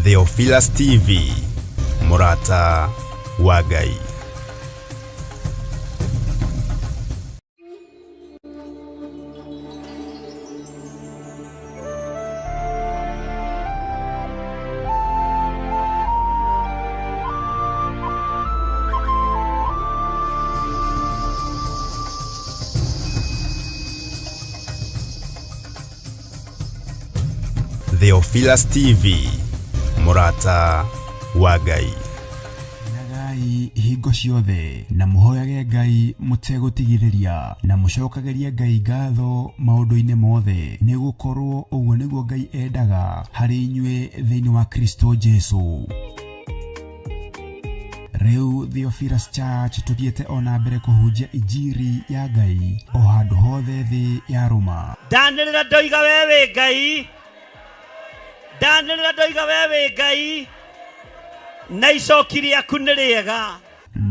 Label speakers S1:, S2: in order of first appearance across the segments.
S1: Theophilus TV, mũrata wa Ngai. Theophilus TV, mũrata wa Ngai.
S2: Kenagai hingo ciothe na mũhoyage Ngai mũtegũtigithĩria na mũcokagĩrie Ngai ngatho maũndũ-inĩ mothe, nĩ gũkorwo ũguo nĩguo Ngai endaga harĩ inyuĩ thĩinĩ wa Kristo Jesu. Rĩu Theophilus Church tũthiĩte o na mbere kũhunjia injiri ya Ngai o handũ hothe thĩ yarũma.
S3: Ndanĩrĩra ndoiga we wĩ Ngai, ndanĩrĩra ndoiga we wĩ Ngai, na icoki rĩaku nĩ rĩega.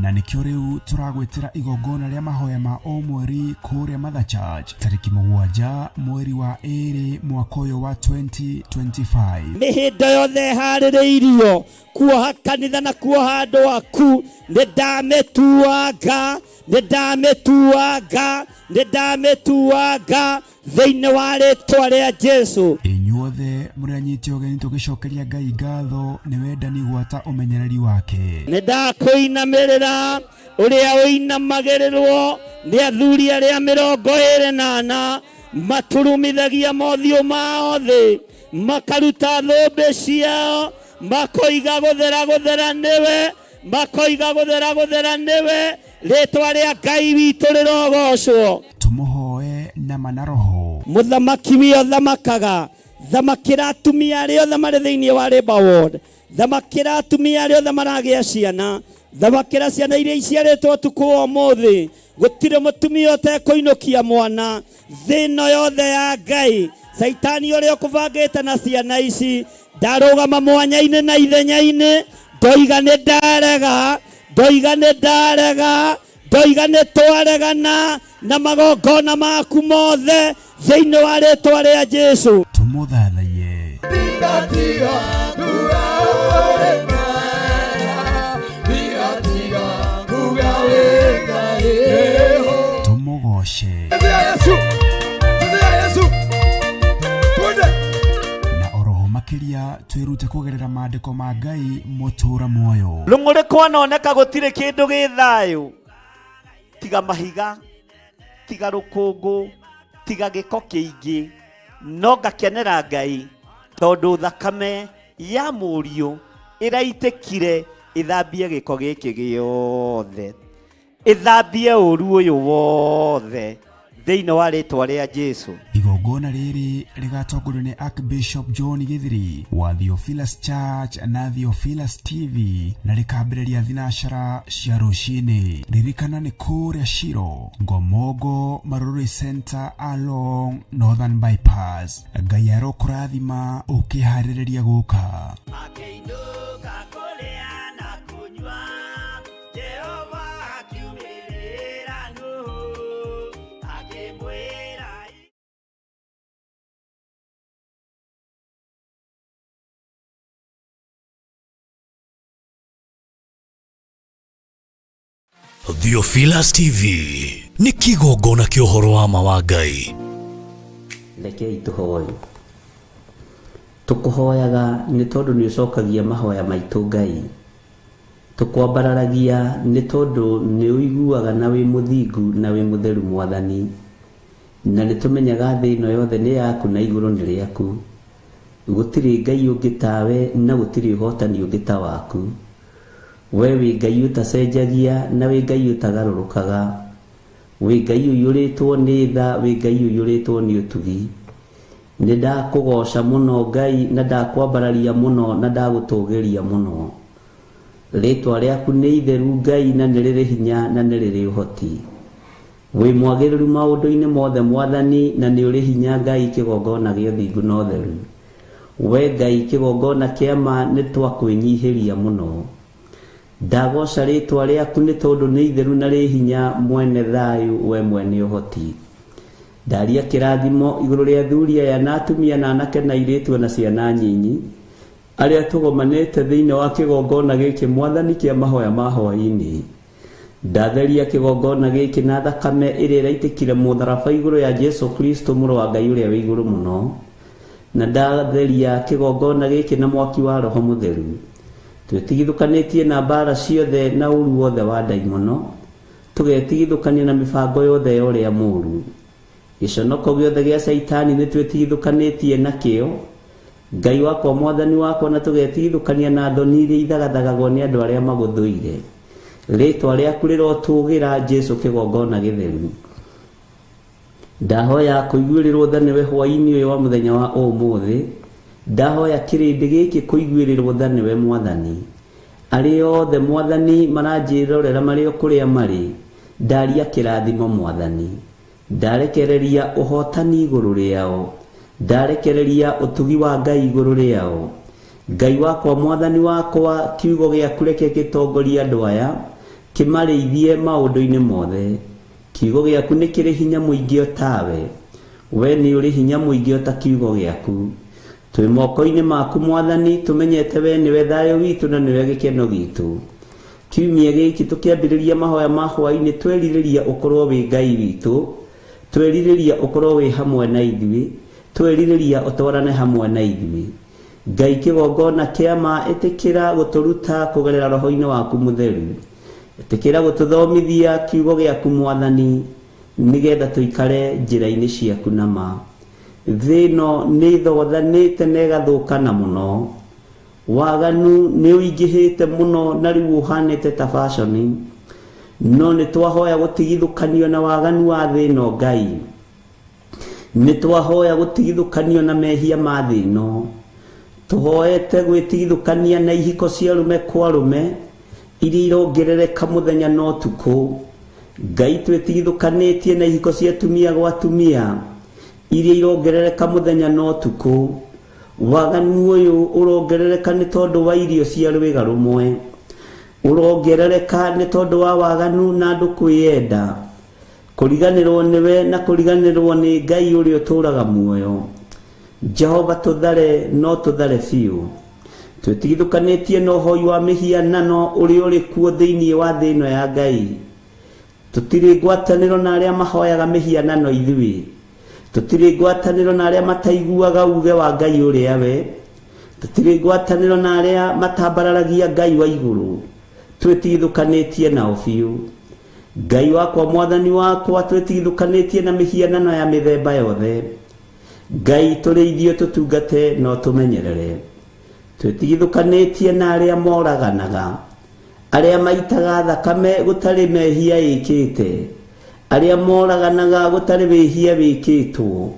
S2: Na nĩkĩo rĩu tũragwĩtĩra igongona rĩa mahoya ma o mweri kũrĩa Mother Church tarĩki 7 mweri wa 2 mwaka ũyũ wa 2025.
S3: Mĩhĩndo yothe ĩharĩrĩirio kuoha kanitha na kuoha andũ aku, nĩ ndamĩtuanga, nĩ ndamĩtuanga, nĩ ndamĩtuanga thĩinĩ wa rĩtwa rĩa Jesu.
S2: Inyuothe mũrĩ anyite ũgeni tũgĩcokeria Ngai ngatho nĩ wendani gwata ũmenyereri wake.
S3: Nĩ ndakũinamĩrĩra ũrĩa ũinamagĩrĩrwo nĩ athuri arĩa 24 maturumithagia mothiũ mao thĩ, makaruta thũmbĩ ciao, makoiga gũthera gũthera nĩwe, makoiga gũthera gũthera nĩwe, rĩtwa rĩa Ngai witũ rĩrogocwo.
S2: Tũmũhoe na ma na roho.
S3: Mũthamaki wĩ ũthamakaga, thamakĩra atumia arĩa othe marĩ thĩinĩ wa Labour Ward, thamakĩra atumia arĩa othe maragĩa ciana, thamakĩra ciana iria iciarĩtwo ũtukũ wa ũmũthĩ. Gũtirĩ mũtumia ũtekũinũkia mwana thĩ ĩno yothe ya Ngai. Caitani ũrĩa ũkũbangĩte na ciana ici, ndarũgama mwanya-inĩ na ithenya-inĩ, ndoiga nĩ ndarega, ndoiga nĩ ndarega, ndoiga nĩ twaregana na magongona maku mothe thĩinĩ wa rĩtwa rĩa Jesu.
S2: Tũmũthathaiye. Tũmũgoce. Na oroho makĩria twĩrute kũgerera maandĩko ma Ngai mũtũra muoyo.
S3: Rũng'ũrĩ kwanoneka gũtirĩ kĩndũ gĩ thayũ, tiga mahiga, tiga rũkũngũ, tiga gĩko kĩingĩ, no ngakenera Ngai tondũ thakame ya mũriũ ĩraitĩkire ĩthambie gĩko gĩkĩ gĩothe, ĩthambie ũru ũyũ wothe thĩinĩ wa rĩtwa rĩa Jesu.
S2: Igongona rĩrĩ rĩgatongorio nĩ Archbishop John Githiri wa Theophilus Church na Theophilus TV na rĩkambĩrĩria thinacara cia rũcinĩ. Ririkana nĩ kũrĩa Shiro, Ngomongo, Marurui Center along Northern Bypass. Ngai arokũrathima ũkĩharĩrĩria gũka.
S3: Akĩinũka kũrĩa na kũnyua, Jehova akiumĩrĩra Nuhu, akĩmwĩra.
S4: Theophilus TV nĩ kĩgongona kĩa ũhoro wa ma wa Ngai.
S5: Rekei tũhoe. Tũkũhoyaga nĩ tondũ nĩ ũcokagia mahoya maitũ Ngai. Tũkwambararagia nĩ tondũ nĩ ũiguaga na wĩ mũthingu na wĩ mũtheru Mwathani. Na nĩ tũmenyaga thĩ ĩno yothe nĩ yaku na igũrũ nĩ rĩaku. Gũtirĩ Ngai ũngĩ tawe na gũtirĩ ũhotani ũngĩ ta waku. We wĩ Ngai ũtacenjagia na wĩ Ngai ũtagarũrũkaga. Wĩ Ngai ũiyũrĩtwo nĩ tha, wĩ Ngai ũiyũrĩtwo nĩ ũtugi. Nĩ ndakũgooca mũno Ngai na ndakwambararia mũno na ndagũtũgĩria mũno. Rĩtwa rĩaku nĩ itheru Ngai na nĩ rĩrĩ hinya na nĩ rĩrĩ ũhoti. Wĩ mwagĩrĩru maũndũ-inĩ mothe Mwathani na nĩ ũrĩ hinya Ngai kĩgongona gĩa ũthingu na ũtheru. We Ngai kĩgongona kĩa ma nĩ twakwĩnyihĩria mũno. Ndagooca rĩtwa rĩaku nĩ tondũ nĩ itheru na rĩ hinya mwene thayũ we mwene ũhoti. Ndaria kĩrathimo igũrũ rĩa athuri aya na atumia na anake na airĩtu na ciana nyinyi. Arĩa tũgomanĩte thĩinĩ wa kĩgongona gĩkĩ Mwathani kĩa mahoya ma hwaĩ-inĩ, ndatheria kĩgongona gĩkĩ na thakame ĩrĩa ĩraitĩkire mũtharaba igũrũ ya Jesu Kristo mũrũ wa Ngai ũrĩa wĩ igũrũ mũno, na ndatheria kĩgongona gĩkĩ na mwaki wa Roho Mũtheru. Twĩtigithũkanĩtie na mbara ciothe na ũru wothe wa ndaimono, tũgetigithũkania na mĩbango yothe ya ũrĩa mũũru. Gĩconoko gĩothe gĩa Caitani nĩ twĩtigithũkanĩtie nakĩo, Ngai wakwa Mwathani wakwa, na tũgetigithũkania na thoni iria ithagathagagwo nĩ andũ arĩa magũthũire. Rĩtwa rĩaku rĩrotũgĩra, Jesu kĩgongona gĩtheru. Ndahoya kũiguĩrĩrwo tha nĩwe hwaĩ-inĩ ũyũ wa mũthenya wa ũmũthĩ. Ndahoya kĩrĩndĩ gĩkĩ kũiguĩrĩrwo tha nĩwe Mwathani. Arĩa othe Mwathani maranjĩrorera marĩ o kũrĩa marĩ, ndaria kĩrathimo Mwathani. Ndarekereria ũhotani igũrũ rĩao, ndarekereria ũtugi wa Ngai igũrũ rĩao. Ngai wakwa Mwathani wakwa, kiugo gĩaku reke gĩtongorie andũ aya, kĩmarĩithie maũndũ-inĩ mothe. Kiugo gĩaku nĩ kĩrĩ hinya mũingĩ o tawe, we nĩ ũrĩ hinya mũingĩ o ta kiugo gĩaku. Twĩ moko-inĩ maku Mwathani, tũmenyete we nĩwe thayũ witũ na nĩwe gĩkeno gitũ. Kiumia gĩkĩ tũkĩambĩrĩria mahoya ma hwaĩ-inĩ, twerirĩria ũkorwo wĩ Ngai witũ, twerirĩria ũkorwo wĩ hamwe na ithuĩ, twerirĩria ũtwarane hamwe na ithuĩ. Ngai kĩgongona kĩa ma, ĩtĩkĩra gũtũruta kũgerera roho-inĩ waku mũtheru. Ĩtĩkĩra gũtũthomithia kiugo gĩaku Mwathani, nĩgetha tũikare njĩra-inĩ ciaku na ma. Thĩ ĩno nĩ ĩthothanĩte na ĩgathũkana mũno. Waganu nĩ ũingĩhĩte mũno na rĩu ũhanĩte ta fashion. No nĩ twahoya gũtigithũkanio na waganu wa thĩ ĩno Ngai. Nĩ twahoya gũtigithũkanio na mehia ma thĩ ĩno. Tũhoete gwĩtigithũkania na ihiko cia arũme kwa arũme iria irongerereka mũthenya na ũtukũ. Ngai twĩtigithũkanĩtie na ihiko cia atumia gwa atumia iria irongerereka mũthenya na ũtukũ. Waganu ũyũ ũrongerereka nĩ tondũ wa irio cia rwĩga rũmwe, ũrongerereka nĩ tondũ wa waganu na andũ kwĩyenda, kũriganĩrwo nĩwe na kũriganĩrwo nĩ Ngai ũrĩa ũtũũraga muoyo. Jehova tũthare no tũthare biũ. Twĩtigithũkanĩtie na ũhoi wa mĩhianano ũrĩa ũrĩ kuo thĩinĩ wa thĩ ĩno ya Ngai. Tũtirĩ ngwatanĩro na arĩa mahoyaga mĩhianano ithuĩ. Tũtirĩ ngwatanĩro na arĩa mataiguaga uge wa Ngai ũrĩa we. Tũtirĩ ngwatanĩro na arĩa matambararagia Ngai wa igũrũ. Twĩtigithũkanĩtie nao biũ. Ngai wakwa Mwathani wakwa, twĩtigithũkanĩtie na mĩhianano ya mĩthemba yothe. Ngai tũrĩithio tũtungate no tũmenyerere. Twĩtigithũkanĩtie na arĩa moraganaga, arĩa maitaga thakame gũtarĩ mehia ĩkĩte, arĩa moraganaga gũtarĩ wĩhia wĩkĩtwo.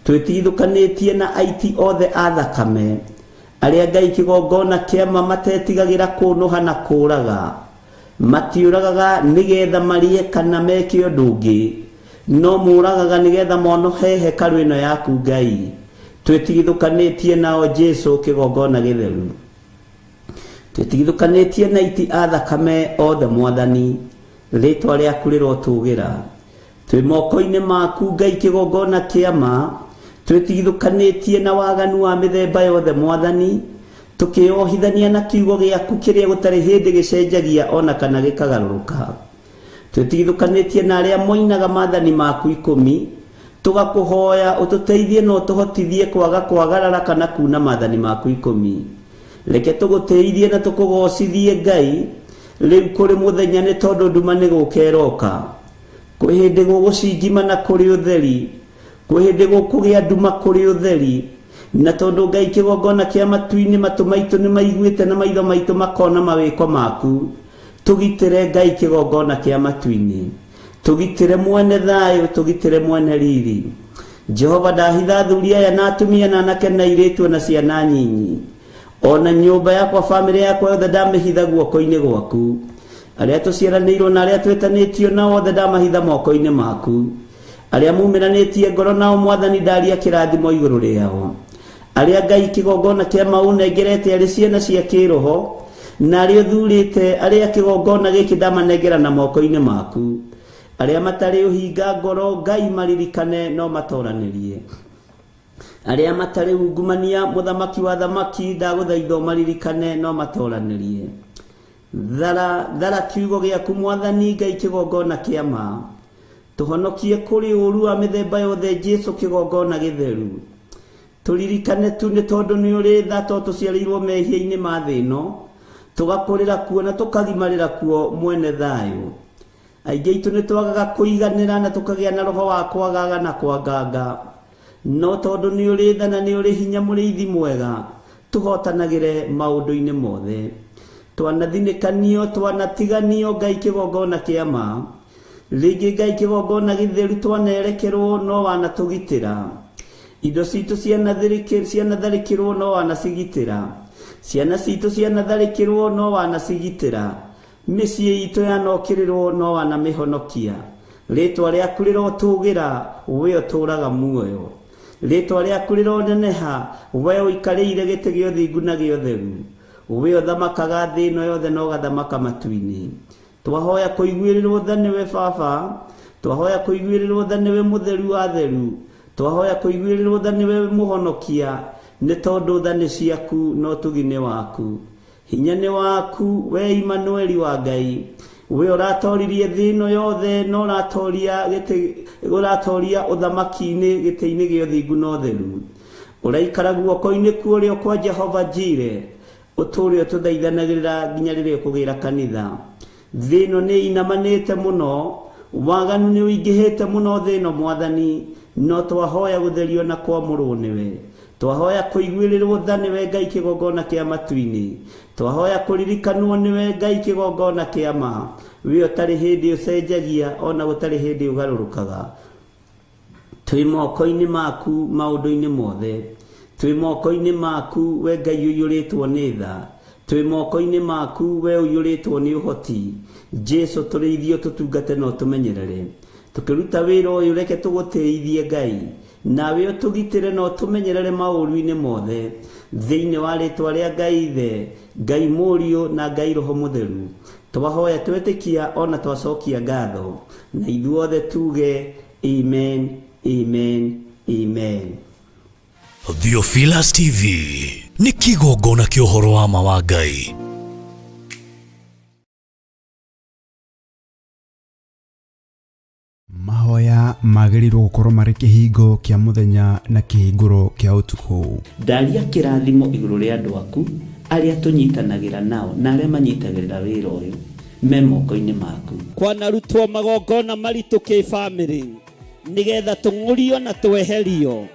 S5: Twĩtigithũkanĩtie na aiti othe a thakame, arĩa Ngai kĩgongona kĩama matetigagĩra kũnũha na kũũraga. Matiũragaga nĩgetha marĩe kana meke ũndũ ũngĩ, no mũragaga nĩgetha monohe hekarũ ĩno yaku Ngai. Twĩtigithũkanĩtie nao Jesu kĩgongona gĩtheru. Twĩtigithũkanĩtie na aiti a thakame othe Mwathani, rĩtwa rĩaku rĩrotũgĩra. Twĩ moko-inĩ maku Ngai kĩgongona kĩama, twĩtigithũkanĩtie na waganu wa mĩthemba yothe Mwathani, tũkĩohithania na kiugo gĩaku kĩrĩa gũtarĩ hĩndĩ gĩcenjagia ona kana gĩkagarũrũka. Twĩtigithũkanĩtie na arĩa moinaga maathani maku 10, tũgakũhoya ũtũteithie na ũtũhotithie kwaga kwagarara kana kuna maathani maku 10. Reke tũgũtĩithie na tũkũgocithie Ngai rĩu kũrĩ mũthenya, nĩ tondũ nduma nĩ gũka ĩroka. Kwĩ hĩndĩ gũgũcingima na kũrĩ ũtheri, kwĩ hĩndĩ gũkũgĩa nduma kũrĩ ũtheri. Na tondũ Ngai kĩgongona kĩa matu-inĩ, matũ maitũ nĩ maiguĩte na maitho maitũ makona mawĩko maku. Tũgitĩre Ngai kĩgongona kĩa matu-inĩ, tũgitĩre mwene thayũ, tũgitĩre mwene riri. Jehova ndahitha athuri aya na atumia na anake na airĩtu na ciana nyinyi, ona nyũmba yakwa, bamĩrĩ yakwa yothe ndamĩhitha guoko-inĩ gwaku. Arĩa tũciaranĩirwo na arĩa twĩtanĩtio nao othe ndamahitha moko-inĩ maku. Arĩa mumĩranĩtie ngoro nao Mwathani ndaria kĩrathimo igũrũ rĩao. Arĩa Ngai kĩgongona kĩa maũnengerete arĩ ciana cia kĩroho, na arĩa ũthurĩte, arĩa kĩgongona gĩkĩ ndamanengera na moko-inĩ maku. Arĩa matarĩ ũhinga ngoro Ngai maririkane no matoranĩrie. Arĩa matarĩ ungumania, mũthamaki wa thamaki, ndagũthaitha ũmaririkane no matoranĩrie. Thara, thara kiugo gĩaku mwathani Ngai kĩgongona kĩa ma. Tũhonokie kũrĩ ũũru wa mĩthemba yothe Jesu kĩgongona gĩtheru. Tũririkane tu nĩ tondũ nĩ ũrĩ tha to tũciarĩirwo mehia-inĩ ma thĩ ĩno, tũgakũrĩra kuo na tũkagimarĩra kuo mwene thayũ. Aingĩ aitũ nĩ twagaga kũiganĩra na tũkagĩa na roho wa kwagaga na kwanganga. No tondũ nĩ ũrĩ tha na nĩ ũrĩ hinya mũrĩithi mwega, tũhotanagĩre maũndũ-inĩ mothe. Twanathinĩkanio, twanatiganio Ngai kĩgongona kĩa ma. Rĩngĩ Ngai kĩgongona gĩtheru twanerekerwo no wanatũgitĩra. Indo citũ cianatharĩkĩrwo no wanacigitĩra. Ciana citũ cianatharĩkĩrwo no wanacigitĩra. Mĩciĩ itũ yanokĩrĩrwo no wanamĩhonokia. Rĩtwa rĩaku rĩrotũgĩra, we ũtũũraga muoyo. Rĩtwa rĩaku rĩroneneha, we ũikarĩire gĩtĩ gĩa ũthingu na gĩa ũtheru. We ũthamakaga thĩ ĩno yothe na ũgathamaka matu-inĩ. Twahoya kũiguĩrĩrwo tha nĩwe Baba, twahoya kũiguĩrĩrwo tha nĩwe mũtheru wa theru, twahoya kũiguĩrĩrwo tha nĩwe mũhonokia, nĩ tondũ tha nĩ ciaku na ũtugi nĩ waku. Hinya nĩ waku, we Imanueli wa Ngai. We ũratoririe thĩ ĩno yothe na ũratoria gĩtĩ, ũratoria ũthamaki-inĩ gĩtĩ-inĩ gĩa ũthingu na ũtheru. Ũraikara guoko-inĩ kwa ũrĩo kwa Jehova Jire, ũtũũre ũtũthaithanagĩrĩra nginya rĩrĩa ũkũgĩra kanitha. Thĩ ĩno nĩ inamanĩte mũno, waganu nĩ ũingĩhĩte mũno thĩ ĩno mwathani, no twahoya gũtherio na kwamũrwo nĩwe. Twahoya kũiguĩrĩrwo tha nĩwe Ngai kĩgongona kĩa matu-inĩ. Twahoya kũririkanwo nĩwe Ngai kĩgongona kĩa ma. We ũtarĩ hĩndĩ ũcenjagia ona gũtarĩ hĩndĩ ũgarũrũkaga. Twĩ moko-inĩ maku maũndũ-inĩ mothe. Twĩ moko-inĩ maku we Ngai ũiyũrĩtwo nĩ tha. Twĩ moko-inĩ maku we ũiyũrĩtwo nĩ ũhoti. Jesu tũrĩithio tũtungate na ũtũmenyerere. Tũkĩruta wĩra ũyũ reke tũgũtĩithie Ngai. Nawe ũtũgitĩre na ũtũmenyerere maũru-inĩ mothe. Thĩinĩ wa rĩtwa rĩa Ngai Ithe, Ngai Mũriũ na Ngai Roho Mũtheru. Twahoya twetĩkia ona twacokia ngatho. Na ithuothe tuge amen, amen, amen.
S4: Theophilus TV nĩ kĩgongona kĩa ũhoro wa ma wa Ngai.
S2: Mahoya magĩrĩirwo gũkorwo marĩ kĩhingo kĩa mũthenya na kĩhingũro kĩa ũtukũ.
S5: Ndaria kĩrathimo igũrũ rĩa andũ aku arĩa tũnyitanagĩra nao na arĩa manyitagĩrĩra wĩra ũyũ me moko-inĩ maku.
S3: Kwanarutwo magongona maritũ kĩbamĩrĩ nĩgetha tũng'ũrio na tweherio,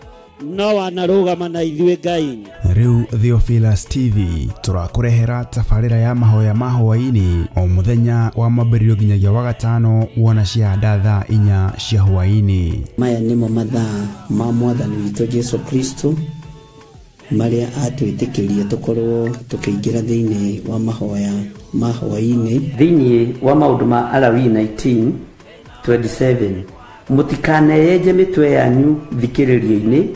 S3: no wanarũgama na ithuĩ Ngai.
S2: Rĩu Theophilus TV tũrakũrehera tabarĩra ya mahoya ma hwaĩ-inĩ o mũthenya wa mwambĩrĩrio nginyagia wa gatano wona ciahanda thaa 4 cia hwaĩ-inĩ.
S5: Maya nĩmo mathaa ma mwathani witũ Jesu Kristo marĩa atwĩtĩkĩrie tũkorwo tũkĩingĩra thĩinĩ wa mahoya ma hwaĩ-inĩ. Thĩinĩ wa maũndũ ma Alawii 19:27, mũtikaneyenje mĩtwe yanyu thikĩrĩrio-inĩ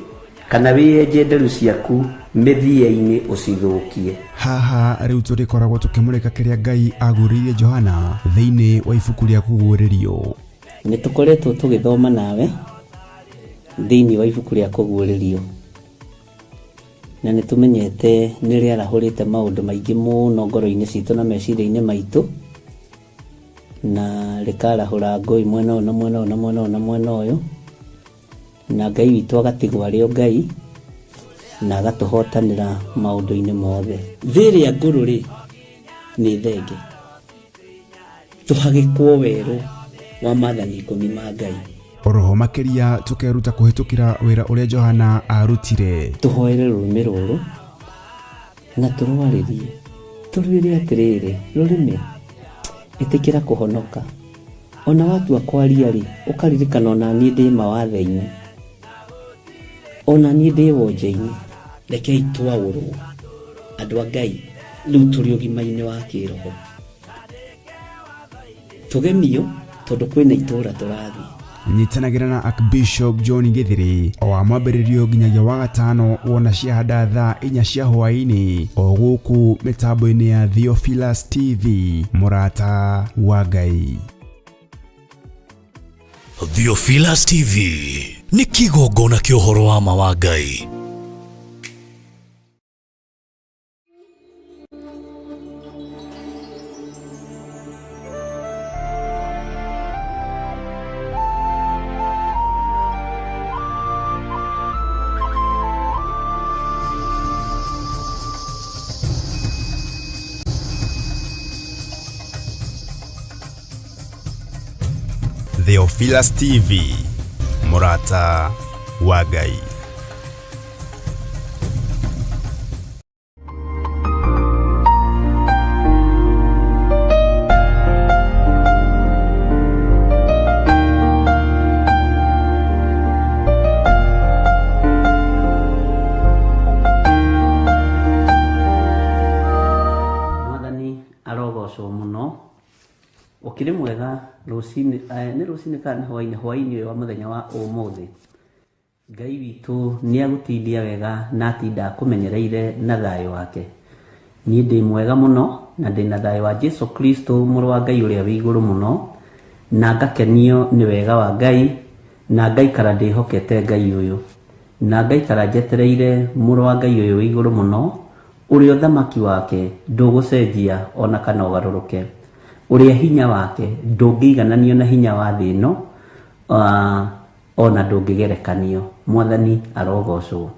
S5: kana wĩyenje nderu ciaku mĩthia-inĩ ũcithũkie.
S2: Haha rĩu tũrĩkoragwo tũkĩmũrĩka kĩrĩa Ngai agũrĩire Johana thĩinĩ wa ibuku rĩa Kũguũrĩrio.
S5: Nĩ tũkoretwo tũgĩthoma nawe thĩinĩ wa ibuku rĩa Kũguũrĩrio, na nĩ tũmenyete nĩ rĩarahũrĩte maũndũ maingĩ mũno ngoro-inĩ citũ na meciria-inĩ maitũ, na rĩkarahũra ngũĩ mwena ũyũ na mwena ũyũ na mwena ũyũ na mwena ũyũ, na Ngai witũ agatigwo arĩ o Ngai na agatũhotanĩra maũndũ-inĩ mothe. Thĩ ĩrĩa ngũrũ rĩ nĩ thenge, tũhagĩkwo werũ wa maathani 10 ma Ngai.
S2: Oroho makĩria tũkeruta kũhĩtũkĩra wĩra ũrĩa Johana arutire.
S5: Tũhoere rũrĩmĩ rũrũ na tũrwarĩrie, tũrwĩre atĩrĩrĩ, rũrĩmĩ ĩtĩkĩra kũhonoka. Ona watua kwaria rĩ, ũkaririkana ona niĩ ndĩ mawathe-inĩ, ona niĩ ndĩ wonje-inĩ. Rekei twaũrwo andũ a Ngai, rĩu tũrĩ ũgima-inĩ wa kĩroho, tũgemio tondũ kwĩna itũũra tũrathiĩ.
S2: Nyitanagĩra na Archbishop John Githiri o wa mwambĩrĩrio nginyagia wa gatano wona ciahanda thaa 4 cia hwaĩ-inĩ o gũkũ mĩtambo-inĩ ya Theophilus TV, mũrata wa Ngai.
S4: Theophilus TV nĩ kĩgongona kĩa ũhoro wa ma wa Ngai.
S1: Theophilus TV, Murata wa Ngai.
S5: Mwathani arogocwo muno. Ukiri mwega rucini, nĩ rucini kana hwainĩ, hwainĩ ũyũ wa mũthenya wa ũmũthĩ. Ngai witũ nĩ agũtindia wega na atinda akũmenyereire na thayũ wake. Niĩ ndĩ mwega mũno na ndĩ na thayũ wa Jesu Kristo mũrũ wa Ngai ũrĩa wĩ igũrũ mũno, na ngakenio nĩ wega wa Ngai, na ngaikara ndĩhokete Ngai ũyũ, na ngaikara njetereire mũrũ wa Ngai ũyũ wĩ igũrũ mũno, ũrĩa ũthamaki wake ndũgũcenjia ona kana ũgarũrũke, ũrĩa hinya wake ndũngĩigananio na hinya wa thĩ ĩno, ona ndũngĩgerekanio. Mwathani arogocwo.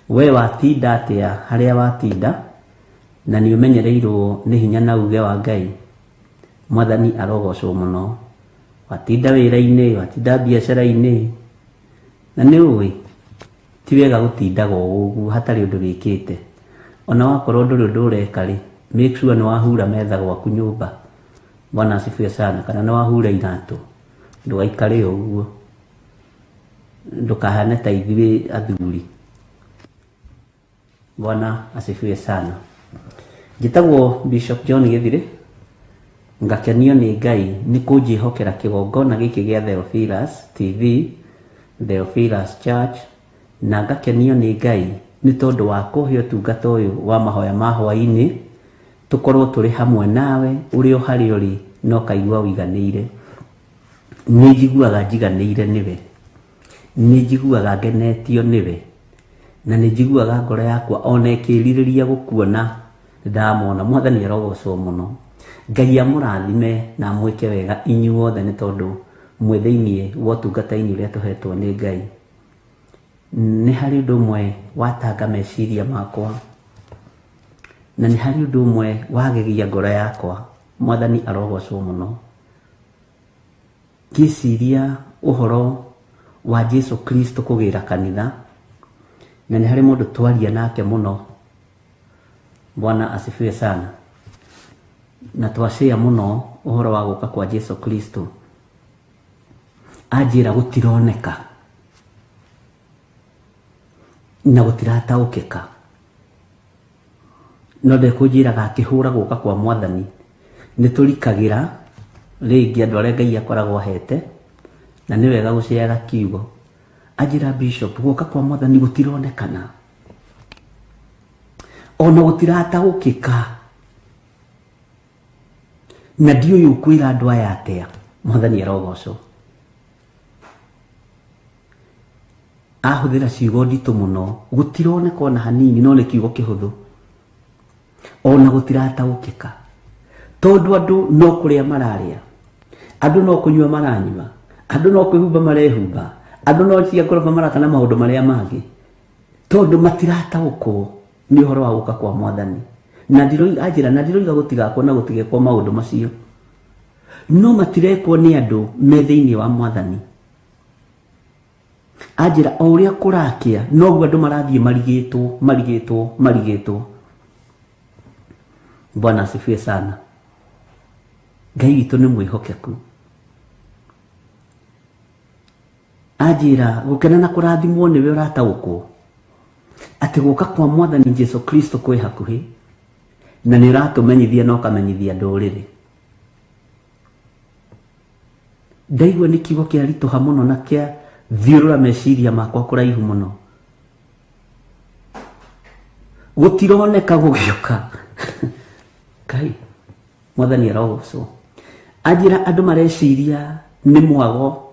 S5: We watinda atĩa harĩa watinda, na nĩ ũmenyereirwo nĩ hinya na uge wa Ngai. Mwathani arogocwo mũno. Watinda wĩra-inĩ, watinda biacara-inĩ, na nĩ ũĩ ti wega gũtindaga o ũguo hatarĩ ũndũ wĩkĩte. Ona wakorwo ndũrĩ ũndũ ũreka rĩ, make sure nĩ wahura metha gwaku nyũmba. Bwana asifiwe sana. Kana nĩ wahura iratũ, ndũgaikare o ũguo, ndũkahane ta ithuĩ athuri. Bwana asifiwe sana. Njĩtagwo Bishop John Gĩthirĩ, ngakenio nĩ Ngai nĩ kũnjĩhokera kĩgongona gĩkĩ gĩa Theophilus TV, Theophilus Church, na ngakenio nĩ Ngai nĩ tondũ wa kũhe ũtungata ũyũ wa mahoya ma hwainĩ, tũkorwo tũrĩ hamwe nawe ũrĩ o harĩa ũrĩ na ũkaigua ũiganĩire. Nĩ njiguaga njiganĩire nĩwe, nĩ njiguaga ngenetio nĩwe, na nĩ njiguaga ngoro yakwa ona ĩkĩrirĩria gũkuona ndamona. Mwathani arogocwo mũno. Ngai amũrathime na amwĩke wega inyuothe nĩ tondũ mwĩ thĩinĩ wa ũtungata-inĩ ũrĩa tũhetwo nĩ Ngai. Nĩ harĩ ũndũ ũmwe watanga meciria makwa, na nĩ harĩ ũndũ ũmwe wagegia ngoro yakwa. Mwathani arogocwo mũno. Ngĩciria ũhoro wa Jesu Kristo kũgĩra kanitha, na nĩ harĩ mũndũ twaria nake mũno. Bwana asifiwe sana. Na twacĩa mũno ũhoro wa gũka kwa Jesu Kristo. Anjĩra gũtironeka na gũtirataũkĩka, no ndekũnjĩraga akĩhũra gũka kwa Mwathani nĩ tũrikagĩra rĩngĩ andũ arĩa Ngai akoragwo ahete, na nĩ wega gũceaga kiugo. Anjĩra Bishop, gũka kwa Mwathani gũtironekana ona gũtirataũkĩka, na ndiũĩ ũkwĩra andũ aya atĩa. Mwathani arogocwo. Ahũthĩra ciugo nditũ mũno, gũtironeka ona hanini, no nĩ kiugo kĩhũthũ, ona gũtirataũkĩka, tondũ andũ no kũrĩa mararĩa, andũ no kũnyua maranyua, andũ no kwĩhumba marehumba, andũ no cia ngoroba maraka na maũndũ marĩa mangĩ, tondũ matirataũkwo nĩ ũhoro wa gũka kwa Mwathani. Na ndiroiga, anjĩra, na ndiroiga gũtigakwo na gũtigekwo maũndũ macio, no matirekwo nĩ andũ me thĩinĩ wa Mwathani. Anjĩra o ũrĩa kũrakĩa noguo andũ marathiĩ marigĩtwo, marigĩtwo, marigĩtwo. Bwana asifiwe sana. Ngai witũ nĩ mwĩhokeku. Anjĩra gũkena na kũrathimwo nĩwe ũrataũkwo atĩ gũka kwa Mwathani Jesu Kristo kwĩ hakuhĩ, na nĩ ũratũmenyithia na ũkamenyithia ndũrĩrĩ. Ndaigua nĩ kiugo kĩaritũha mũno na kĩa thiũrũra meciria makwa kũraihu mũno. Gũtironeka gũgĩũka. Ngai, Mwathani arogocwo. Anjĩra andũ mareciria nĩ mwago,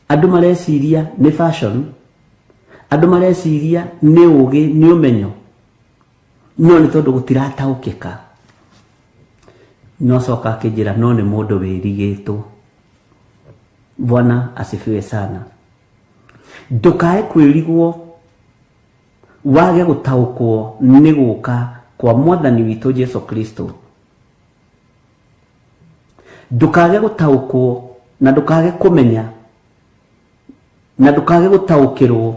S5: andũ mareciria nĩ fashion, andũ mareciria nĩ ũgĩ, nĩ ũmenyo, no nĩ tondũ gũtirataũkĩka. No coka akĩnjĩra no nĩ mũndũ wĩrigĩtwo. Bwana asifiwe sana. Ndũkae kwĩrigwo wage gũtaũkwo nĩ gũka kwa Mwathani witũ Jesu Kristo. Ndũkage gũtaũkwo na ndũkage kũmenya na ndũkage gũtaũkĩrwo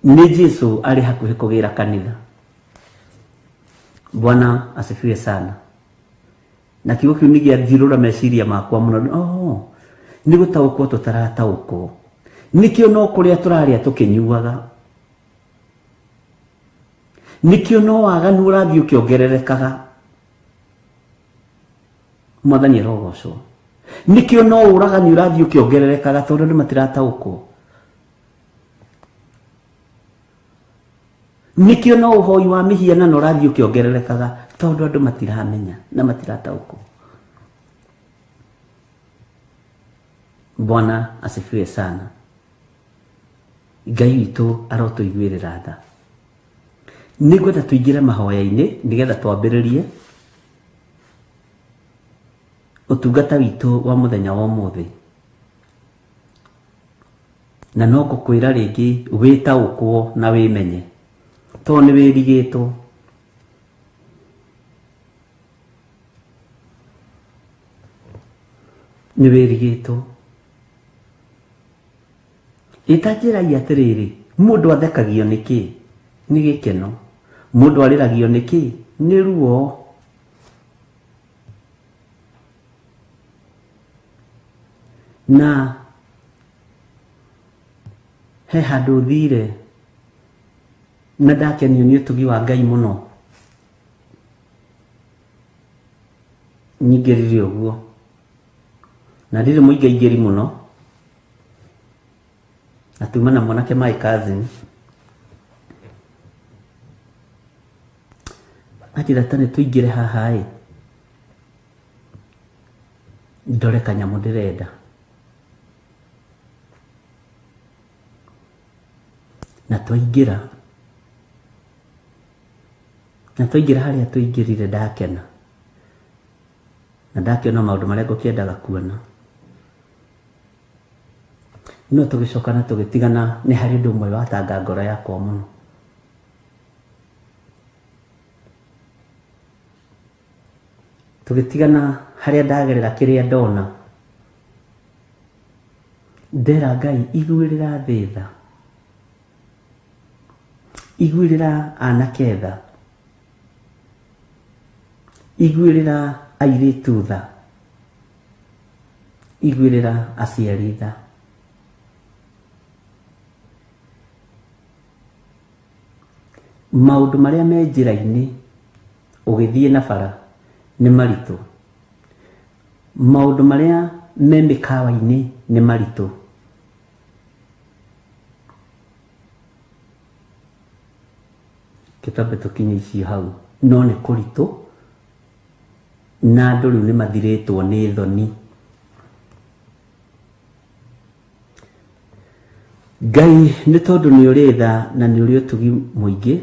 S5: nĩ Jesu arĩ hakuhĩ kũgĩra kanitha. Bwana asifiwe sana. Na kiugo kĩu nĩ gĩathirũra meciria makwa mũno. Oh, nĩ gũtaũkwo tũtarataũkwo. Nĩkĩo no kũrĩa tũrarĩa tũkĩnyuaga. Nĩkĩo no waganu ũrathiĩ ũkĩongererekaga. Mwathani arogocwo. Nĩkĩo no ũragani ũrathiĩ ũkĩongererekaga tondũ andũ matirataũkwo. Nĩkĩo no ũhoi wa mĩhianano ũrathiĩ ũkĩongererekaga tondũ andũ matiramenya na matirataũkwo. Bwana asifiwe sana. Ngai witũ arotũiguĩrĩra tha. Nĩngwenda tũingĩre mahoya-inĩ nĩgetha twambĩrĩrie ũtungata witũ wa mũthenya wa ũmũthĩ. Na no ngũkwĩra rĩngĩ wĩtaũkwo na wĩmenye tondũ nĩ wĩrigĩtwo. Nĩ wĩrigĩtwo. Ĩtanjĩrai atĩrĩrĩ, mũndũ athekagio nĩkĩ? Nĩ gĩkeno. Mũndũ arĩragio nĩkĩ? Nĩ ruo. Na he handũ thire na ndakenio nĩ ũtugi wa Ngai mũno. Nyingĩrire ũguo na ndirĩ mũingaingĩri mũno, na tuma na mwanake my cousin anjĩra ta nĩ tũingĩre haha ĩ, ndore kanyamũ ndĩrenda. Na twaingĩra harĩa tũingĩrire ndakena na ndakĩona maũndũ marĩa ngũkĩendaga kuona. No tũgĩcoka na tũgĩtigana nĩ harĩ ũndũ ũmwe watanga ngoro yakwa mũno. Tũgĩtigana harĩa ndagerera kĩrĩa ndona. Ndera Ngai iguĩrĩra thĩ tha, iguĩrĩra anake tha, iguĩrĩra airĩtu tha, iguĩrĩra aciari tha. Maũndũ marĩa me njĩra-inĩ ũgĩthiĩ na bara nĩ maritũ. Maũndũ marĩa me mĩkawa-inĩ nĩ maritũ. Kĩtambe tũkinye icio hau, no nĩ kũritũ na andũ rĩu nĩ mathirĩtwo nĩ thoni. Ngai nĩ tondũ nĩ ũrĩ tha na nĩ ũrĩ ũtugi mũingĩ,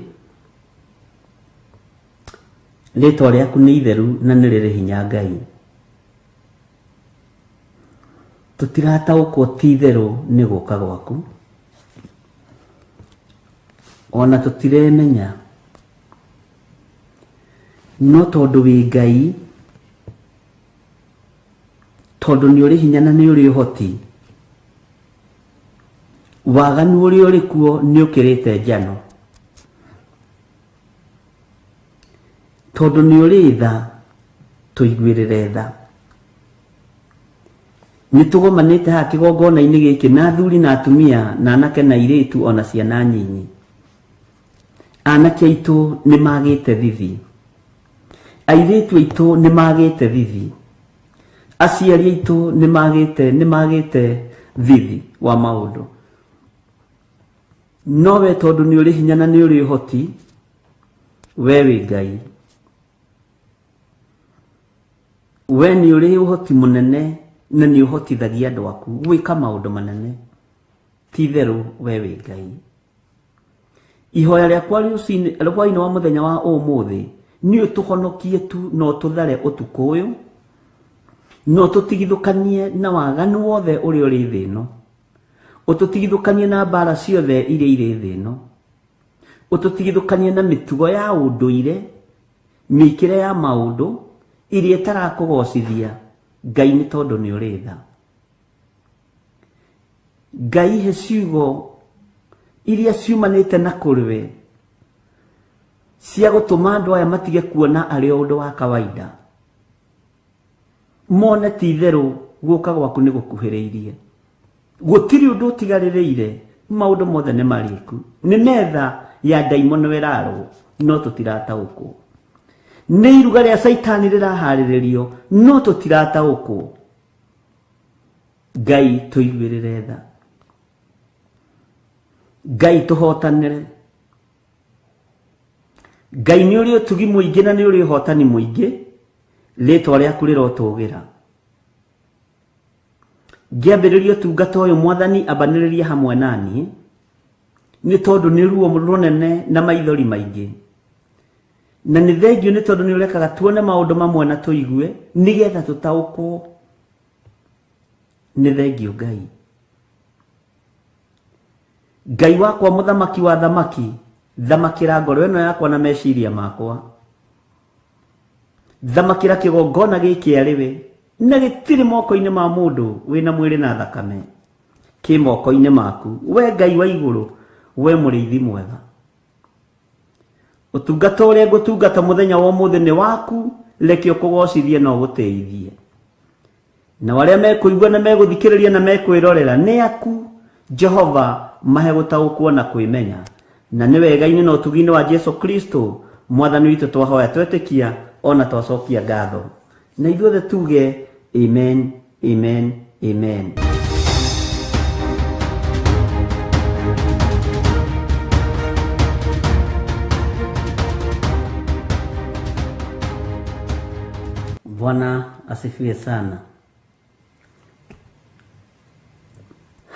S5: rĩtwa rĩaku nĩ itheru na nĩ rĩrĩ hinya Ngai. Tũtirataũkwo ti itherũ nĩ gũka gwaku, ona tũtiremenya, no tondũ wĩ Ngai, tondũ nĩ ũrĩ hinya na nĩ ũrĩ ũhoti, waganu ũrĩa ũrĩ kuo nĩ ũkĩrĩte njano. Tondũ nĩ ũrĩ tha, tũiguĩrĩre tha. Nĩ tũgomanĩte haha kĩgongona-inĩ gĩkĩ na athuri na atumia na anake na airĩtu ona ciana nyinyi. Anake aitũ nĩ magĩte thithi, airĩtu aitũ nĩ magĩte thithi, aciari aitũ nĩ magĩte thithi wa maũndũ. No we tondũ nĩ ũrĩ hinya na nĩ ũrĩ ũhoti, we wĩ Ngai. We nĩ ũrĩ ũhoti mũnene na nĩ ũhotithagia andũ aku gwĩka maũndũ manene. Ti itherũ we wĩ Ngai. Ihoya rĩakwa rũcinĩ wa mũthenya wa ũmũthĩ nĩ ũtũhonokie tu na ũtũthare ũtukũ ũyũ, na ũtũtigithũkanie na waganu wothe ũrĩa ũrĩ thĩ ĩno, ũtũtigithũkanie na mbara ciothe iria irĩ thĩ ĩno, ũtũtigithũkanie na mĩtugo ya ũndũire, mĩkĩre ya maũndũ, Iria ĩtarakũgocithia Ngai nĩ tondũ nĩ ũrĩ tha. Ngai he ciugo iria ciumanĩte na kũrĩ we cia gũtũma andũ aya matige kuona arĩ o ũndũ wa kawaida, mone ti itherũ gũka gwaku nĩ gũkuhĩrĩirie, gũtirĩ ũndũ ũtigarĩrĩire, maũndũ mothe nĩ marĩku, nĩ metha ya ndaimono ĩrarwo no tũtirataũkwo, nĩ iruga rĩa caitani rĩraharĩrĩrio no tũtirataũkwo. Ngai tũiguĩrĩre tha, Ngai tũhotanĩre, Ngai nĩ ũrĩ ũtugi mũingĩ na nĩ ũrĩ ũhotani mũingĩ, rĩtwa rĩaku rĩrotũgĩra. Ngĩambĩrĩria ũtungata ũyũ Mwathani ambanĩrĩria hamwe na niĩ, nĩ tondũ nĩ ruo rũnene na maithori maingĩ, na nĩ thengio nĩ tondũ nĩ ũrekaga tuone maũndũ mamwe na tũigue nĩgetha tũtaũkwo. Nĩ thengio Ngai. Ngai wakwa mũthamaki wa thamaki, thamakĩra ngoro ĩno yakwa na meciria makwa, thamakĩra kĩgongona gĩkĩ arĩ we, na gĩtirĩ moko-inĩ ma mũndũ wĩna mwĩrĩ na thakame, kĩ moko-inĩ maku we Ngai wa igũrũ, we mũrĩithi mwega. Ũtungata ũrĩa ngũtungata mũthenya wa ũmũthĩ nĩ waku, reke ũkũgocithie na ũgũtĩithie. Na arĩa mekũigua na megũthikĩrĩria na mekwĩrorera nĩ aku Jehova, mahe gũtaũkwo na kwĩmenya. Na nĩ wega-inĩ na ũtugi-inĩ wa Jesu Kristo Mwathani witũ twahoya twetĩkia ona twacokia ngatho, na ithuothe tuge amen, amen, amen. Bwana asifiwe sana.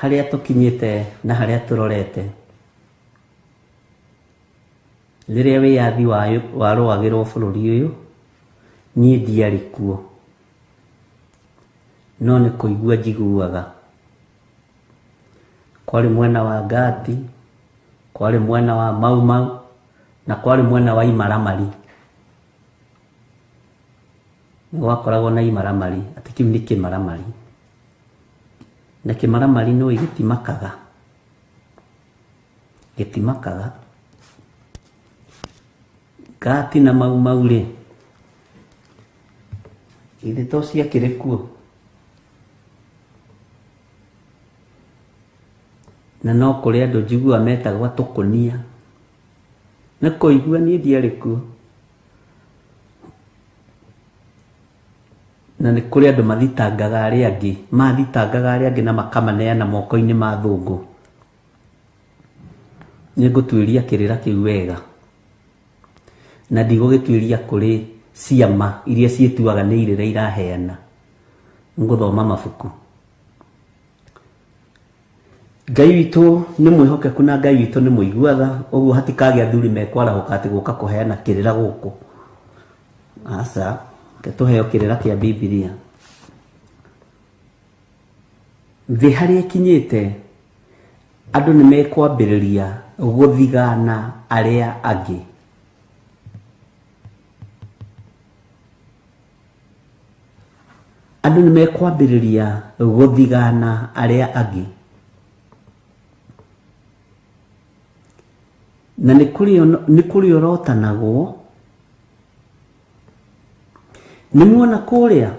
S5: Harĩa tũkinyĩte na harĩa tũrorete, rĩrĩa wĩyathi warũagĩrwo bũrũri ũyũ, niĩ ndiarĩ kuo, no nĩ kũigua njiguaga. Kwarĩ mwena wa Ngati, kwarĩ mwena wa Mau Mau, na kwarĩ mwena wa Imaramari. Nĩ gwakoragwo na Imaramari, atĩ kĩu nĩ kĩmaramari. Na kĩmaramari nĩ gĩtimakaga, gĩtimakaga. Ngati na Mau Mau rĩ, ithe to ciakĩrĩ kuo, na no kũrĩ andũ njiguaga metagwo tũkũnia, nĩ kũigua niĩ ndiarĩ kuo. Na nĩ kũrĩ andũ mathitangaga arĩa angĩ, mathitangaga arĩa angĩ na makamaneana moko-inĩ ma thũngũ. Nĩ ngũtuĩria kĩrĩra kĩu wega, na ndigũgĩtuĩria kũrĩ ciama iria ciĩtuaga nĩ irĩra iraheana. Ngũthoma mabuku. Ngai witũ nĩ mwĩhokeku na Ngai witũ nĩ mũigua tha, ũguo hatikagĩa athuri mekwarahũka atĩ gũka kũheana kĩrĩra gũkũ. Aca, reke tũheo kĩrĩra kĩa Bibilia. Thĩ harĩa ĩkinyĩte, andũ nĩ mekwambĩrĩria gũthigana arĩa angĩ. Andũ nĩ mekwambĩrĩria gũthigana arĩa angĩ. Na nĩ kũrĩ ũrotanagwo. Nĩ muona kũrĩa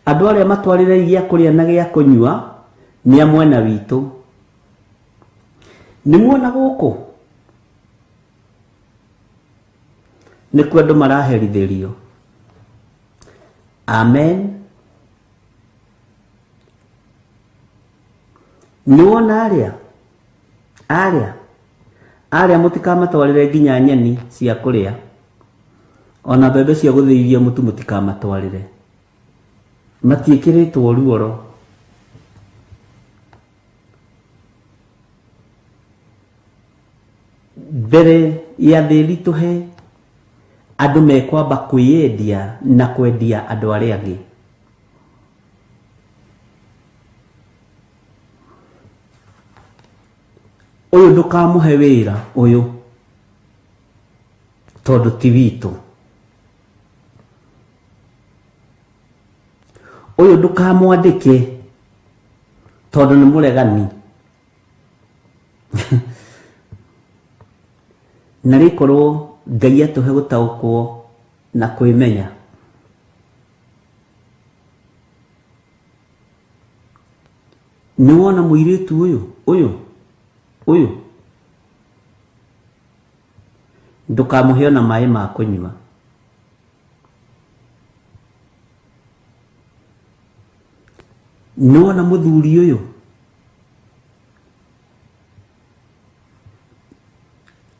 S5: andũ arĩa matwarĩre gĩa kũrĩa na gĩa kũnyua nĩ a mwena witũ. Nĩ muona gũkũ nĩkuo andũ maraherithĩrio. Amen. Nĩ wona arĩa arĩa arĩa mũtikamatwarĩre nginya nyeni cia kũrĩa, ona mbembe cia gũthĩithia mũtu mũtikamatwarĩre, matiĩkĩrĩtwo ruoro. Mbere ya thĩ ĩritũhe, andũ mekwamba kwĩyendia na kwendia andũ arĩa angĩ. Ũyũ ndũkamũhe wĩra ũyũ tondũ ti witũ. Ũyũ ndũkamwandĩke tondũ nĩ mũregani. Na rĩkorwo Ngai atũhe gũtaũkwo na kwĩmenya. Nĩ wona mũirĩtu ũyũ ũyũ ũyũ, ndũkamũhe ona maĩ ma kũnyua. Nĩ wona mũthuri ũyũ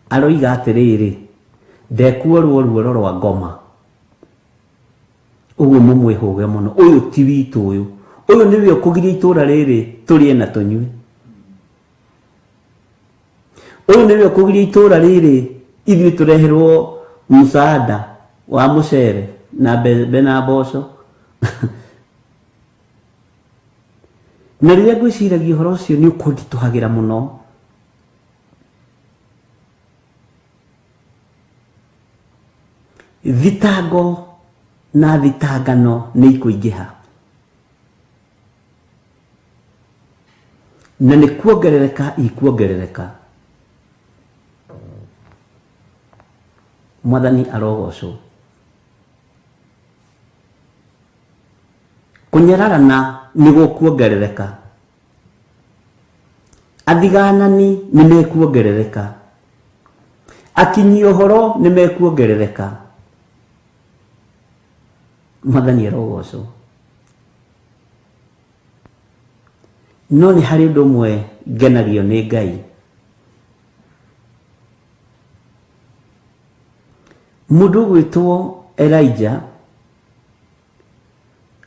S5: aroiga atĩrĩrĩ, ndekuorwo ruoro rwa ngoma, ũguo mũmwĩhũge mũno, ũyũ ti witũ, ũyũ ũyũ nĩwe ũkũgiria itũra rĩrĩ tũrĩe na tũnyue, ũyũ nĩwe ũkũgiria itũra rĩrĩ ithuĩ tũreherwo msaada wa mũcere na mbembe na mboco. Na rĩrĩa ngwĩciragia ũhoro ũcio nĩ ũkũnditũhagĩra mũno. Thitango na thitangano nĩ ikũingĩha, na nĩ kuongerereka ikuongerereka. Mwathani arogocwo. Kũnyararana nĩ gũkuongerereka, athiganani nĩ mekuongerereka, akinyi ũhoro nĩ mekuongerereka. Mwathani arogocwo. No nĩ harĩ ũndũ ũmwe ngenagio nĩ Ngai. Mũndũ ũgwĩtwo Elijah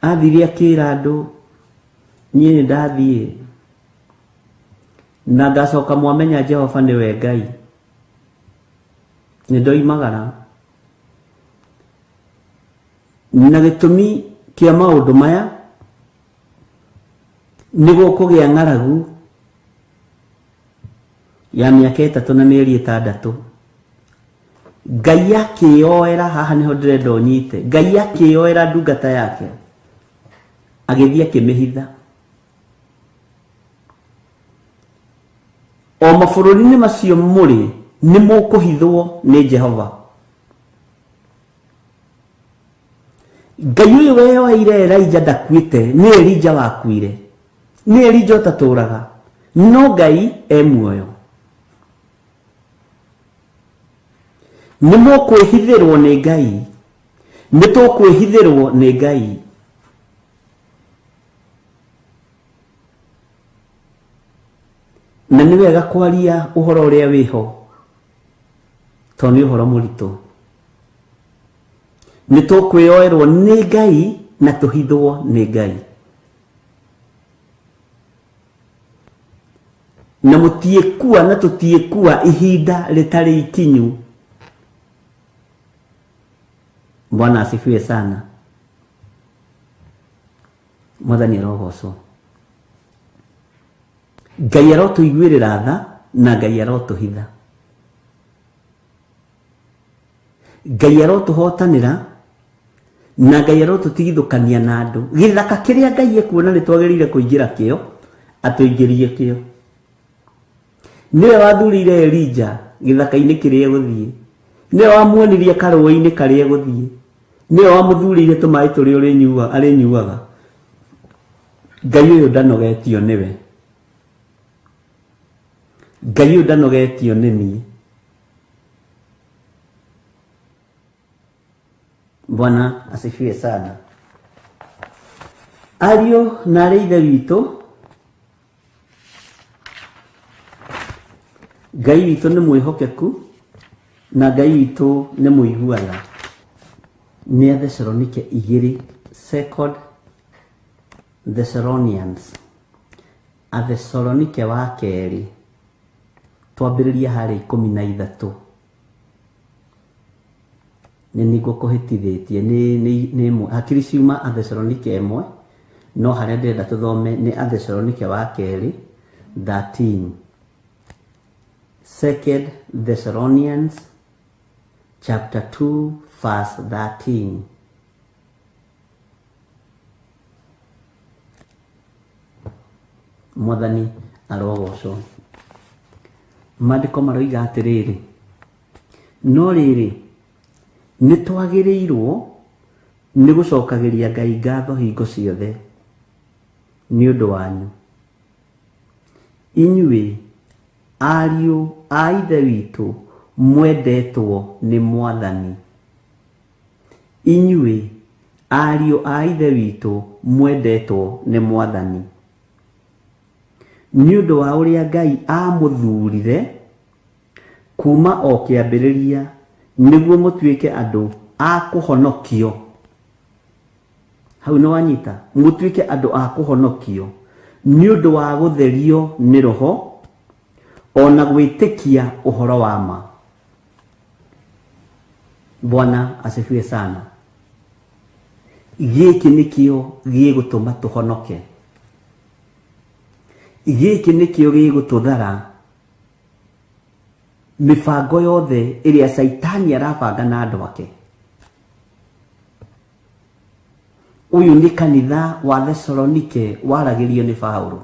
S5: athire akĩra andũ, niĩ nĩ ndathiĩ na ngacoka mwamenya Jehova nĩwe Ngai, nĩ ndoimagara. Na gĩtũmi kĩa maũndũ maya nĩ gũkũgĩa ng'aragu ya mĩaka 3 na mĩeri 6. Ngai akĩoera, haha nĩho ndĩrenda ũnyite, Ngai akĩoera ndungata yake agĩthiĩ akĩmĩhitha. O mabũrũri-inĩ macio mũrĩ nĩ mũkũhithwo nĩ Jehova. Ngai ũyũ weyoeire Elijah ndakuĩte, nĩ Elijah wakuire, nĩ Elijah ũtatũraga, no Ngai e muoyo. Nĩ mũkwĩhithĩrwo nĩ Ngai, nĩ tũkwĩhithĩrwo nĩ Ngai. Na nĩ wega kwaria ũhoro ũrĩa wĩho, tondũ nĩ ũhoro mũritũ. Nĩ tũkwĩyoerwo nĩ Ngai na tũhithwo nĩ Ngai. Na mũtiĩkua na tũtiĩkua ihinda rĩtarĩ ikinyu. Bwana asifiwe sana. Mwathani arogocwo. Ngai arotũiguĩrĩra tha na Ngai arotũhitha. Ngai arotũhotanĩra na Ngai arotũtigithũkania na andũ. Gĩthaka kĩrĩa Ngai ekuona nĩ twagĩrĩire kũingĩra kĩo, atũingĩrie kĩo. Nĩwe wathurire Elijah gĩthaka-inĩ kĩrĩa egũthiĩ, nĩwe wamuonirie karũĩ-inĩ karĩa egũthiĩ, nĩwe wamũthurĩire tũmaĩ tũrĩa arĩnyuaga. Ngai ũyũ ndanogetio nĩwe, Ngai ũyũ ndanogetio nĩ niĩ. Bwana asifiwe sana. Ariũ na arĩ ithe witũ, Ngai witũ nĩ mwĩhokeku na Ngai witũ nĩ mũiguana. Nĩ Athesalonike 2, Second Thessalonians, Athesalonike wa kerĩ, twambĩrĩria harĩa 13. Nĩ nĩguo kũhĩtithĩtie, nĩ hakiri ciuma Athesalonike 1, no harĩa ndĩrenda tũthome nĩ Athesalonike wa kerĩ 13. Second Thessalonians chapter 2 verse 13. Mwathani arogocwo. Maandĩko maroiga atĩrĩrĩ, no rĩrĩ, nĩ twagĩrĩirwo nĩ gũcokagĩria Ngai ngatho hingo ciothe nĩ ũndũ wanyu, inyuĩ ariũ a Ithe witũ mwendetwo nĩ Mwathani. Inyuĩ ariũ a Ithe witũ mwendetwo nĩ Mwathani, nĩ ũndũ wa ũrĩa Ngai aamũthuurire kuma o kĩambĩrĩria nĩguo mũtuĩke andũ a kũhonokio. Hau nĩ wanyita, mũtuĩke andũ a kũhonokio nĩ ũndũ wa gũtherio nĩ Roho ona gwĩtĩkia ũhoro wa ma. Bwana asifiwe sana. Gĩkĩ nĩkĩo gĩgũtũma tũhonoke, gĩkĩ nĩkĩo gĩgũtũthara mĩbango yothe ĩrĩa Caitani arabanga na andũ ake. Ũyũ nĩ kanitha wa Thesalonike waragĩrio nĩ Paulo,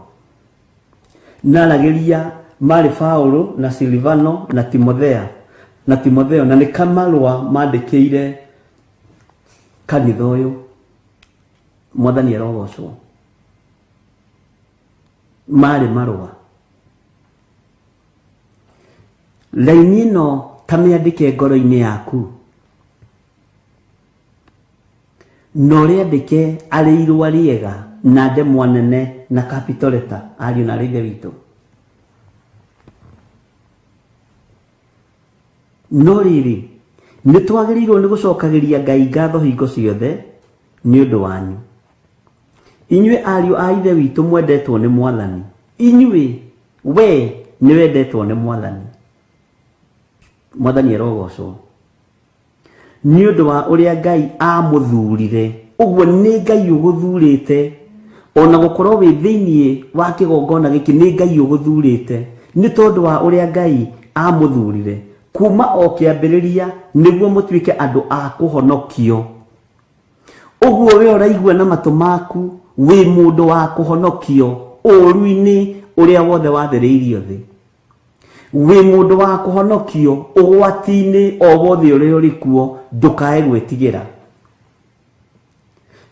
S5: na aragĩria marĩ Paulo na Silvano na Timothea na Timotheo, na nĩ kamarũa mandĩkĩire kanitha ũyũ. Mwathani arogocwo. Marĩ marũa. Raini ĩno ta mĩandĩke ngoro-inĩ yaku, na ũrĩandĩke arĩ irũa rĩega na ndemwa nene na capital letter, ariũ na aarĩ a Ithe witũ. No rĩrĩ, nĩ twagĩrĩirwo nĩ gũcokagĩria Ngai ngatho hingo ciothe nĩ ũndũ wanyu, inyuĩ ariũ a Ithe witũ mwendetwo nĩ Mwathani. Inyuĩ, we nĩ wendetwo nĩ Mwathani. Mwathani arogocwo nĩ ũndũ wa ũrĩa Ngai amũthurire. Ũguo nĩ Ngai ũgũthurĩte, ona gũkorwo wĩ thĩinĩ wa kĩgongona gĩkĩ nĩ Ngai ũgũthurĩte, nĩ tondũ wa ũrĩa Ngai amũthurire kuma o kĩambĩrĩria nĩguo mũtuĩke andũ a kũhonokio. Ũguo we ũraigua na matũ maku wĩ mũndũ wa kũhonokio ũũru-inĩ ũrĩa wothe wathĩrĩirio thĩ, wĩ mũndũ wa kũhonokio ũgwati-inĩ o wothe ũrĩa ũrĩ kuo. Ndũkae gwĩtigĩra,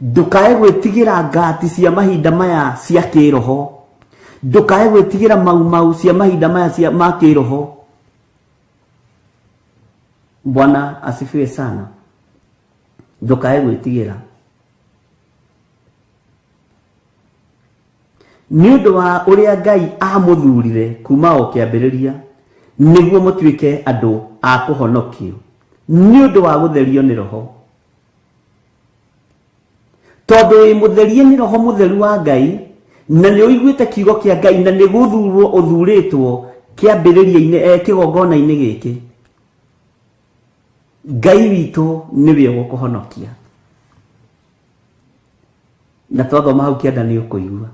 S5: ndũkae gwĩtigĩra ngati cia mahinda maya cia kĩroho, ndũkae gwĩtigĩra maumau cia mahinda maya cia ma kĩroho. Bwana asifiwe sana. Ndũkae gwĩtigĩra nĩ ũndũ wa ũrĩa Ngai amũthurire kuma o kĩambĩrĩria nĩguo mũtuĩke andũ a kũhonokio nĩ ũndũ wa gũtherio nĩ Roho, tondũ wĩ mũtherie nĩ Roho mũtheru wa Ngai, na nĩ ũiguĩte kiugo kĩa Ngai, na nĩ gũthurwo ũthurĩtwo kĩambĩrĩria-inĩ, kĩgongona-inĩ gĩkĩ. Ngai witũ nĩwe ũgũkũhonokia. Na twathoma hau kĩanda nĩ ũkũigua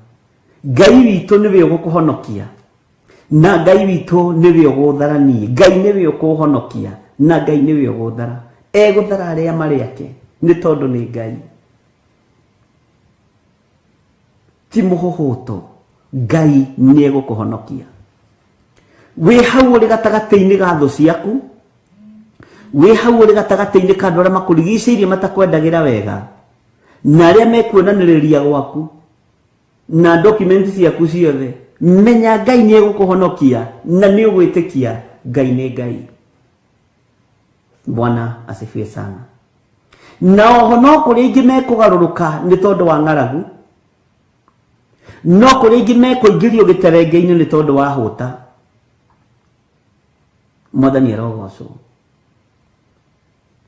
S5: Ngai witũ nĩwe ũgũkũhonokia, na Ngai witũ nĩwe ũgũthara niĩ. Ngai nĩwe ũkũhonokia, na Ngai nĩwe ũgũthara. Egũthara arĩa marĩ ake, nĩ tondũ nĩ Ngai, ti mũhũhũto. Ngai nĩ egũkũhonokia. Wĩ hau ũrĩ gatagatĩ-inĩ ga thũ ciaku, wĩ hau ũrĩ gatagatĩ-inĩ ka andũ arĩa makũrigicĩirie matakwendagĩra wega, na arĩa mekuonanĩrĩria gwaku na document ciaku ciothe, menya Ngai nĩ egũkũhonokia na nĩ ũgwĩtĩkia Ngai nĩ Ngai. Bwana asifiwe sana. Na oho no kũrĩ aingĩ mekũgarũrũka nĩ tondũ wa ng'aragu, no kũrĩ aingĩ mekũingĩrio gĩterenge-inĩ nĩ tondũ wa hũta. Mwathani arogocwo.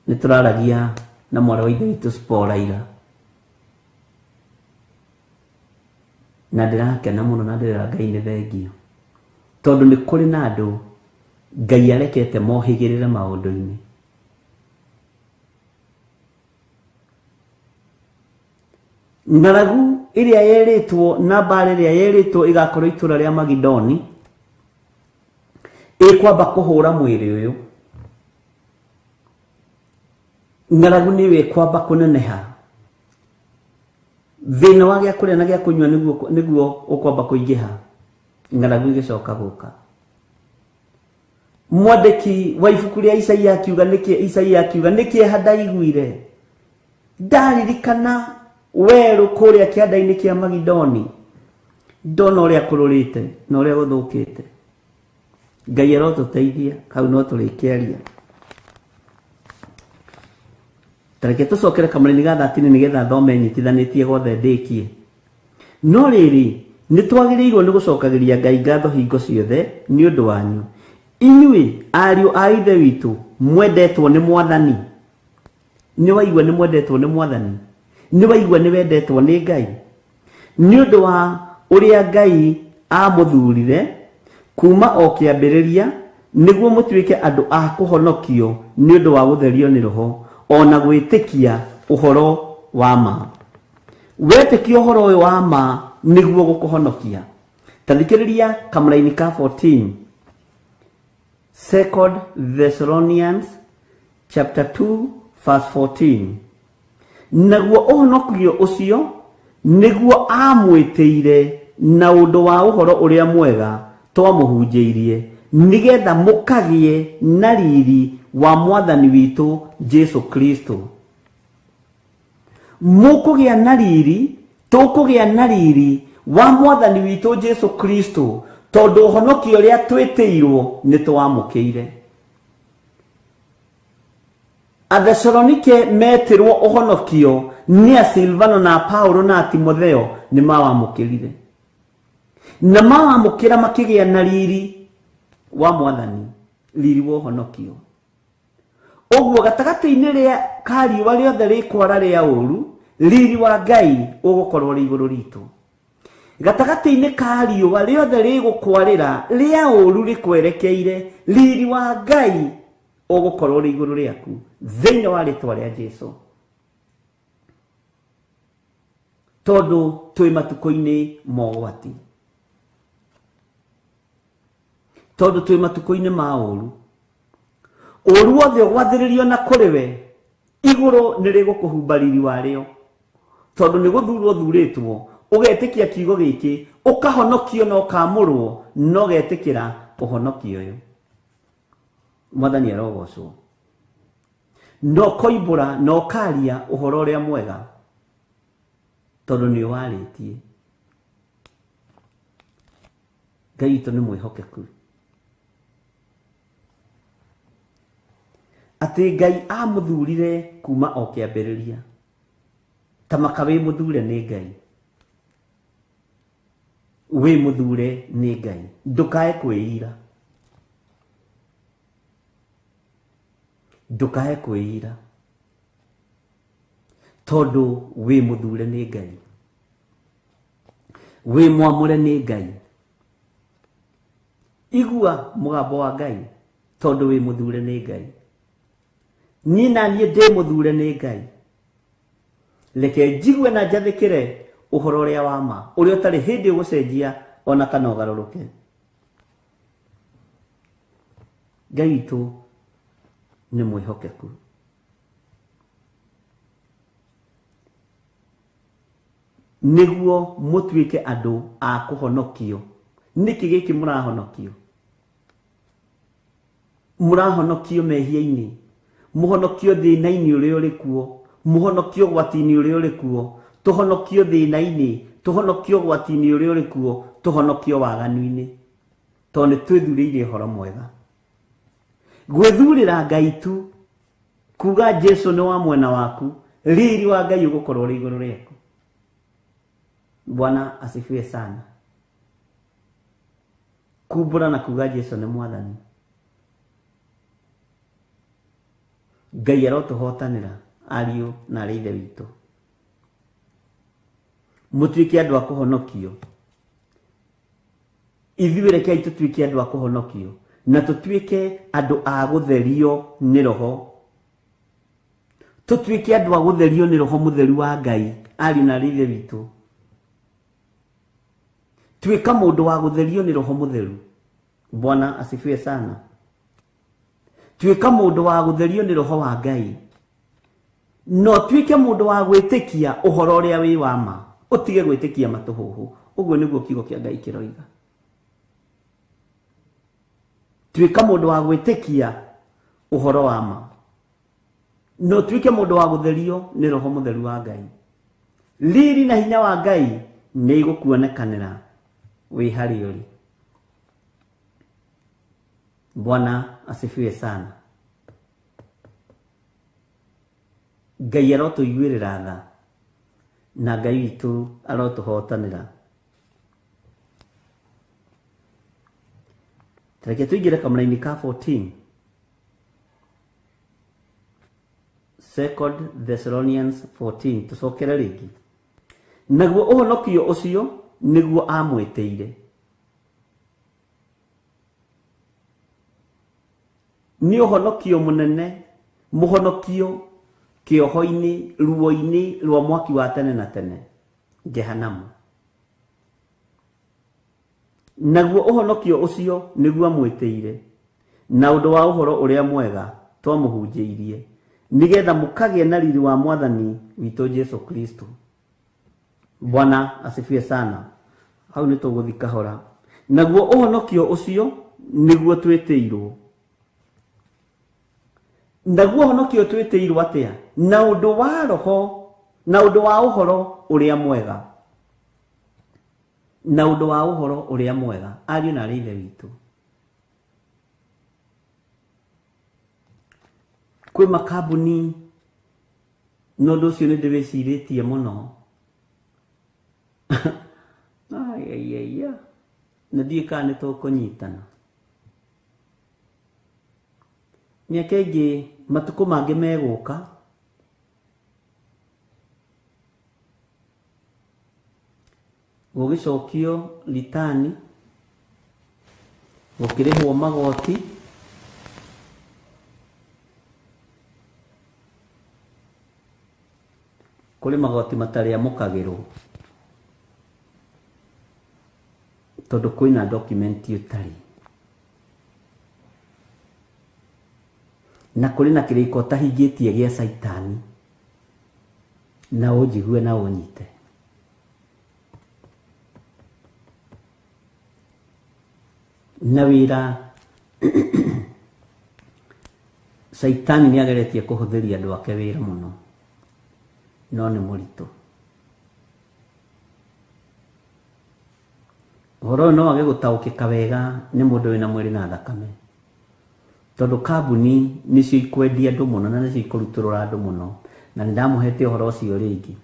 S5: Nĩ tũraragia na mwarĩ wa Ithe witũ Spora ira, na ndĩrakena mũno na ndĩrera Ngai nĩ thengio, tondũ nĩ kũrĩ na andũ Ngai arekete mohĩgĩrĩre maũndũ-inĩ. Ng'aragu ĩrĩa yerĩtwo na mbaara ĩrĩa yerĩtwo ĩgakorwo itũra rĩa Magidoni ĩkwamba kũhũra mwĩrĩ ũyũ. Ng'aragu nĩyo ĩkwamba kũneneha. Thĩna wa gĩa kũrĩa na gĩa kũnyua nĩguo ũkwamba kũingĩha, ng'aragu ĩgĩcoka gũka. Mwandĩki wa ibuku rĩa Isaia akiuga nĩkĩ, Isaia akiuga nĩ kĩeha ndaiguire ndaririkana werũ kũrĩa kĩanda-inĩ kĩa Magidoni, ndona ũrĩa kũrũrĩte na ũrĩa gũthũkĩte. Ngai arotũteithia, hau no tũrĩkĩaria. Tareke tũcokere kamũraini ga 13 nĩgetha thome nyitithanĩtie gothe ndĩkie. No rĩrĩ, nĩ twagĩrĩirwo nĩ gũcokagĩria Ngai ngatho hingo ciothe nĩ ũndũ wanyu, inyuĩ ariũ a Ithe witũ mwendetwo nĩ Mwathani. Nĩ waigua nĩ mwendetwo nĩ Mwathani, nĩ waigua nĩ wendetwo nĩ Ngai, nĩ ũndũ wa ũrĩa Ngai amũthurire kuma o kĩambĩrĩria, nĩguo mũtuĩke andũ a kũhonokio nĩ ũndũ wa gũtherio nĩ Roho ona gwĩtĩkia ũhoro wa ma. Wetĩkia ũhoro ũyũ wa ma nĩguo gũkũhonokia. Ta thikĩrĩria kamũraini ka 14, Second Thessalonians chapter 2 verse 14. Naguo ũhonokio ũcio nĩguo amwĩtĩire na ũndũ wa ũhoro ũrĩa mwega twamũhunjĩirie, nĩgetha mũkagĩe na riri wa Mwathani witũ Jesu Kristo. Mũkũgĩa na riri, tũkũgĩa na riri wa Mwathani witũ Jesu Kristo, tondũ ũhonokio ũrĩa twĩtĩirwo nĩ twamũkĩire. Athesalonike metĩrwo ũhonokio nĩ a Silvano na Paulo na Timotheo nĩ mawamũkĩrire, na mawamũkĩra makĩgĩa na riri wa Mwathani, riri wa ũhonokio. Ũguo gatagatĩ-inĩ rĩa ka riũa rĩothe rĩkwara rĩa ũru, riri wa Ngai ũgũkorwo ũrĩ igũrũ ritũ. Gatagatĩ-inĩ ka riũa rĩothe rĩgũkwarĩra rĩa ũru rĩkwerekeire, riri wa Ngai ũgũkorwo ũrĩ igũrũ rĩaku thĩinĩ wa rĩtwa rĩa Jesu. Tondũ twĩ matukũ-inĩ ma ũgwati, tondũ twĩ matukũ-inĩ ma ũru, ũru wothe ũgwathĩrĩrio na kũrĩ we, igũrũ nĩ rĩgũkũhumba riri warĩo, tondũ nĩ gũthurwo ũthurĩtwo, ũgetĩkia kiugo gĩkĩ, ũkahonokio na ũkamũrwo, na ũgetĩkĩra ũhonokio ũyũ. Mwathani arogocwo. Na ũkoimbũra na ũkaria ũhoro ũrĩa mwega, tondũ nĩ ũwarĩtie. Ngai witũ nĩ mwĩhokeku. Atĩ Ngai amũthurire kuma o kĩambĩrĩria, ta maka wĩ mũthure nĩ Ngai, wĩ mũthure nĩ Ngai, ndũkae kwĩira, ndũkae kwĩira, tondũ wĩ mũthure nĩ Ngai, wĩ mwamũre nĩ Ngai. Igua mũgambo wa Ngai, tondũ wĩ mũthure nĩ Ngai. Niĩ na niĩ ndĩ mũthure nĩ Ngai. Reke njigue na njathĩkĩre ũhoro ũrĩa wa ma, ũrĩa ũtarĩ hĩndĩ ũgũcenjia ona kana ũgarũrũke. Ngai witũ nĩ mwĩhokeku. Nĩguo mũtuĩke andũ a kũhonokio. Nĩkĩ gĩkĩ mũrahonokio? Mũrahonokio mehia-inĩ, mũhonokio thĩna-inĩ ũrĩa ũrĩ kuo, mũhonokio ũgwati-inĩ ũrĩa ũrĩ kuo, tũhonokio thĩna-inĩ, tũhonokio ũgwati-inĩ ũrĩa ũrĩ kuo, tũhonokio waganu-inĩ, tondũ nĩ twĩthurĩire ũhoro mwega. Gwĩthurĩra Ngai tu, kuga Jesu nĩ wa mwena waku, riri wa Ngai ũgũkorwo ũrĩ igũrũ rĩaku. Bwana asifiwe sana. Kumbũra na kuga Jesu nĩ Mwathani. Ngai arotũhotanĩra ariũ na arĩ Ithe witũ, mũtuĩke andũ a kũhonokio. Ithuĩ rekei tũtuĩke andũ a kũhonokio na tũtuĩke andũ a gũtherio nĩ Roho, tũtuĩke andũ a gũtherio nĩ Roho Mũtheru wa Ngai. Ariũ na arĩ Ithe witũ, tuĩka mũndũ wa gũtherio nĩ Roho Mũtheru. Bwana asifiwe sana. Tuĩka mũndũ wa gũtherio nĩ Roho wa Ngai, no tuĩke mũndũ wa gwĩtĩkia ũhoro ũrĩa wĩ wa ma. Ũtige gwĩtĩkia matũhũhũ. Ũguo nĩguo kiugo kĩa Ngai kĩroiga. Tuĩka mũndũ wa gwĩtĩkia ũhoro wa ma. Na ũtuĩke mũndũ wa gũtherio nĩ Roho Mũtheru wa Ngai. Riri na hinya wa Ngai nĩ igũkuonekanĩra wĩ harĩa ũrĩ. Bwana asifiwe sana. Ngai arotũiguĩrĩra tha na Ngai witũ arotũhotanĩra. Reke tũingĩre kamũraini ka 14. Second Thessalonians 14 tũcokere rĩngĩ. Naguo ũhonokio ũcio nĩguo amwĩtĩire. Nĩ ũhonokio mũnene, mũhonokio kĩoho-inĩ, ruo-inĩ rwa mwaki wa tene na tene, Jehanamu. Naguo ũhonokio ũcio nĩguo amwĩtĩire, na ũndũ wa ũhoro ũrĩa mwega twamũhunjĩirie, nĩgetha mũkagĩe na riri wa Mwathani witũ Jesu Kristo. Bwana asifiwe sana. Hau nĩ tũgũthiĩ kahora. Naguo ũhonokio ũcio nĩguo twĩtĩirwo. Naguo ũhonokio twĩtĩirwo atĩa? Na ũndũ wa Roho, na ũndũ wa ũhoro ũrĩa mwega. Na ũndũ wa ũhoro ũrĩa mwega, ariũ na aarĩ a Ithe witũ. Kwĩ makambuni, na ũndũ ũcio nĩ ndĩwĩcirĩtie mũno. Ai. Na ndiũĩ kana nĩ tũkũnyitana. Mĩaka ĩngĩ, matukũ mangĩ megũka, gũgĩcokio ritani, gũkĩrĩhwo magoti, kũrĩ magoti matarĩamũkagĩrwo tondũ kwĩna document ũtarĩ, na kũrĩ na kĩrĩko ũtahingĩtie gĩa caitani, na ũnjigue na ũnyite. Na wĩra caitani nĩ ageretie kũhũthĩria andũ ake wĩra mũno, no nĩ mũritũ. Ũhoro ũyũ no wage gũtaũkĩka wega nĩ mũndũ wĩna mwĩrĩ na thakame, tondũ kambuni nĩcio ikwendia andũ mũno na nĩcio ikũrutũrũra andũ mũno. Na nĩ ndamũhete ũhoro ũcio rĩngĩ,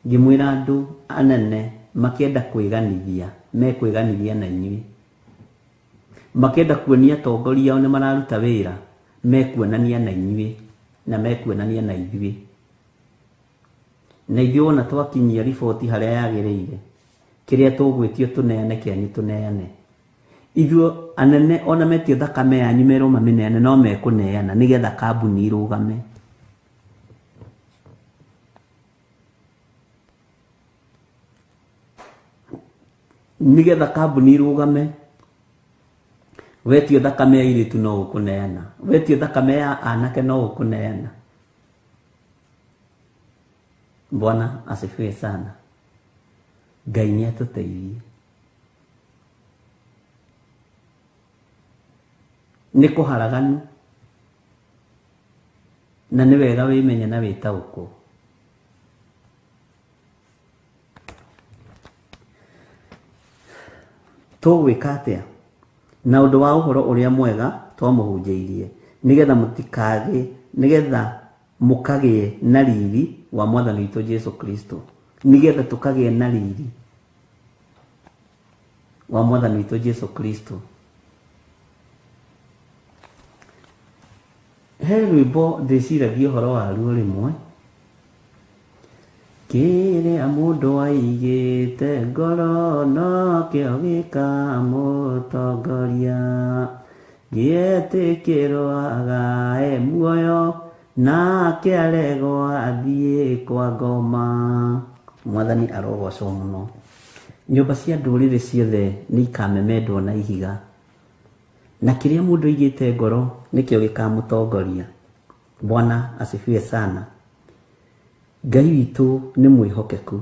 S5: ngĩmwĩra andũ anene makĩenda kwĩganithia, mekwĩganithia na inyuĩ. Makĩenda kuonia atongoria ao nĩ mararuta wĩra, mekuonania na inyuĩ na mekuonania na ithuĩ. Na ithuĩ wona twakinyia riboti harĩa yagĩrĩire, kĩrĩa tũgwĩtio tũneane kĩanyu tũneane. Ithuĩ anene ona metio thakame yanyu merwo mamĩneane, no mekũneana nĩgetha kambuni irũgame. Nĩgetha kambuni irũgame, wetio thakame ya airĩtu no ũkũneana, wetio thakame ya anake no ũkũneana. Bwana asifiwe sana. Ngai nĩ atũteithie. Nĩ kũharaganu, na nĩ wega wĩmenye na wĩtaũkwo. Tũgwĩka atĩa? Na ũndũ wa ũhoro ũrĩa mwega twamũhunjĩirie, nĩgetha mũtikagĩe, nĩgetha mũkagĩe na riri wa Mwathani witũ Jesu Kristo. Nĩgetha tũkagĩe na riri wa Mwathani witũ Jesu Kristo. He rwĩmbo ndĩciragia ũhoro waruo rĩmwe, kĩrĩa mũndũ aigĩte ngoro nokĩo gĩkamũtongoria, gĩetĩkĩrwo agae muoyo nake aregwo athiĩ kwa ngoma. Mwathani arogocwo mũno. Nyũmba cia ndũrĩrĩ ciothe nĩ ikamemendwo na ihiga, na kĩrĩa mũndũ aigĩte ngoro nĩkĩo gĩkamũtongoria. Bwana asifiwe sana. Ngai witũ nĩ mwĩhokeku.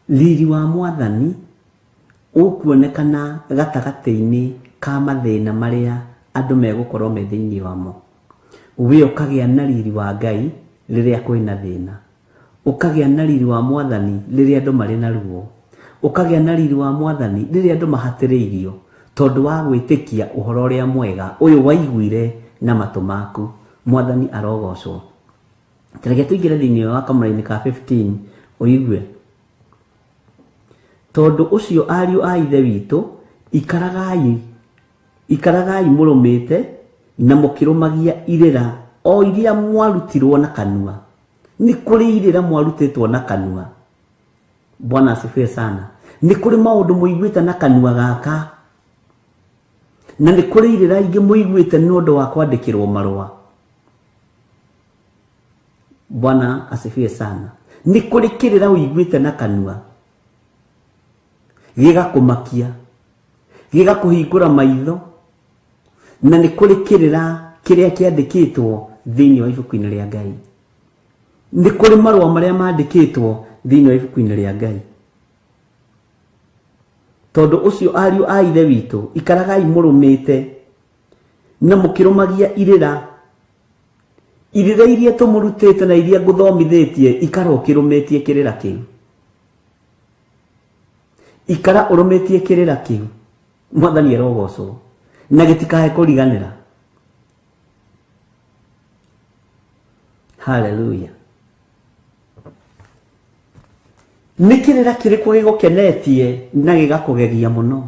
S5: Riri wa mwathani ũkuonekana gatagatĩ-inĩ ka mathĩna marĩa andũ megũkorwo me thĩinĩ wamo. We ũkagĩa na riri wa Ngai rĩrĩa kwĩna thĩna, ũkagĩa na riri wa mwathani rĩrĩa andũ marĩ na ruo, ũkagĩa na riri wa mwathani rĩrĩa andũ mahatĩrĩirio tondũ wa gwĩtĩkia ũhoro ũrĩa mwega ũyũ waiguire na matũ maku. Mwathani arogocwo. Reke tũingĩre thĩinĩ wa kamũra-inĩ ka 15 ũigue. Tondũ ũcio ariũ a Ithe witũ, ikaragai mũrũmĩte na mũkĩrũmagia irĩra o iria mwarutirwo na kanua. Nĩ kũrĩ irĩra mwarutĩtwo na kanua. Bwana asifiwe sana. Nĩ kũrĩ maũndũ mũiguĩte na kanua gaka, na nĩ kũrĩ irĩra ingĩ mũiguĩte nĩ ũndũ wa kwandĩkĩrwo marũa. Bwana asifiwe sana. Nĩ kũrĩ kĩrĩra ũiguĩte na kanua gĩgakũmakia, gĩgakũhingũra maitho, na nĩ kũrĩ kĩrĩra kĩrĩa kĩandĩkĩtwo thĩinĩ wa ibuku-inĩ rĩa Ngai. Nĩ kũrĩ marũa marĩa mandĩkĩtwo thĩinĩ wa ibuku-inĩ rĩa Ngai. Tondũ ũcio ariũ a Ithe witũ, ikaragai mũrũmĩte na mũkĩrũmagia irĩra, irĩra iria tũmũrutĩte na iria ngũthomithĩtie, ikara ũkĩrũmĩtie kĩrĩra kĩu. Ikara ũrũmĩtie kĩrĩra kĩu. Mwathani arogocwo, na gĩtikae kũriganĩra. Haleluya. Nĩ kĩrĩra kĩrĩkũ gĩgũkenetie na gĩgakũgegia mũno?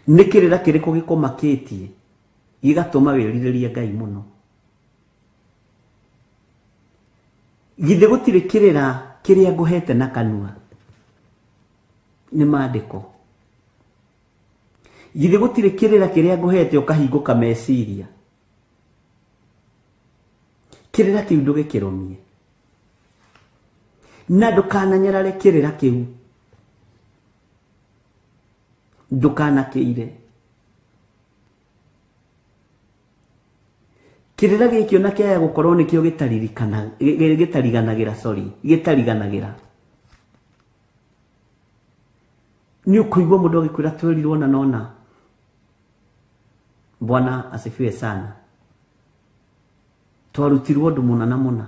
S5: Nĩ kĩrĩra kĩrĩkũ gĩkũmakĩtie gĩgatũma wĩrirĩrie Ngai mũno? Githĩ gũtirĩ kĩrĩra kĩrĩa ngũhete na kanua? Nĩ maandĩko. Githĩ gũtirĩ kĩrĩra kĩrĩa ngũhete ũkahingũka meciria? Kĩrĩra kĩu ndũgĩkĩrũmie, na ndũkananyarare kĩrĩra kĩu, ndũkanakĩire. Kĩrĩra gĩkĩ ona kĩaya gũkorwo nĩkĩo gĩtariganagĩra, sorry, gĩtariganagĩra. Nĩ ũkũigua mũndũ agĩkwĩra twerirwo na nona. Bwana asifiwe sana. Twarutirwo ũndũ mũna na mũna,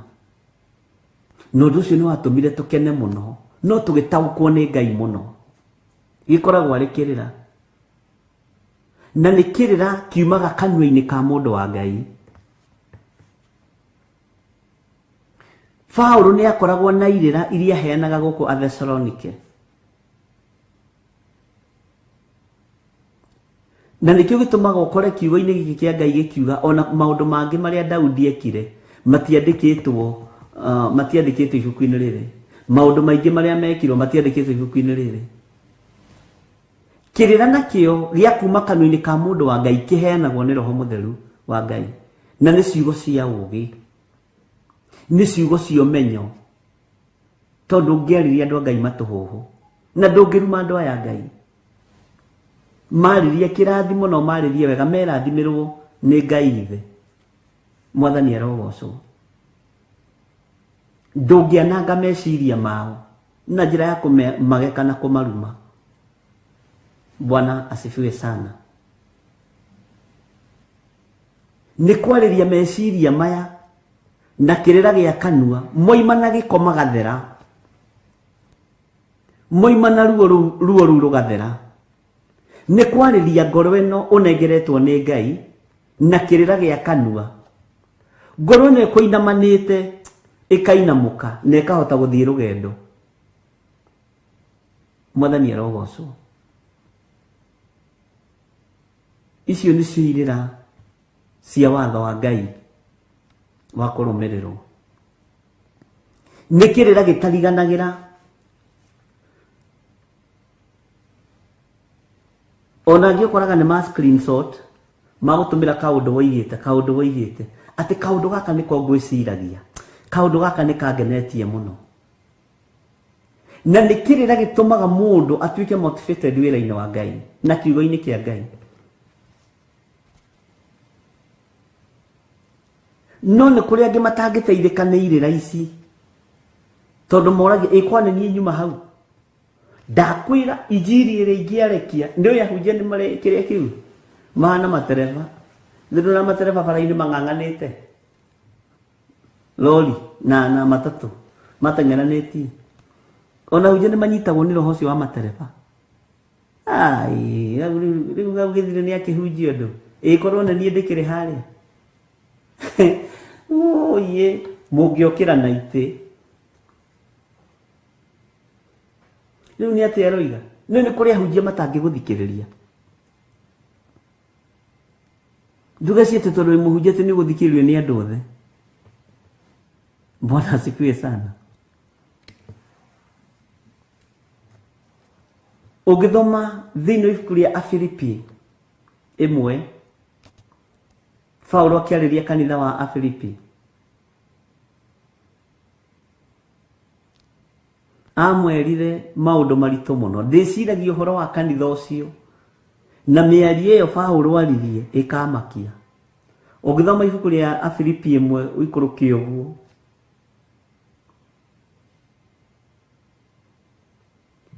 S5: na ũndũ ũcio nĩ watũmire tũkene mũno, no tũgĩtaũkwo nĩ Ngai mũno. Gĩkoragwo arĩ kĩrĩra, na nĩ kĩrĩra kiumaga kanua-inĩ ka mũndũ wa Ngai. Paũlũ nĩ akoragwo na irĩra iria aheanaga gũkũ Athesalonike, na nĩkĩo gĩtũmaga ũkore kiugo-inĩ gĩkĩ kĩa Ngai gĩkiuga ona maũndũ mangĩ marĩa Daudi ekire matiandĩkĩtwo, matiandĩkĩtwo ibuku-inĩ rĩrĩ. Maũndũ maingĩ marĩa mekirwo matiandĩkĩtwo ibuku-inĩ rĩrĩ. Kĩrĩra nakĩo gĩa kuma kanua-inĩ ka mũndũ wa Ngai kĩheanagwo nĩ Roho Mũtheru wa Ngai, na nĩ ciugo cia ũũgĩ, nĩ ciugo cia ũmenyo, tondũ ũngĩarĩria andũ a Ngai matũhũhũ, na ndũngĩruma andũ aya Ngai. Marĩrie kĩrathimo na ũmarĩrie wega, merathimĩrwo nĩ Ngai Ithe. Mwathani arogocwo. Ndũngĩananga meciria mao na njĩra ya kũmageka na kũmaruma. Bwana asifiwe sana. Nĩ kwarĩria meciria maya na kĩrĩra gĩa kanua, moima na gĩko magathera, moima na ruo rũu rũgathera. Nĩ kwarĩria ngoro ĩno ũnengeretwo nĩ Ngai na kĩrĩra gĩa kanua. Ngoro ĩno ĩkũinamanĩte ĩkainamũka na ĩkahota gũthiĩ rũgendo. Mwathani arogocwo. Icio nĩcio irĩra cia watho wa Ngai wa kũrũmĩrĩrwo. Nĩ kĩrĩra gĩtariganagĩra. Ona angĩ ũkoraga nĩ ma screenshot magũtũmĩra kaũndũ woigĩte, kaũndũ woigĩte, atĩ kaũndũ gaka nĩko ngwĩciragia, kaũndũ gaka nĩ kangenetie mũno. Na nĩ kĩrĩra gĩtũmaga mũndũ atuĩke motivated wĩra-inĩ wa Ngai na kiugo-inĩ kĩa Ngai. No nĩ kũrĩ angĩ matangĩteithĩka nĩ irĩra ici, tondũ moragia ĩ kwa nĩ niĩ nyuma hau. Ndakwĩra injiri ĩrĩa ingĩarekia nĩ ũyũ ahunjia nĩ marĩ kĩrĩa kĩu mahana matereba. Nĩ ndona matereba bara-inĩ mang'ang'anĩte lori na matatũ mateng'eranĩtie. Ona ahunjia nĩ manyitagwo nĩ roho ũcio wa matereba. Ai, rĩu gau gĩthire nĩ akĩhunjia ũndũ. Ĩkorwo nĩ niĩ ndĩkĩrĩ harĩa. Oye, mũngĩokĩra na itĩ. Rĩu nĩ atĩa aroiga? Nĩ kũrĩ ahunjia matangĩgũthikĩrĩria. Nduga ciĩtũ tondũ wĩ mũhunjia atĩ nĩ ũgũthikĩrĩrio nĩ andũ othe. Bwana asifiwe sana. Ũngĩthoma thĩinĩ wa ibuku rĩa Afilipi 1, Paulo akĩarĩria kanitha wa Afilipi amwerire maũndũ maritũ mũno. Ndĩciragia ũhoro wa kanitha ũcio na mĩario ĩyo Paulo aririe ĩkamakia. Ũngĩthoma ibuku rĩa Afilipi 1 ũikũrũke ũguo,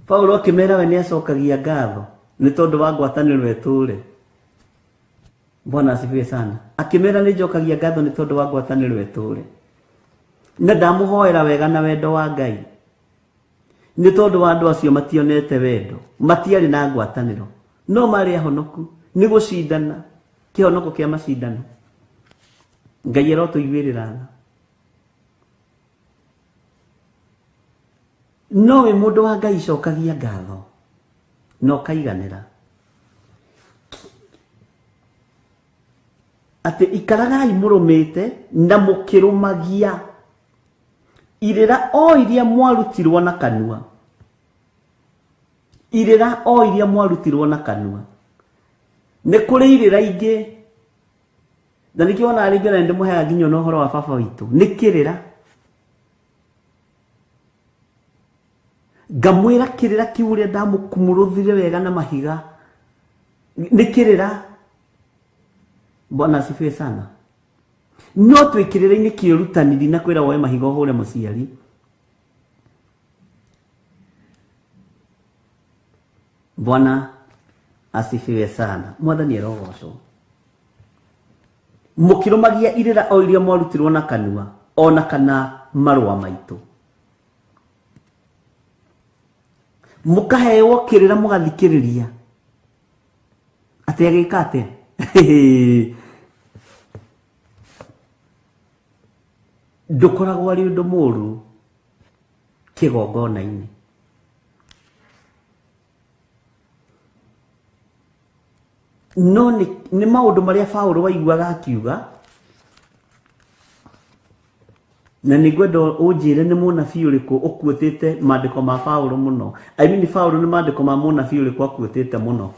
S5: Paulo akĩmera we nĩacokagia ngatho nĩ tondũ wa ngwatanĩro ĩtũre. Bwana asifiwe sana. Akĩmera nĩ njokagia ngatho nĩ tondũ wa ngwatanĩro ĩtũre. Na ndamũhoera wega na wendo wa Ngai nĩ tondũ wa andũ acio mationete wendo, matiarĩ na ngwatanĩro, no marĩ ahonoku nĩ gũcindana, kĩhonoko kĩa macindano. Ngai arotũiguĩrĩra tha. No wĩ mũndũ wa Ngai cokagia ngatho na ũkaiganĩra. Atĩ ikaragai mũrũmĩte na mũkĩrũmagia irĩra o iria mwarutirwo na kanua. Irĩra o iria mwarutirwo na kanua. Nĩ kũrĩ irĩra ingĩ, na nĩkĩo ona rĩngĩ na ndĩmũheaga nginya ona ũhoro wa baba witũ. Nĩ kĩrĩra. Ngamwĩra kĩrĩra kĩu ũrĩa ndamũkumũrũthire wega na mahiga. Nĩ kĩrĩra. Bwana asifiwe sana. No twĩkĩrĩra-inĩ kĩũrutani ndinakwĩra woe mahiga ũhũre mũciari. Bwana asifiwe sana. Mwathani arogocwo. Mũkĩrũmagia irĩra o iria mwarutirwo na kanua ona kana marũa maitũ. Mũkaheo kĩrĩra mũgathikĩrĩria. Atĩ agĩka atĩa? Ndũkoragwo arĩ ũndũ mũũru kĩgongona-inĩ. No nĩ maũndũ marĩa Paulo waiguaga akiuga, na nĩ ngwenda ũnjĩre nĩ mũnabii ũrĩkũ ũkuĩtĩte maandĩko ma Paulo mũno. I mean Paulo nĩ maandĩko ma mũnabii ũrĩkũ akuĩtĩte mũno.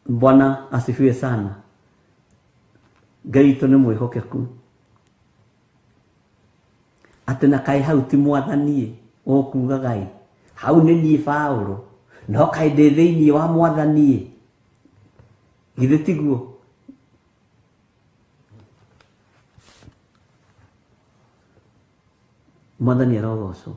S5: Bwana asifiwe sana. Ngai witũ nĩ mwĩhokeku. Atĩ na kaĩ hau ti mwathani ũkugaga ĩ, hau nĩ niĩ Paulo, no kaĩ ndĩ thĩinĩ wa mwathani. Githĩ tiguo? Mwathani arogocwo.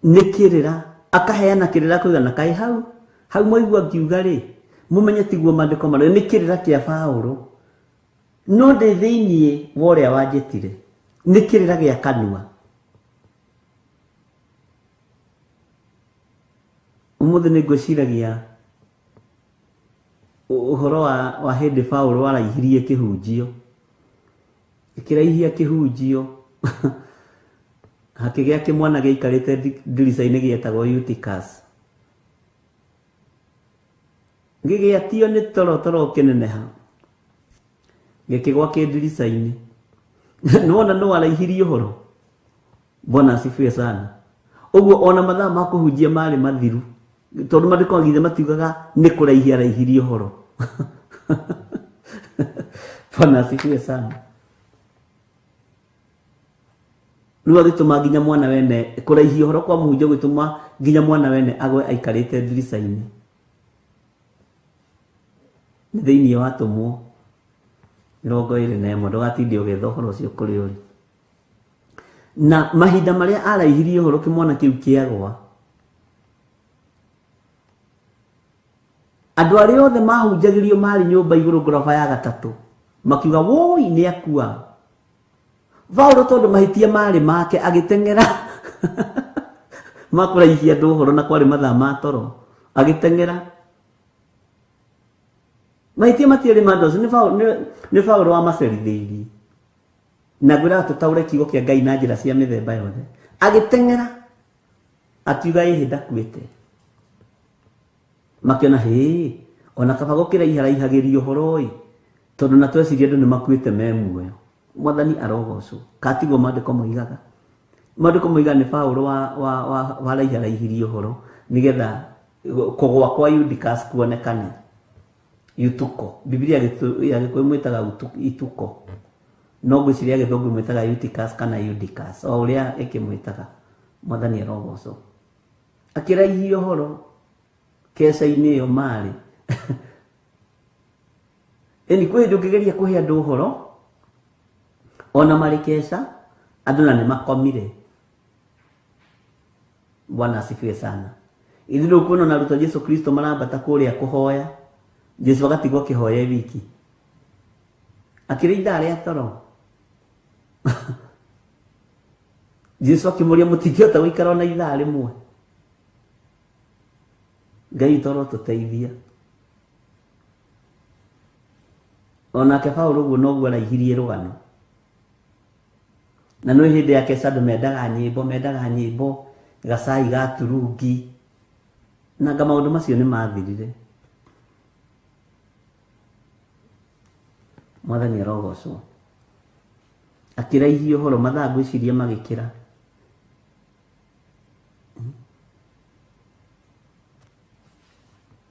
S5: Nĩ kĩrĩra, akaheana kĩrĩra kuiga na kaĩ hau, hau mwaigua ngiuga rĩ, mũmenye tiguo maandĩko marĩa, nĩ kĩrĩra kĩa Paulo. No ndĩ thĩinĩ wa ũrĩa wanjĩtire. Nĩ kĩrĩra gĩa kanua. Ũmũthĩ nĩ ngwĩciragia ũhoro wa hĩndĩ Paulo araihirie kĩhunjio. Akĩraihia kĩhunjio. Hakĩgĩa kĩmwana gĩaikarĩte ndirica-inĩ gĩetagwo Eutychus. Gĩgĩatio nĩ toro toro ũkĩneneha. Gĩkĩgwa kĩ ndirica-inĩ. Nĩwona no araihirie ũhoro. Bwana asifiwe sana. Ũguo ona mathaa ma kũhunjia marĩ mathiru. Tondũ maandĩko githĩ matiugaga nĩ kũraihia araihirie ũhoro. Bwana asifiwe sana. Rĩu agĩtũma nginya mwana wene kũraihia ũhoro kwa mũhunjia gũgĩtũma nginya mwana wene agwe aikarĩte ndirica-inĩ. Nĩ thĩinĩ wa atũmwo 21, ndũgatinde ũgĩetha ũhoro ũcio kũrĩ ũrĩ. Na mahinda marĩa araihirie ũhoro kĩmwana kĩu kĩagwa, andũ arĩa othe mahunjagĩrio marĩ nyũmba igũrũ ngoroba ya gatatũ makiuga woi nĩ akua. Paulo tondũ mahĩtia marĩ make agĩteng'era makũraihia andũ ũhoro na kwarĩ mathaa ma toro, agĩteng'era. Mahĩtia matiarĩ ma andũ acio, nĩ Paulo wamacerithĩirie. Na ngwĩraga tũtaũre kiugo kĩa Ngai na njĩra cia mĩthemba yothe. Agĩteng'era akiuga ĩhĩ ndakuĩte. Makĩona hĩ ona kaba gũkĩra iharaihagĩria ũhoro ĩ, tondũ na tweciria andũ nĩ makuĩte me muoyo. Mwathani arogocwo. Katiguo maandĩko moigaga. Maandĩko moigaga nĩ Paulo waraiharaihirie ũhoro nĩgetha kũgũa kwa Eutychus kuonekane. Yutuko. Biblia ya Gĩkũyũ mwĩtaga ituko. No ngwĩciria Gĩthũngũ mwĩtaga Eutychus kana Eutychus, o ũrĩa ĩkĩmwĩtaga. Mwathani arogocwo. Akĩraihia ũhoro keca-inĩ ĩyo marĩ. Ĩni kwĩ hĩndĩ ũngĩgeria kũhe andũ ũhoro ona marĩ keca, andũ na nĩ makomire. Bwana asifiwe sana. Ithuĩ ndũkuona ona arutwo a Jesu Kristo marambata kũrĩa kũhoya, Jesu agatigwo akĩhoya wiki. Akĩrĩ ithaa rĩa toro. Jesu akĩmũria mũtingĩhota gũikara ona ithaa rĩmwe. Ngai witũ arotũteithia. Onake Paulo ũguo noguo araihirie rũgano. Na no hĩndĩ ya keca andũ mendaga nyĩmbo, mendaga nyĩmbo, gacai ga turungi. Na anga maũndũ macio nĩ mathirire. Mwathani arogocwo. Akĩraihia ũhoro mathaa ngwĩciria magĩkĩra.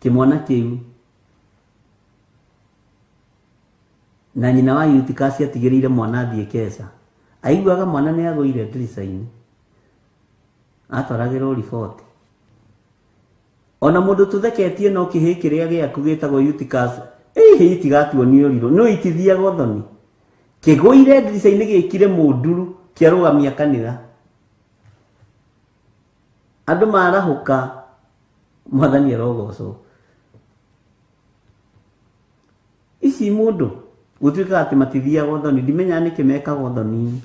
S5: Kĩmwana kĩu na nyina wa Eutychus atigĩrĩire mwana athiĩ keca. Aiguaga mwana nĩ agũire ndirica-inĩ. Atwaragĩrwo riboti. Ona mũndũ tũtheketie no kĩhĩ kĩrĩa gĩaku gĩtagwo Eutychus, ĩhĩ itigatuonio ũrirũ, no itithiaga ũthoni. Kĩgũire ndirica-inĩ gĩkire mũnduru kĩarũgamia kanitha. Andũ marahũka, Mwathani arogocwo. Ici mũndũ gũtuĩkaga atĩ matithiaga ũthoni, ndimenyaga nĩkĩ mekaga ũthoni.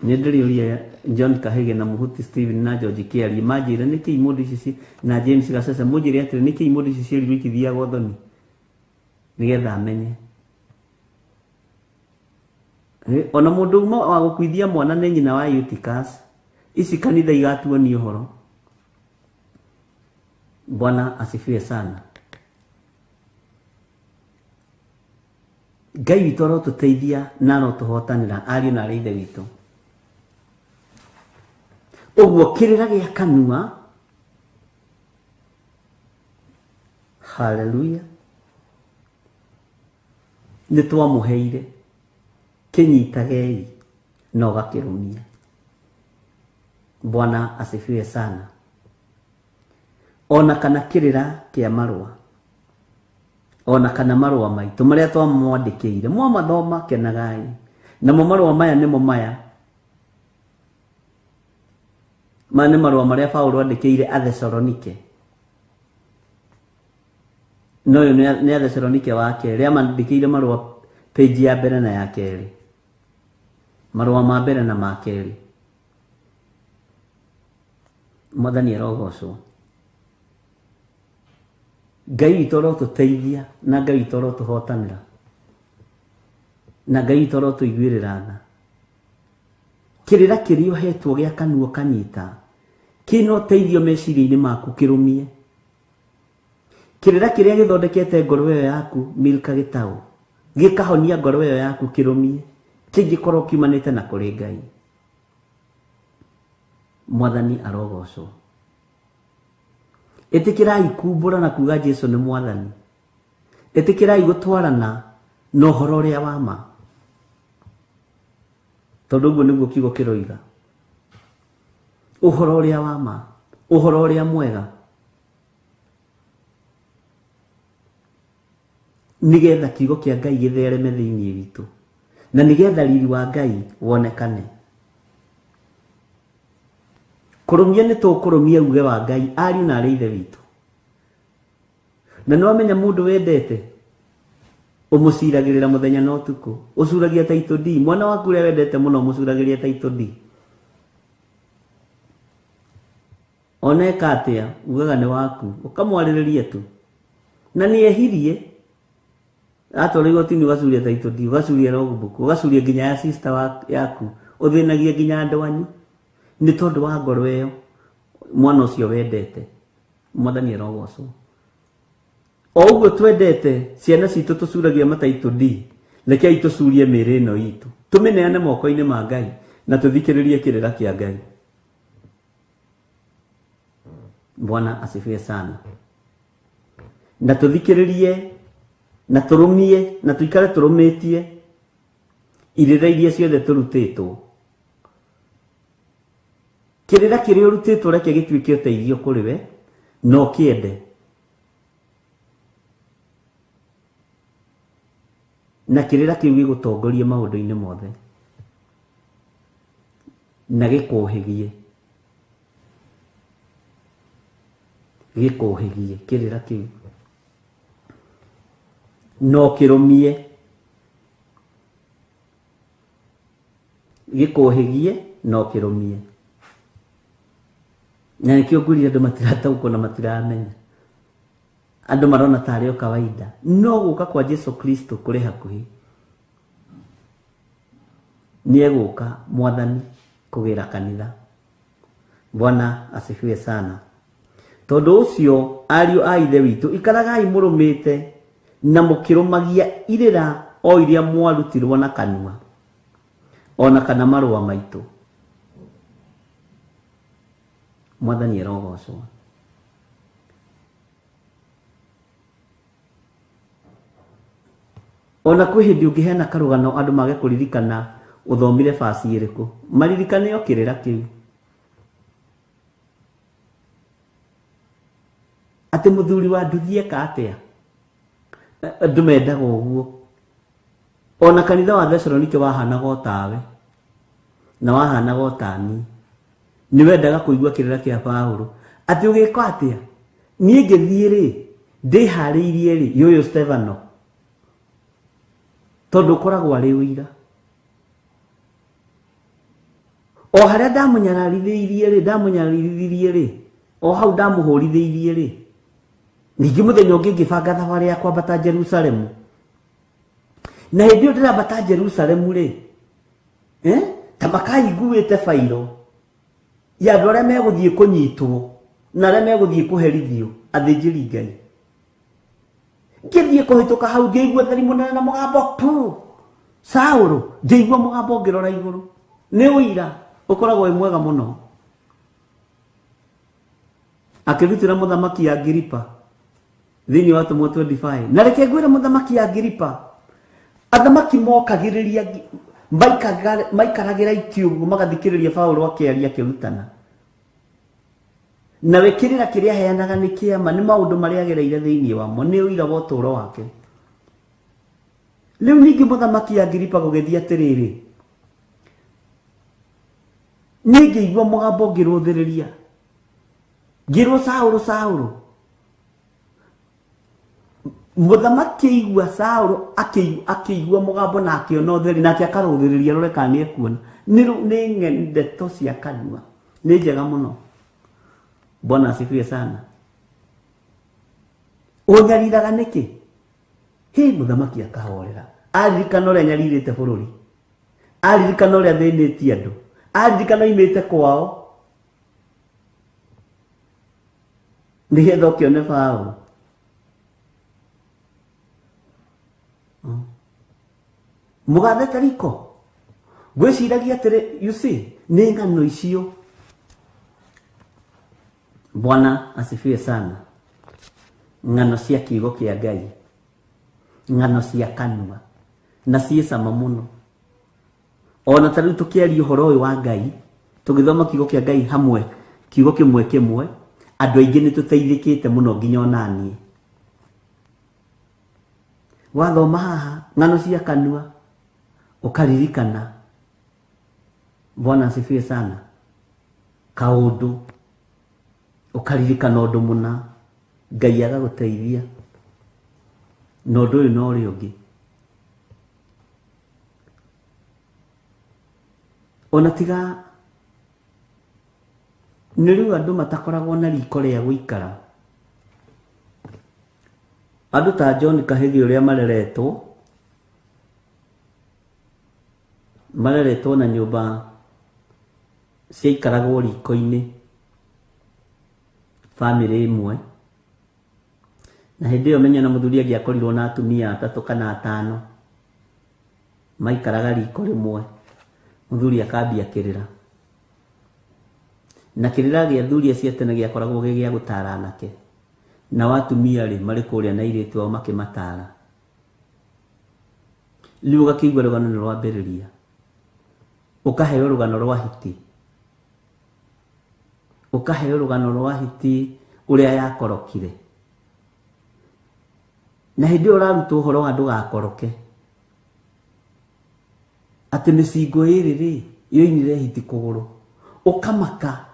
S5: Nĩ ndĩrĩũria John Kahige na Mũhuti Steven na George Kĩarie manjĩre nĩkĩ imũndũ ici na James Gacece mũnjĩre atĩrĩ nĩkĩ imũndũ ici cierirwo itithiaga ũthoni nĩgetha amenye. Ona mũndũ ũmwe wa gũkuithia mwana nĩ nyina wa Eutychus, ici kanitha igatuonia ũhoro. Bwana asifiwe sana. Ngai witũ arotũteithia na arotũhotanĩra ariũ na arĩ ithe witũ. Ũguo kĩrĩra gĩa kanua, haleluya, nĩ twamũheire, kĩnyitagei na ũgakĩrũmia. Bwana asifiwe sana. Ona kana kĩrĩra kĩa marũa, ona kana marũa maitũ marĩa twamwandĩkĩire, mwamathoma kenagai. Namo marũa maya nĩmo maya. Maya nĩ marũa marĩa Paulo andĩkĩire Athesalonike. No ũyũ nĩ Athesalonike wa kerĩ, amandĩkĩire marũa page ya mbere na ya kerĩ. Marũa ma mbere na ma kerĩ. Mwathani arogocwo. Ngai witũ arotũteithia na Ngai witũ arotũhotanĩra. Na Ngai witũ arotũiguĩrĩra tha. Kĩrĩra kĩrĩa ũhetwo gĩa kanua kanyita, kĩna ũteithio meciria-inĩ maku kĩrũmie. Kĩrĩra kĩrĩa gĩthondekete ngoro ĩyo yaku Milka Gĩtaũ, gĩkahonia ngoro ĩyo yaku kĩrũmie, kĩngĩkorwo kiumanĩte na kũrĩ Ngai. Mwathani arogocwo. Ĩtĩkĩrai kumbũra na kuga Jesu nĩ Mwathani. Ĩtĩkĩrai gũtwarana na ũhoro ũrĩa wa ma. Tondũ ũguo nĩguo kiugo kĩroiga. Ũhoro ũrĩa wa ma, ũhoro ũrĩa mwega. Nĩgetha kiugo kĩa Ngai gĩthereme thĩinĩ witũ. Na nĩgetha riri wa Ngai wonekane. Kũrũmia nĩ tũkũrũmia uge wa Ngai ariũ na arĩ ithe witũ. Na nĩwamenya mũndũ wendete ũmũciragĩrĩra mũthenya na ũtukũ, ũcuragia title D. Mwana waku ũrĩa wendete mũno ũmũcuragĩria title D. Ona eka atĩa ugaga nĩ waku, ũkamwarĩrĩria tu. Na nĩ ehirie atwara igoti-inĩ ũgacuria title D, ũgacuria logbook, ũgacuria nginya ya sister yaku, ũthĩnagia nginya andũ anyu nĩ tondũ wa ngoro ĩyo mwana ũcio wendete. Mwathani arogocwo. O ũguo twendete ciana citũ tũcuragia mataitũ D, rekei tũcurie mĩĩrĩ ĩno itũ, tũmĩneane moko-inĩ ma Ngai na tũthikĩrĩrie kĩrĩra kĩa Ngai. Bwana asifiwe sana. Na tũthikĩrĩrie na tũrũmie na tũikare tũrũmĩtie irĩra iria ciothe tũrutĩtwo. Kĩrĩra kĩrĩa ũrutĩtwo reke gĩtuĩke ũteithio kũrĩ we na ũkĩende. Na kĩrĩra kĩu gĩgũtongorie maũndũ-inĩ mothe na gĩkũhĩgie, gĩkũhĩgie kĩrĩra kĩu no kĩrũmie, gĩkũhĩgie no kĩrũmie. Na nĩkĩo ngwĩrire andũ matirataũkwo na matiramenya. Andũ marona tarĩ o kawaida, no gũka kwa Jesu Kristo kũrĩ hakuhĩ. Nĩ egũka Mwathani kũgĩra kanitha. Bwana asifiwe sana. Tondũ ũcio ariũ a ithe witũ, ikaragai mũrũmĩte na mũkĩrũmagia irĩra o iria mwarutirwo na kanua ona kana marũa maitũ. Mwathani arogocwo. Ona kwĩ hĩndĩ ũngĩheana karũgano andũ mage kũririkana ũthomire baci ĩrĩkũ, maririkane o kĩrĩra kĩu. Atĩ mũthuri wa nduthi eka atĩa? Andũ mendaga ũguo. Ona kanitha wa Thesalonike wahanaga o tawe na wahanaga o tani. Nĩ wendaga kũigua kĩrĩra kĩa Paũlũ atĩ ũgĩka atĩa? Niĩ ngĩthiĩ rĩ, ndĩharĩirie rĩ, yũyũ Stefano, tondũ ũkoragwo arĩ ũira. O harĩa ndamũnyararithĩirie rĩ, ndamũnyararithirie rĩ, o hau ndamũhũrithĩirie rĩ, ningĩ mũthenya ũngĩ ngĩbanga thabarĩ ya kwambata Jerusalemu. Na hĩndĩ ĩyo ndĩrambata Jerusalemu rĩ, ta makaiguĩte bairo ya andũ arĩa megũthiĩ kũnyitwo na arĩa megũthiĩ kũherithio athĩnjĩri Ngai. Ngĩthiĩ kũhĩtũka hau ngĩigua theri mũnene na mũgambo pu Saũlũ, ngĩigua mũgambo ngĩrora igũrũ. Nĩ ũira ũkoragwo wĩ mwega mũno. Akĩrutĩra mũthamaki Agiripa thĩinĩ wa Atũmwo 25. Na reke ngwĩre mũthamaki Agiripa, athamaki mokagĩrĩria maikaragĩra itĩ ũguo magathikĩrĩria Paũlũ akĩaria akĩrutana. Nawe kĩrĩra kĩrĩa aheanaga nĩ kĩama, nĩ maũndũ marĩa agereire thĩinĩ wamo, nĩ ũira wa ũtũũro wake. Rĩu ningĩ mũthamaki Agiripa gũgĩthiĩ atĩrĩrĩ, niĩ ngĩigua mũgambo ngĩrũthĩrĩria, ngĩrwo Saũlũ, Saũlũ. Mũthamaki aigua Saũlũ akĩigua mũgambo na akĩona ũtheri, nake akarũthĩrĩria rore kana nĩ ekuona. Nĩ ndeto cia kanua, nĩ njega mũno. Bwana asifiwe sana. Ũnyariraga nĩkĩ? Hĩ, mũthamaki akahorera. Aririkana ũrĩa nyarirĩte bũrũri, aririkana ũrĩa thĩnĩtie andũ, aririkana oimĩte kwao nĩgetha ũkĩone Paũlũ. Mũgathe Tariko, ngwĩciragia atĩrĩ, you see, nĩ ng'ano icio. Bwana asifiwe sana. Ng'ano cia kiugo kĩa Ngai, ng'ano cia kanua, na ciĩ cama mũno. Ona ta rĩu tũkĩaria ũhoro ũyũ wa Ngai, tũgĩthoma kiugo kĩa Ngai hamwe, kiugo kĩmwe kĩmwe, andũ aingĩ nĩ tũteithĩkĩte mũno nginya ona niĩ. Wathoma haha ng'ano cia kanua, Ũkaririkana. Bwana asifiwe sana. Kaũndũ. Ũkaririkana ũndũ mũna. Ngai agagũteithia. Na ũndũ ũyũ na ũrĩa ũngĩ. Ona tiga nĩ rĩu andũ matakoragwo na riko rĩa gũikara. Andũ ta John Kahĩgi ũrĩa mareretwo na nyũmba ciaikaragwo riko-inĩ bamĩrĩ ĩmwe. Na hĩndĩ ĩyo menya na mũthuri angĩakorirwo na atumia atatũ kana atano maikaraga riko rĩmwe, mũthuri akambia kĩrĩra. Na kĩrĩra gĩa athuri acio a tene gĩakoragwo gĩ gĩa gũtara anake. Nao atumia rĩ marĩ kũrĩa na airĩtu ao makĩmatara. Rĩu ũgakĩigua rũgano nĩ rwambĩrĩria. Ũkaheo rũgano rwa hiti. Ũkaheo rũgano rwa hiti ũrĩa yakorokire. Na hĩndĩ ĩyo ũrarutwo ũhoro wa ndũgakoroke. Atĩ mĩcingo ĩrĩ rĩ yoinire hiti kũgũrũ. Ũkamaka.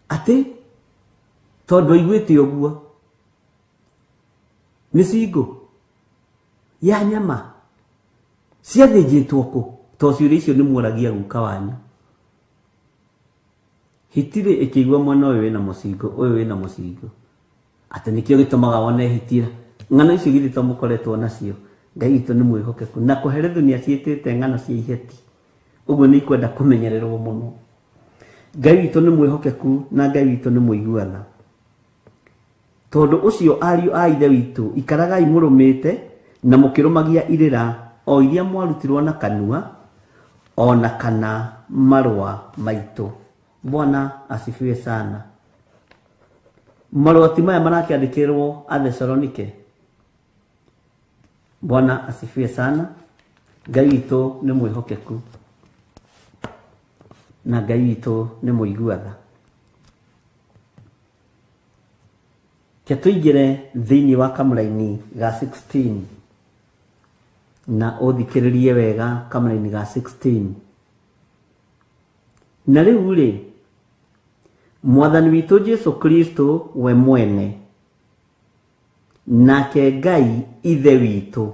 S5: Atĩ tondũ aiguĩte ũguo. Mĩcingo ya nyama ciathĩnjĩtwo kũ? To ciũria icio nĩ muoragia guka wanyu. Hiti rĩ ĩkĩigua mwena ũyũ wĩna mũcingo, ũyũ wĩna mũcingo. Atĩ nĩkĩo gĩtũmaga wone hiti. Ng'ano icio githĩ to mũkoretwo nacio. Ngai witũ nĩ mwĩhokeku. Na kũherethu nĩ aciĩtĩte ng'ano cia iheti. Ũguo nĩ ikwenda kũmenyererwo mũno. Ngai witũ nĩ mwĩhokeku na Ngai witũ nĩ mũigua tha. Tondũ ũcio ariũ a ithe witũ, ikaragai mũrũmĩte na mũkĩrũmagia irĩra o iria mwarutirwo na kanua ona kana marũa maitũ. Bwana asifiwe sana. Marũa ti maya marakĩandĩkĩrwo Athesalonike. Bwana asifiwe sana. Ngai witũ nĩ mwĩhokeku na Ngai witũ nĩ mũigua tha. Ke tũingĩre thĩinĩ wa kamũraini ga 16 na ũthikĩrĩrie wega kamũraini ga 16. Na rĩu rĩ, Mwathani witũ Jesu Kristo we mwene nake Ngai ithe witũ,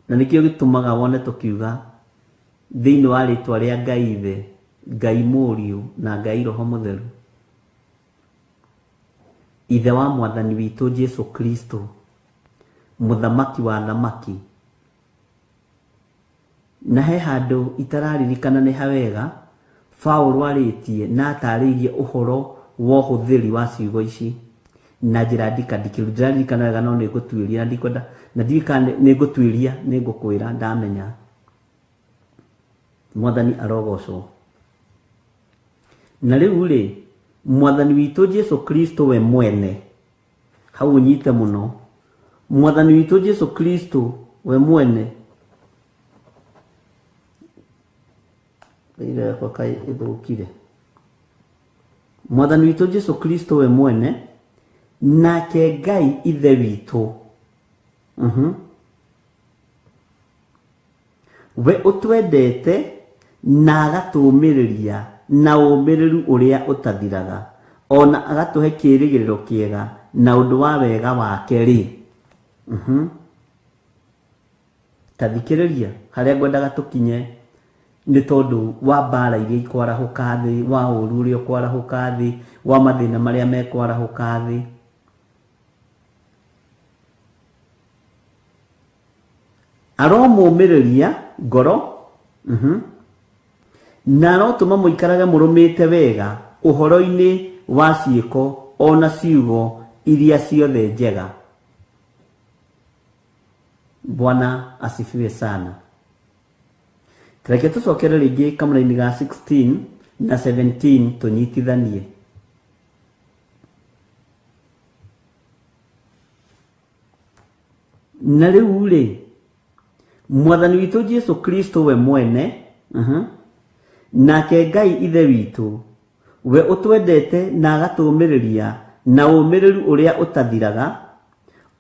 S5: na nĩkĩo gĩtũmaga wone tũkiuga thĩinĩ wa rĩtwa rĩa Ngai ithe, Ngai mũriũ na Ngai Roho Mũtheru, ithe wa Mwathani witũ Jesu Kristo, mũthamaki wa thamaki. Na he handũ itararirikana nĩ hawega Paũlũ arĩtie na atarĩirie ũhoro wa ũhũthĩri wa ciugo ici na njĩra ndikandikĩru. Ndiraririkana wega no nĩngũtuĩria na ndikwenda na ndiũĩ kana nĩngũtuĩria nĩngũkwĩra ndamenya. Mwathani arogocwo. Na rĩu rĩ, Mwathani witũ Jesu Kristo we mwene, hau ũnyite mũno, Mwathani witũ Jesu Kristo we mwene, ĩra yakwa kaĩ ĩthũkire. Mwathani witũ Jesu Kristo we mwene nake Ngai ithe witũ, we ũtwendete na agatũũmĩrĩria na ũũmĩrĩru ũrĩa ũtathiraga, ona agatũhe kĩĩrĩgĩrĩro kĩega na ũndũ wa wega wake rĩ. Ta thikĩrĩria harĩa ngwendaga tũkinye nĩ tondũ wa mbara iria ikwarahũka thĩ, wa ũũru ũrĩa ũkwarahũka thĩ, wa mathĩna marĩa mekwarahũka thĩ. Aromũmĩrĩria ngoro, na arotũma mũikarage mũrũmĩte wega ũhoro-inĩ wa ciĩko ona ciugo iria ciothe njega. Bwana asifiwe sana. Reke tũcokere rĩngĩ kamũraini ga 16 na 17 tũnyitithanie. Na rĩu rĩ, Mwathani witũ Jesu Kristo we mwene, nake Ngai ithe witũ, we ũtwendete na agatũũmĩrĩria na ũũmĩrĩru ũrĩa ũtathiraga,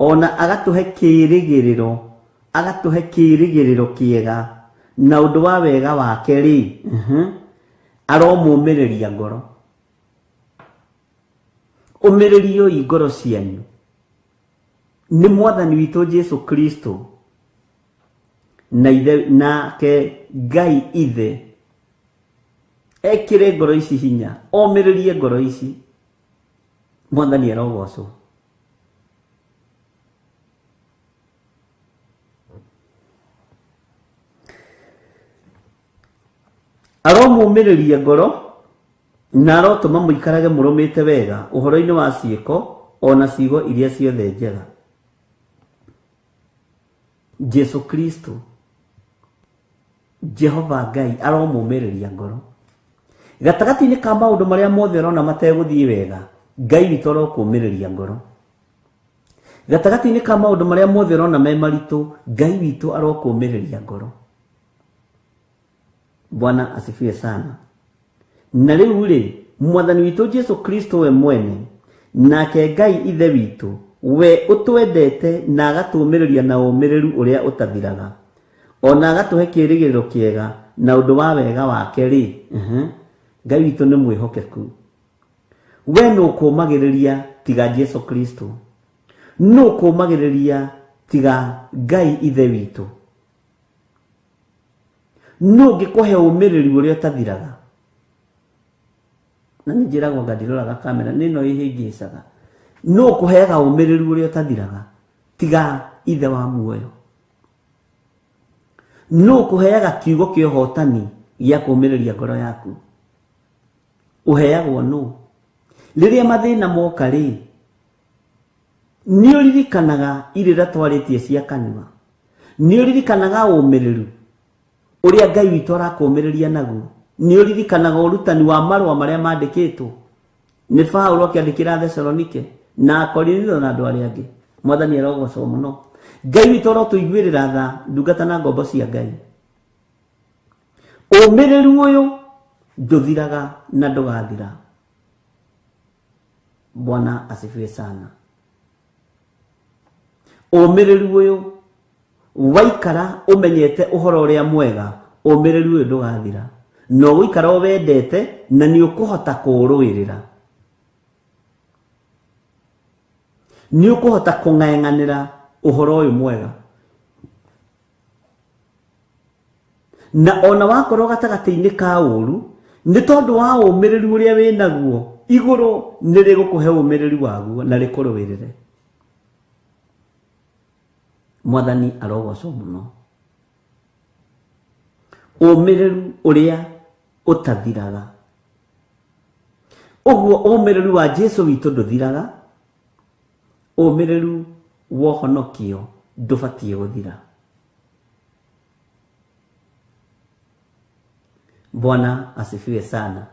S5: Ona agatũhe kĩĩrĩgĩrĩro, agatũhe kĩĩrĩgĩrĩro kĩega na ũndũ wa wega wake rĩ, aromũmĩrĩria ngoro. Ũmĩrĩrioi ngoro cianyu nĩ Mwathani witũ Jesu Kristo na ithe nake Ngai ithe ekĩre ngoro ici hinya, omĩrĩrie ngoro ici. Mwathani arogocwo. Aromũmĩrĩria ngoro na arotũma mũikarage mũrũmĩte wega ũhoro-inĩ wa ciĩko ona ciugo iria ciothe njega. Jesu Kristo Jehova Ngai aromũmĩrĩria ngoro gatagatĩ-inĩ ka maũndũ marĩa mothe ũrona mategũthiĩ wega. Ngai witũ arokũmĩrĩria ngoro gatagatĩ-inĩ ka maũndũ marĩa mothe ũrona me maritũ. Ngai witũ arokũmĩrĩria ngoro. Bwana asifiwe sana. Na rĩu rĩ, Mwathani witũ Jesu Kristo we mwene nake Ngai ithe witũ we ũtwendete na agatũũmĩrĩria na ũmĩrĩru ũrĩa ũtathiraga, ona agatũhe kĩĩrĩgĩrĩro kĩega na ũndũ wa wega wake rĩ, Ngai witũ nĩ mwĩhokeku. We nũ ũkũũmagĩrĩria tiga Jesu Kristo? Nũ ũkũũmagĩrĩria tiga Ngai ithe witũ? Nũ ũngĩkũhe ũmĩrĩru ũrĩa ũtathiraga? Na nĩ njĩragwo nga ndiroraga kamera nĩ no ĩhĩngĩcaga. Nũ ũkũheaga ũmĩrĩru ũrĩa ũtathiraga tiga ithe wa muoyo? Nũ ũkũheaga kiugo kĩa ũhotani gĩa kũũmĩrĩria ngoro yaku? Ũheagwo nũ? Rĩrĩa mathĩna moka rĩ, nĩ ũririkanaga irĩra twarĩtie cia kanua? Nĩ ũririkanaga ũmĩrĩru ũrĩa Ngai witũ arakũũmĩrĩria naguo? Nĩ ũririkanaga ũrutani wa marũa marĩa mandĩkĩtwo nĩ Paulo akĩandĩkĩra Thesalonike na Akorinitho na andũ arĩa angĩ? Mwathani arogocwo mũno. Ngai witũ arotũiguĩrĩra tha, ndungata na ngombo cia Ngai. Ũmĩrĩru ũyũ ndũthiraga na ndũgathira. Bwana asifiwe sana. Ũmĩrĩru ũyũ waikara ũmenyete ũhoro ũrĩa mwega, ũmĩrĩru ũyũ ndũgathira, na ũgũikara ũwendete na nĩ ũkũhota kũũrũĩrĩra, nĩ ũkũhota kũng'eng'anĩra ũhoro ũyũ mwega. Na ona wakorwo gatagatĩ-inĩ ka ũru, nĩ tondũ wa ũmĩrĩru ũrĩa wĩ naguo, igũrũ nĩ rĩgũkũhe ũmĩrĩru waguo na rĩkũrũĩrĩre. Mwathani arogocwo mũno. Ũmĩrĩru ũrĩa ũtathiraga. Ũguo ũmĩrĩru wa Jesu witũ ndũthiraga, ũmĩrĩru wa ũhonokio ndũbatiĩ gũthira. Bwana asifiwe sana.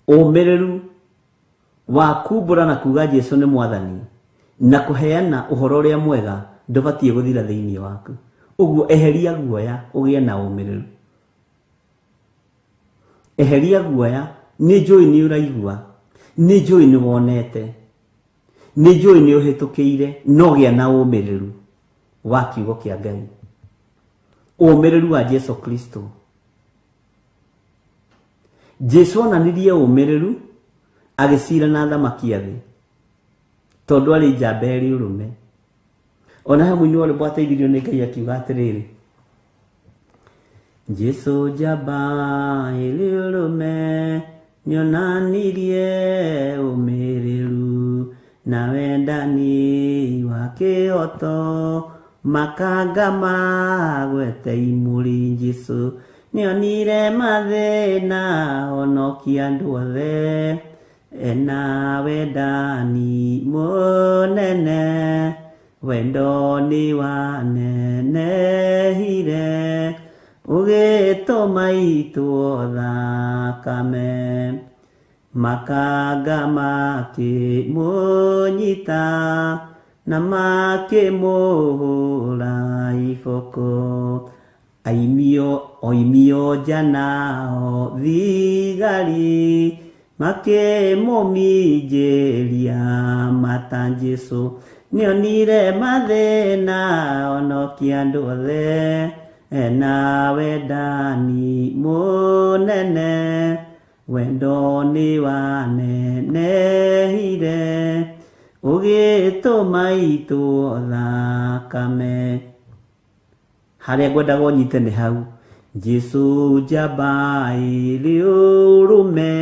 S5: Ũmĩrĩru wa kumbũra na kuga Jesu nĩ Mwathani na kũheana ũhoro ũrĩa mwega ndũbatiĩ gũthira thĩinĩ waku. Ũguo eheria guoya ũgĩe na ũmĩrĩru. Eheria guoya, nĩ njũĩ nĩ ũraigua, nĩ njũĩ nĩ wonete, nĩ njũĩ nĩ ũhĩtũkĩire, no gĩa na ũmĩrĩru wa kiugo kĩa Ngai, ũmĩrĩru wa Jesu Kristo. Jesu onanirie ũmĩrĩru agĩcira na athamaki a thĩ, tondũ arĩ njamba ĩrĩ ũrũme. Ona he mũini wa rwĩmbo ateithirio nĩ Ngai akiuga atĩrĩrĩ, Jesu njamba ĩrĩ ũrũme nĩonanirie ũmĩrĩru na wendani wa kĩhoto, makanga magwete imũrĩ. Jesu nĩonire mathĩna honokia andũ othe, ena wendani mũnene, wendo nĩ wanenehire ũgĩtũma itwo thakame. Makanga makĩmũnyita na makĩmũhũra iboko, aimio oimio nja nao thigari Makĩmũminjĩria mata Jesũ nĩonire mathĩna onokia andũ othe ena wendani mũnene wendo nĩ wanenehire ũgĩtũma itwo thakame. Harĩa ngwendaga ũnyite nĩ hau. Jesũ njamba ĩrĩ ũrũme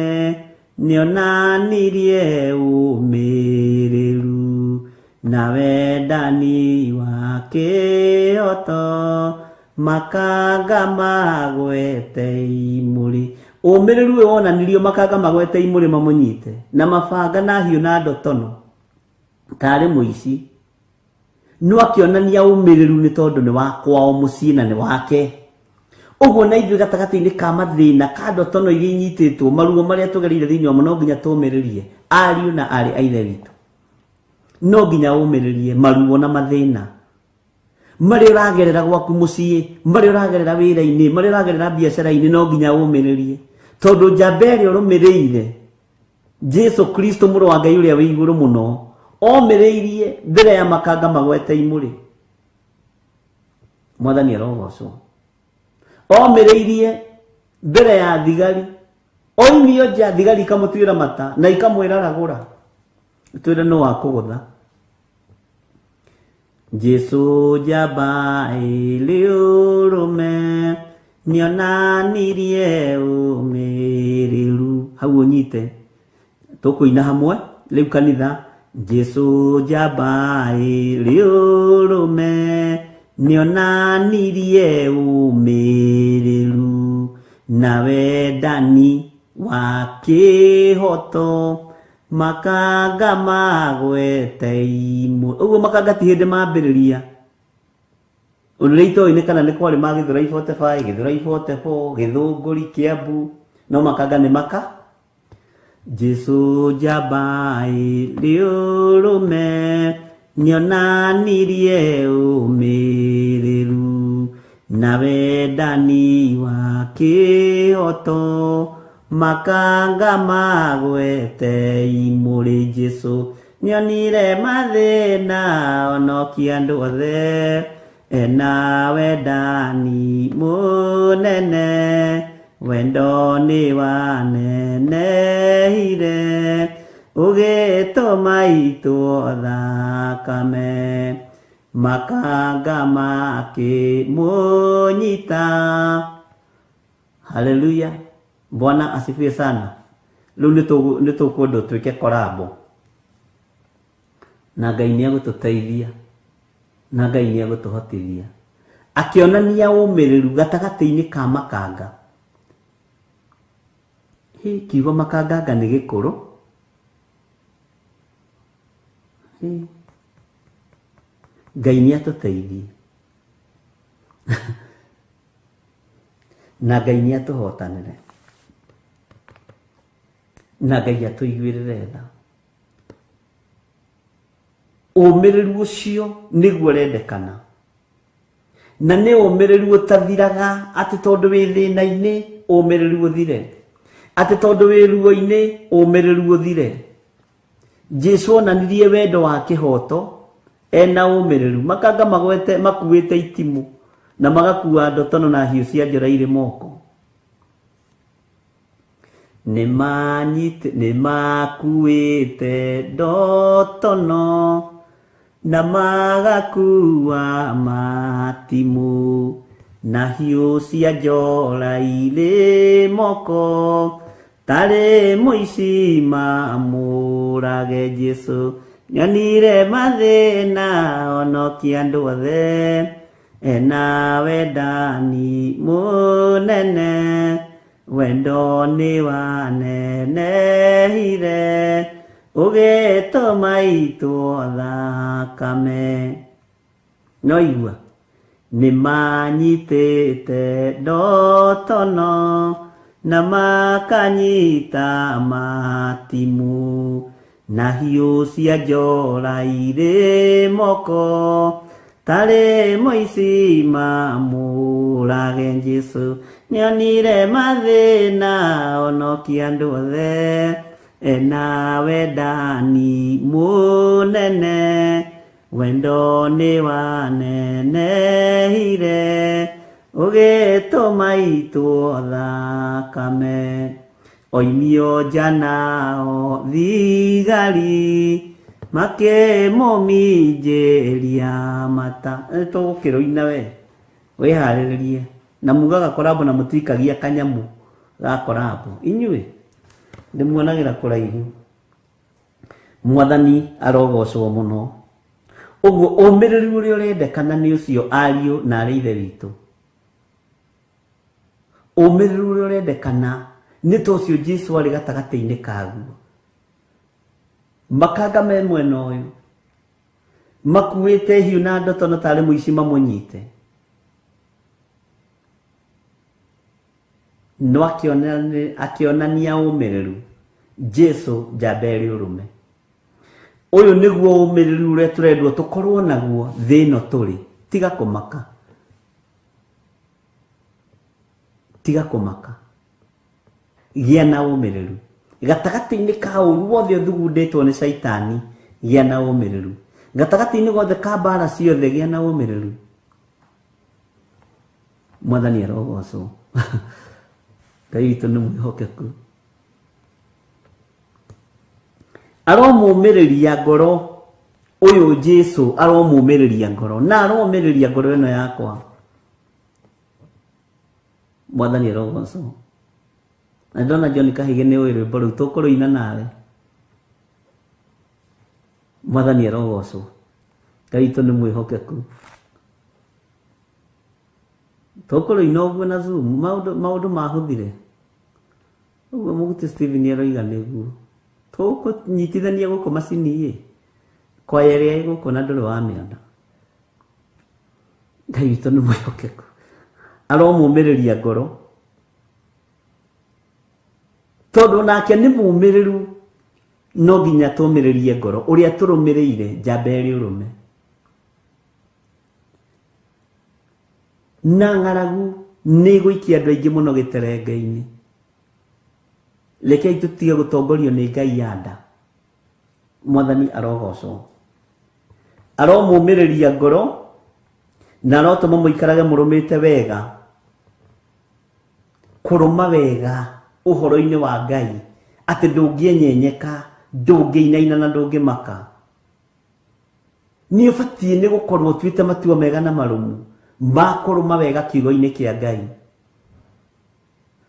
S5: nĩonanirie ũmĩrĩru na wendani wa kĩhoto makanga magwete imũrĩ. Ũmĩrĩru ũyũ wonanirio makanga magwete imũrĩ mamũnyite na mabanga na hiũ na ndotono tarĩ mũici, no akĩonania ũmĩrĩru nĩ tondũ nĩ wa kwao mũciĩ na nĩ wake. Ũguo na ithuĩ gatagatĩ-inĩ ka mathĩna ka ndotono iria inyitĩtwo maruo marĩa tũgereire thĩinĩ wamo no nginya tũmĩrĩrie ariũ na aarĩ a Ithe witũ. No nginya ũmĩrĩrie maruo na mathĩna marĩa ũragerera gwaku mũciĩ, marĩa ũragerera wĩra-inĩ, marĩa ũragerera biacara-inĩ, no nginya ũmĩrĩrie tondũ njamba ĩrĩa ũrũmĩrĩire Jesu Kristo mũrũ wa Ngai ũrĩa wĩ igũrũ mũno omĩrĩirie mbere ya makanga magwete imũrĩ. Mwathani arogocwo. Omĩrĩirie mbere ya thigari, oimio nja thigari ikamũtuĩra mata na ikamwĩra ragũra, twĩre no wakũgũtha. Jesu njamba ĩrĩ ũrũme nĩonanirie ũmĩrĩru. Hau ũnyite tũkũina hamwe rĩu kanitha. Jesu njamba ĩrĩ ũrũme nĩonanirie ũmĩrĩru na wendani wa kĩhoto makanga magwete imũrĩ. Ũguo makanga ti hĩndĩ mambĩrĩria. Ũndũ ũrĩa itoĩ nĩ kana nĩ kwarĩ ma Gĩthũrai 45, Gĩthũrai 44, Gĩthũngũri, Kĩambu, no makanga nĩ maka. Jesu njamba ĩrĩ ũrũme nĩonanirie ũmĩrĩru na wendani wa kĩhoto makanga magwete imũrĩ. Jesu nĩonire mathĩna onokia andũ othe ena wendani mũnene wendo nĩ wanenehire ũgĩtũma itwo thakame makanga makĩmũnyita. Haleluya, Bwana asifiwe sana. Rĩu nĩ tũkwenda ũtuĩke korabo na Ngai nĩ egũtũteithia na Ngai nĩ egũtũhotithia. Akĩonania ũmĩrĩru gatagatĩ-inĩ ka makanga. Hĩ, kiugo makanganga nĩ gĩkũrũ. Hĩ, Ngai nĩ atũteithie na Ngai nĩ atũhotanĩre na Ngai atũiguĩrĩre tha. Ũmĩrĩru ũcio nĩguo ũrendekana, na nĩ ũmĩrĩru ũtathiraga atĩ tondũ wĩ thĩna-inĩ ũmĩrĩru ũthire, atĩ tondũ wĩ ruo-inĩ ũmĩrĩru ũthire. Jesu onanirie wendo wa kĩhoto ena ũmĩrĩru. Makanga magwete makuĩte itimũ na magakua ndotono na hiũ cia njora irĩ moko. Nĩmakuĩte ndotono na magakua matimũ na hiũ cia njora irĩ moko tarĩ mũici mamũrage. Jesu nĩonire mathĩna onokia andũ othe ena wendani mũnene wendo nĩ wanenehire ũgĩtũma itwo thakame. No igua nĩmanyitĩte ndotono na makanyita matimũ na hiũ cia njora irĩ moko tarĩ mũici mamũrage. Jesu Nĩonire mathĩna onokia andũ othe ena wendani mũnene wendo nĩ wanenehire ũgĩtũma itwo thakame oimio nja nao thigari makĩmũminjĩria mata. Tũgũkĩrũina we wĩharĩrĩrie na mugaga korabo na mũtikagia kanyamu ga korabo inyuĩ ndĩmuonagĩra kũraihu. Mwathani arogocwo mũno. Ũguo ũmĩrĩru ũrĩa ũrendekana nĩ ũcio ariũ na arĩ ithe witũ. Ũmĩrĩru ũrĩa ũrendekana nĩ ta ũcio Jesũ arĩ gatagatĩ-inĩ kaguo. Makanga me mwena ũyũ makuĩte hiũ na ndotono tarĩ mũici mamũnyite, no akĩonania ũmĩrĩru. Jesũ njamba ĩrĩ ũrũme. Ũyũ nĩguo ũmĩrĩru ũrĩa tũrendwo tũkorwo naguo thĩ ĩno tũrĩ. Tiga kũmaka, tiga kũmaka, gĩa na ũmĩrĩru gatagatĩ-inĩ ka ũru wothe ũthugundĩtwo nĩ caitani. Gĩa na ũmĩrĩru gatagatĩ-inĩ gothe ka mbara ciothe, gĩa na ũmĩrĩru. Mwathani arogocwo. Ngai witũ nĩ mwĩhokeku. Aromũmĩrĩria ngoro ũyũ Jesũ, aromũmĩrĩria ngoro na aromĩrĩria ngoro ĩno yakwa. Mwathani arogocwo. Na ndona John Kahige nĩ ũĩ rwĩmbo rũu tũkũrũina nawe. Mwathani arogocwo. Ngai witũ nĩ mwĩhokeku. Tũkũrũina ũguo na Zoom maũndũ mahũthire ũguo. Mũguti Steven aroiga nĩguo tũkũnyitithania gũkũ macini ĩ kwaya ĩrĩa ĩ gũkũ na ndũrĩ wamĩona. Ngai witũ nĩ mwĩhokeku, aromũmĩrĩria ngoro tondũ nake nĩ mũmĩrĩru. No nginya tũmĩrĩrie ngoro ũrĩa tũrũmĩrĩire njamba ĩrĩ ũrũme. Na ng'aragu nĩ ĩgũikia andũ aingĩ mũno gĩterenge-inĩ. Rekei tũtige gũtongorio nĩ Ngai ya nda. Mwathani arogocwo. Aromũmĩrĩria ngoro na arotũma mũikarage mũrũmĩte wega, kũrũma wega ũhoro-inĩ wa Ngai, atĩ ndũngĩenyenyeka, ndũngĩinaina na ndũngĩmaka. Nĩ ũbatiĩ nĩ gũkorwo ũtuĩte matua mega na marũmu ma kũrũma wega kiugo-inĩ kĩa Ngai,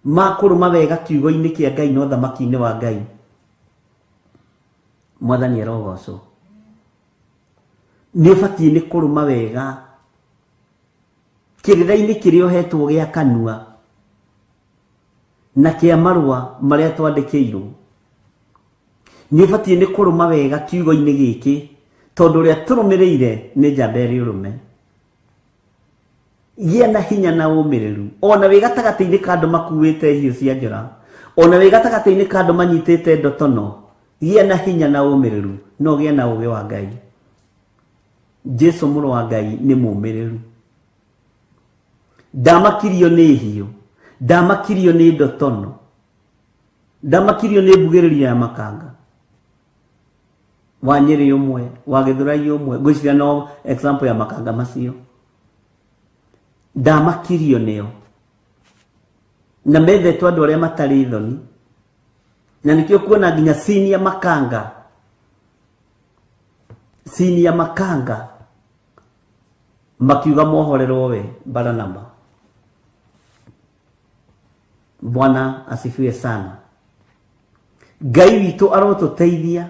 S5: ma kũrũma wega kiugo-inĩ kĩa Ngai na ũthamaki-inĩ wa Ngai. Mwathani arogocwo. Nĩ ũbatiĩ nĩ kũrũma wega kĩrĩra-inĩ kĩrĩa ũhetwo gĩa kanua na kĩa marũa marĩa twandĩkĩirwo. Nĩ ũbatiĩ nĩ kũrũma wega kiugo-inĩ gĩkĩ tondũ ũrĩa tũrũmĩrĩire nĩ njamba ĩrĩ ũrũme. Gĩa na hinya na ũmĩrĩru ona wĩ gatagatĩ-inĩ ka andũ makuĩte hiũ cia njora, ona wĩ gatagatĩ-inĩ ka andũ manyitĩte ndotono. Gĩa na hinya na ũmĩrĩru no gĩa na ũũgĩ wa Ngai. Jesu mũrũ wa Ngai nĩ mũmĩrĩru. Ndamakirio nĩ hiũ, ndamakirio nĩ ndotono, ndamakirio nĩ mbugĩrĩrio ya makanga wa Nyĩrĩ ũmwe, wa Gĩthũrai ũmwe, ngwĩciria no example ya makanga macio. Ndamakirio nĩo na methetwo andũ arĩa matarĩ thoni, na nĩkĩo kuona nginya senior makanga, senior makanga makiuga mohorerwo we Baranaba. Bwana asifiwe sana. Ngai witũ arotũteithia,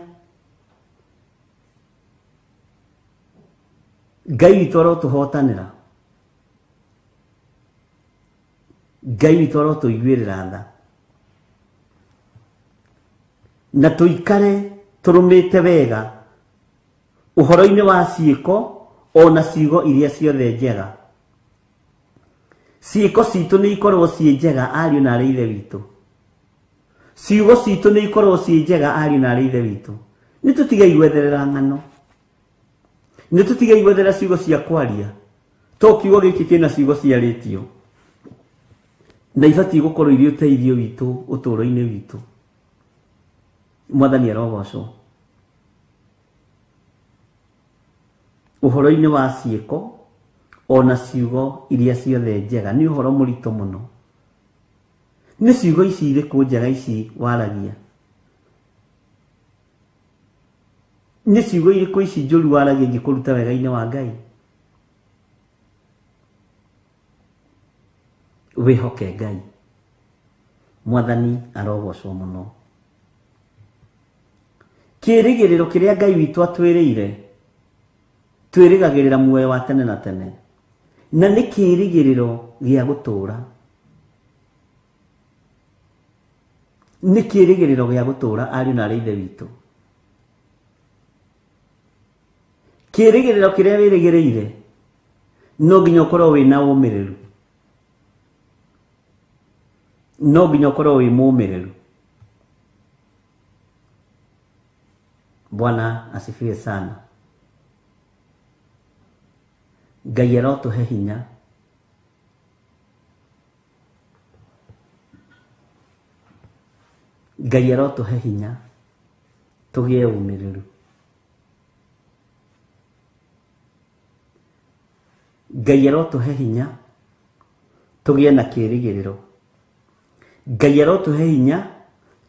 S5: Ngai witũ arotũhotanĩra, Ngai witũ arotũiguĩrĩra tha na tũikare tũrũmĩte wega ũhoro-inĩ wa ciĩko ona ciugo iria ciothe njega. Ciĩko citũ nĩ ikorwo ciĩ njega ariũ na arĩ ithe witũ. Ciugo citũ nĩ ikorwo ciĩ njega ariũ na arĩ ithe witũ. Nĩ tũtigei gwetherera ng'ano, nĩ tũtigei gwetherera ciugo cia kwaria, to kiugo gĩkĩ kĩna ciugo ciarĩtio. Na ibatiĩ gũkorwo irĩ ũteithio witũ ũtũũro-inĩ witũ. Mwathani arogocwo. Ũhoro-inĩ wa ciĩko ona ciugo iria ciothe njega nĩ ũhoro mũritũ mũno. Nĩ ciugo ici irĩkũ njega ici waragia? Nĩ ciugo irĩkũ ici njũru waragia ingĩkũruta wega-inĩ wa Ngai? Wĩhoke Ngai. Mwathani arogocwo mũno. Kĩĩrĩgĩrĩro kĩrĩa Ngai witũ atwĩrĩire, twĩrĩgagĩrĩra muoyo wa tene na tene, na nĩ kĩĩrĩgĩrĩro gĩa gũtũũra. Nĩ kĩĩrĩgĩrĩro gĩa gũtũũra ariũ na aarĩ a Ithe witũ. Kĩĩrĩgĩrĩro kĩrĩa wĩrĩgĩrĩire no nginya ũkorwo wĩna ũmĩrĩru. No nginya ũkorwo wĩ mũmĩrĩru. Bwana asifiwe sana. Ngai arotũhe hinya. Ngai arotũhe hinya tũgĩe ũmĩrĩru. Ngai arotũhe hinya tũgĩe na kĩĩrĩgĩrĩro. Ngai arotũhe hinya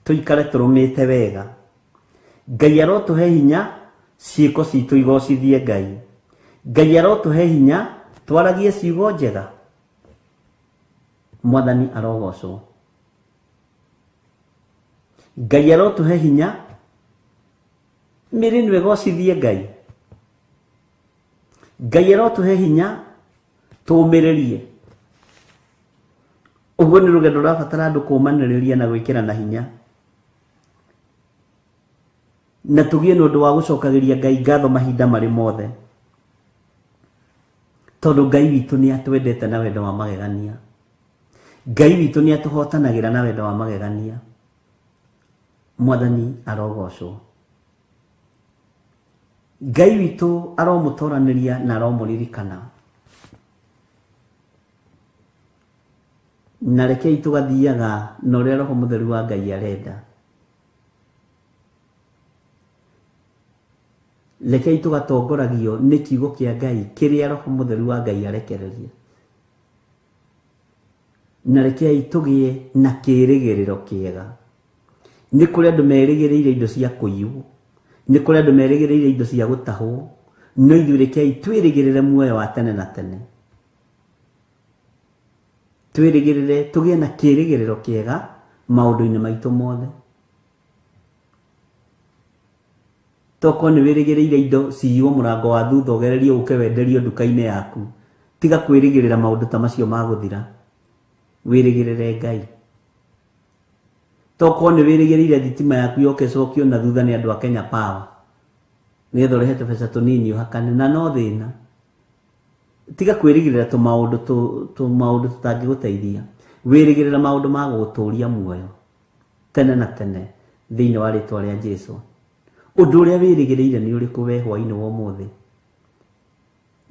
S5: tũikare tũrũmĩte wega. Ngai arotũhe hinya ciĩko citũ igocithie Ngai. Ngai arotũhe hinya twaragie ciugo njega. Mwathani arogocwo. Ngai arotũhe hinya mĩĩrĩ ĩno ĩgocithie Ngai. Ngai arotũhe hinya tũũmĩrĩrie. Ũguo nĩ rũgendo rũrabatara andũ kũũmanĩrĩria na gwĩkĩrana hinya. Na tũgĩe na ũndũ wa gũcokagĩria Ngai ngatho mahinda marĩ mothe. Tondũ Ngai witũ nĩ atwendete na wendo wa magegania. Ngai witũ nĩ atũhotanagĩra na wendo wa magegania. Mwathani arogocwo. Ngai witũ aromũtoranĩria na aromũririkana. Na rekei tũgathiaga na ũrĩa Roho Mũtheru wa Ngai arenda. Rekei tũgatongoragio nĩ kiugo kĩa Ngai kĩrĩa Roho Mũtheru wa Ngai arekereria. Na rekei tũgĩe na kĩĩrĩgĩrĩro kĩega. Nĩ kũrĩ andũ merĩgĩrĩire indo cia kũiywo, nĩ kũrĩ andũ merĩgĩrĩire indo cia gũtahwo, no ithuĩ rekei twĩrĩgĩrĩre muoyo wa tene na tene. Twĩrĩgĩrĩre tũgĩe na kĩĩrĩgĩrĩro kĩega maũndũ-inĩ maitũ mothe. Tokorwo nĩ wĩrĩgĩrĩire indo ciywo mũrango wa thutha ũgererie ũke wenderio nduka-inĩ yaku, tiga kwĩrĩgĩrĩra maũndũ ta macio ma gũthira. Wĩrĩgĩrĩre Ngai. Tokorwo nĩ wĩrĩgĩrĩire thitima yaku yoke ĩcokio na thutha nĩ andũ a Kenya Power, nĩgetha ũrĩhe tũbeca tũnini ũhakane, na no thĩna. Tiga kwĩrĩgĩrĩra tũmaũndũ tũmaũndũ tũtangĩgũteithia. Wĩrĩgĩrĩra maũndũ ma gũgũtũria muoyo tene na tene thĩinĩ wa rĩtwa rĩa Jesu. Ũndũ ũrĩa wĩrĩgĩrĩire nĩ ũrĩkũ we hwaĩ-inĩ wa ũmũthĩ?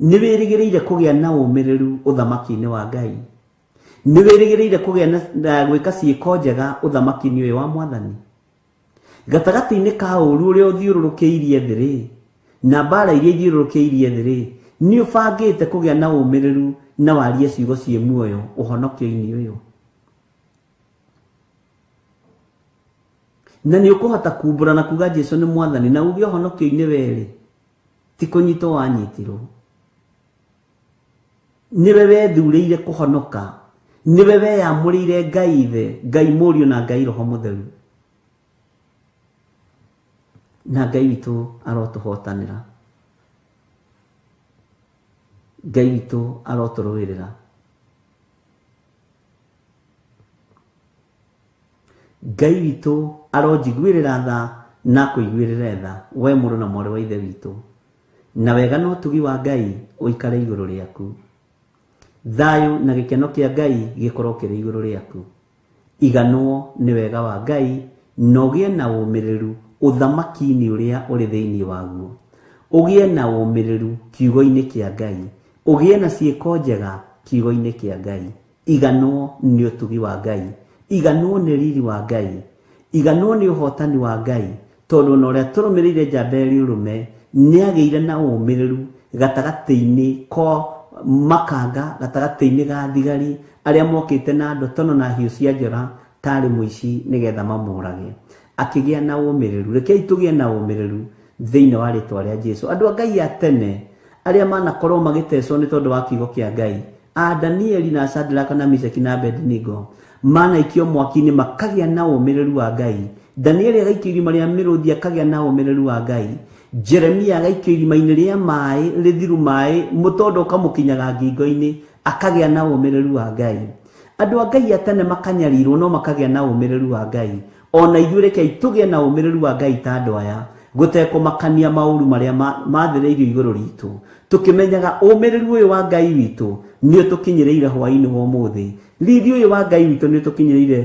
S5: Nĩ wĩrĩgĩrĩire kũgĩa na ũmĩrĩru ũthamaki-inĩ wa Ngai? Nĩ wĩrĩgĩrĩire kũgĩa na gwĩka ciĩko njega ũthamaki-inĩ ũyũ wa Mwathani? Gatagatĩ-inĩ ka ũũru ũrĩa ũthiũrũrũkĩirie thĩ rĩ, na mbara iria ithiũrũrũkĩirie thĩ rĩ, nĩ ũbangĩte kũgĩa na ũmĩrĩru na warie ciugo ciĩ muoyo ũhonokio-inĩ ũyũ? Na nĩ ũkũhota kumbũra na kuga Jesu nĩ Mwathani na uge ũhonokio-inĩ werĩ, ti kũnyitwo wanyitirwo. Nĩwe wethurĩire kũhonoka, nĩwe weyamũrĩire Ngai Ithe, Ngai Mũriũ na Ngai Roho Mũtheru. Na Ngai witũ arotũhotanĩra. Ngai witũ arotũrũĩrĩra. Ngai witũ aronjiguĩrĩra tha na akũiguĩrĩre tha, we mũrũ na mwarĩ wa Ithe witũ. Na wega na ũtugi wa Ngai ũikare igũrũ rĩaku. Thayũ na gĩkeno kĩa Ngai gĩkorwo kĩrĩ igũrũ rĩaku. Iganwo nĩ wega wa Ngai na ũgĩe na ũmĩrĩru ũthamaki-inĩ ũrĩa ũrĩ thĩinĩ waguo. Ũgĩe na ũmĩrĩru kiugo-inĩ kĩa Ngai. Ũgĩe na ciĩko njega kiugo-inĩ kĩa Ngai. Iganwo nĩ ũtugi wa Ngai, iganwo nĩ riri wa Ngai, iganwo nĩ ũhotani wa Ngai, tondũ ona ũrĩa tũrũmĩrĩire njamba ĩrĩ ũrũme nĩ agĩire na ũmĩrĩru gatagatĩ-inĩ ko makanga, gatagatĩ-inĩ ga thigari arĩa mokĩte na ndotono na hiũ cia njora tarĩ mũici nĩgetha mamũrage. Akĩgĩa na ũmĩrĩru. Rekei tũgĩe na ũmĩrĩru thĩinĩ wa rĩtwa rĩa Jesu. Andũ a Ngai a tene arĩa manakorwo magĩtecwo nĩ tondũ wa kiugo kĩa Ngai, a Danieli na Shadraka na Meshaki na Abednego manaikio mwaki-inĩ makagĩa na ũmĩrĩru wa Ngai. Danieli agaikio irima rĩa mĩrũthi akagĩa na ũmĩrĩru wa Ngai. Jeremia agaikio irima-inĩ rĩa maĩ rĩthiru maĩ mũtondo ũkamũkinyaga ngingo-inĩ akagĩa na ũmĩrĩru wa Ngai. Andũ a Ngai a tene makanyarirwo no makagĩa na ũmĩrĩru wa Ngai. Ona ithuĩ rekei tũgĩe na ũmĩrĩru wa Ngai ta andũ aya, gũtekũmakania maũru marĩa mathĩrĩirio igũrũ ritũ, tũkĩmenyaga ũmĩrĩru ũyũ wa Ngai witũ nĩ ũtũkinyĩrĩire hwaĩ-inĩ wa ũmũthĩ. Riri ũyũ wa Ngai witũ nĩ ũtũkinyĩrĩire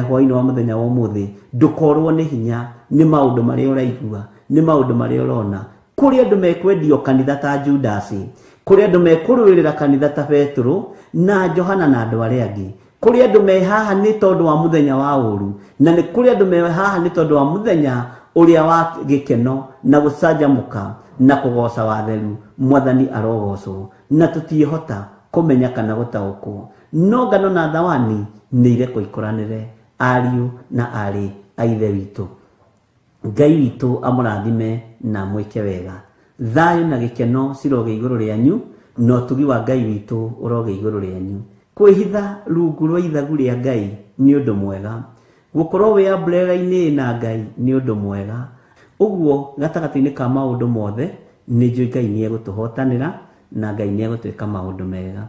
S5: hwaĩ-inĩ wa mũthenya wa ũmũthĩ. Ndũkorwo nĩ hinya nĩ maũndũ marĩa ũraigua, nĩ maũndũ marĩa ũrona. Kũrĩ andũ mekwendio kanitha ta Judasi, kũrĩ andũ mekũrũĩrĩra kanitha ta Petero na Johana na andũ arĩa angĩ. Kũrĩ andũ me haha nĩ tondũ wa mũthenya wa ũru, na nĩ kũrĩ andũ me haha nĩ tondũ wa mũthenya ũrĩa wa gĩkeno na gũcanjamũka na kũgoca watheru. Mwathani arogocwo, na tũtiĩhota kũmenya kana gũtaũkwo. No ngano na thawani nĩ irekwo ikũranĩre, ariũ na aarĩ a Ithe witũ. Ngai witũ amũrathime na amwĩke wega. Thayũ na gĩkeno cirogĩa igũrũ rĩanyu, na ũtugi wa Ngai witũ ũrogĩa igũrũ rĩanyu. Kwĩhitha rungu rwa ithagu rĩa Ngai nĩ ũndũ mwega. Gũkorwo wĩ umbrella-inĩ na Ngai nĩ ũndũ mwega. Ũguo gatagatĩ-inĩ ka maũndũ mothe nĩ njũĩ Ngai nĩ egũtũhotanĩra na Ngai nĩ egũtwĩka maũndũ mega.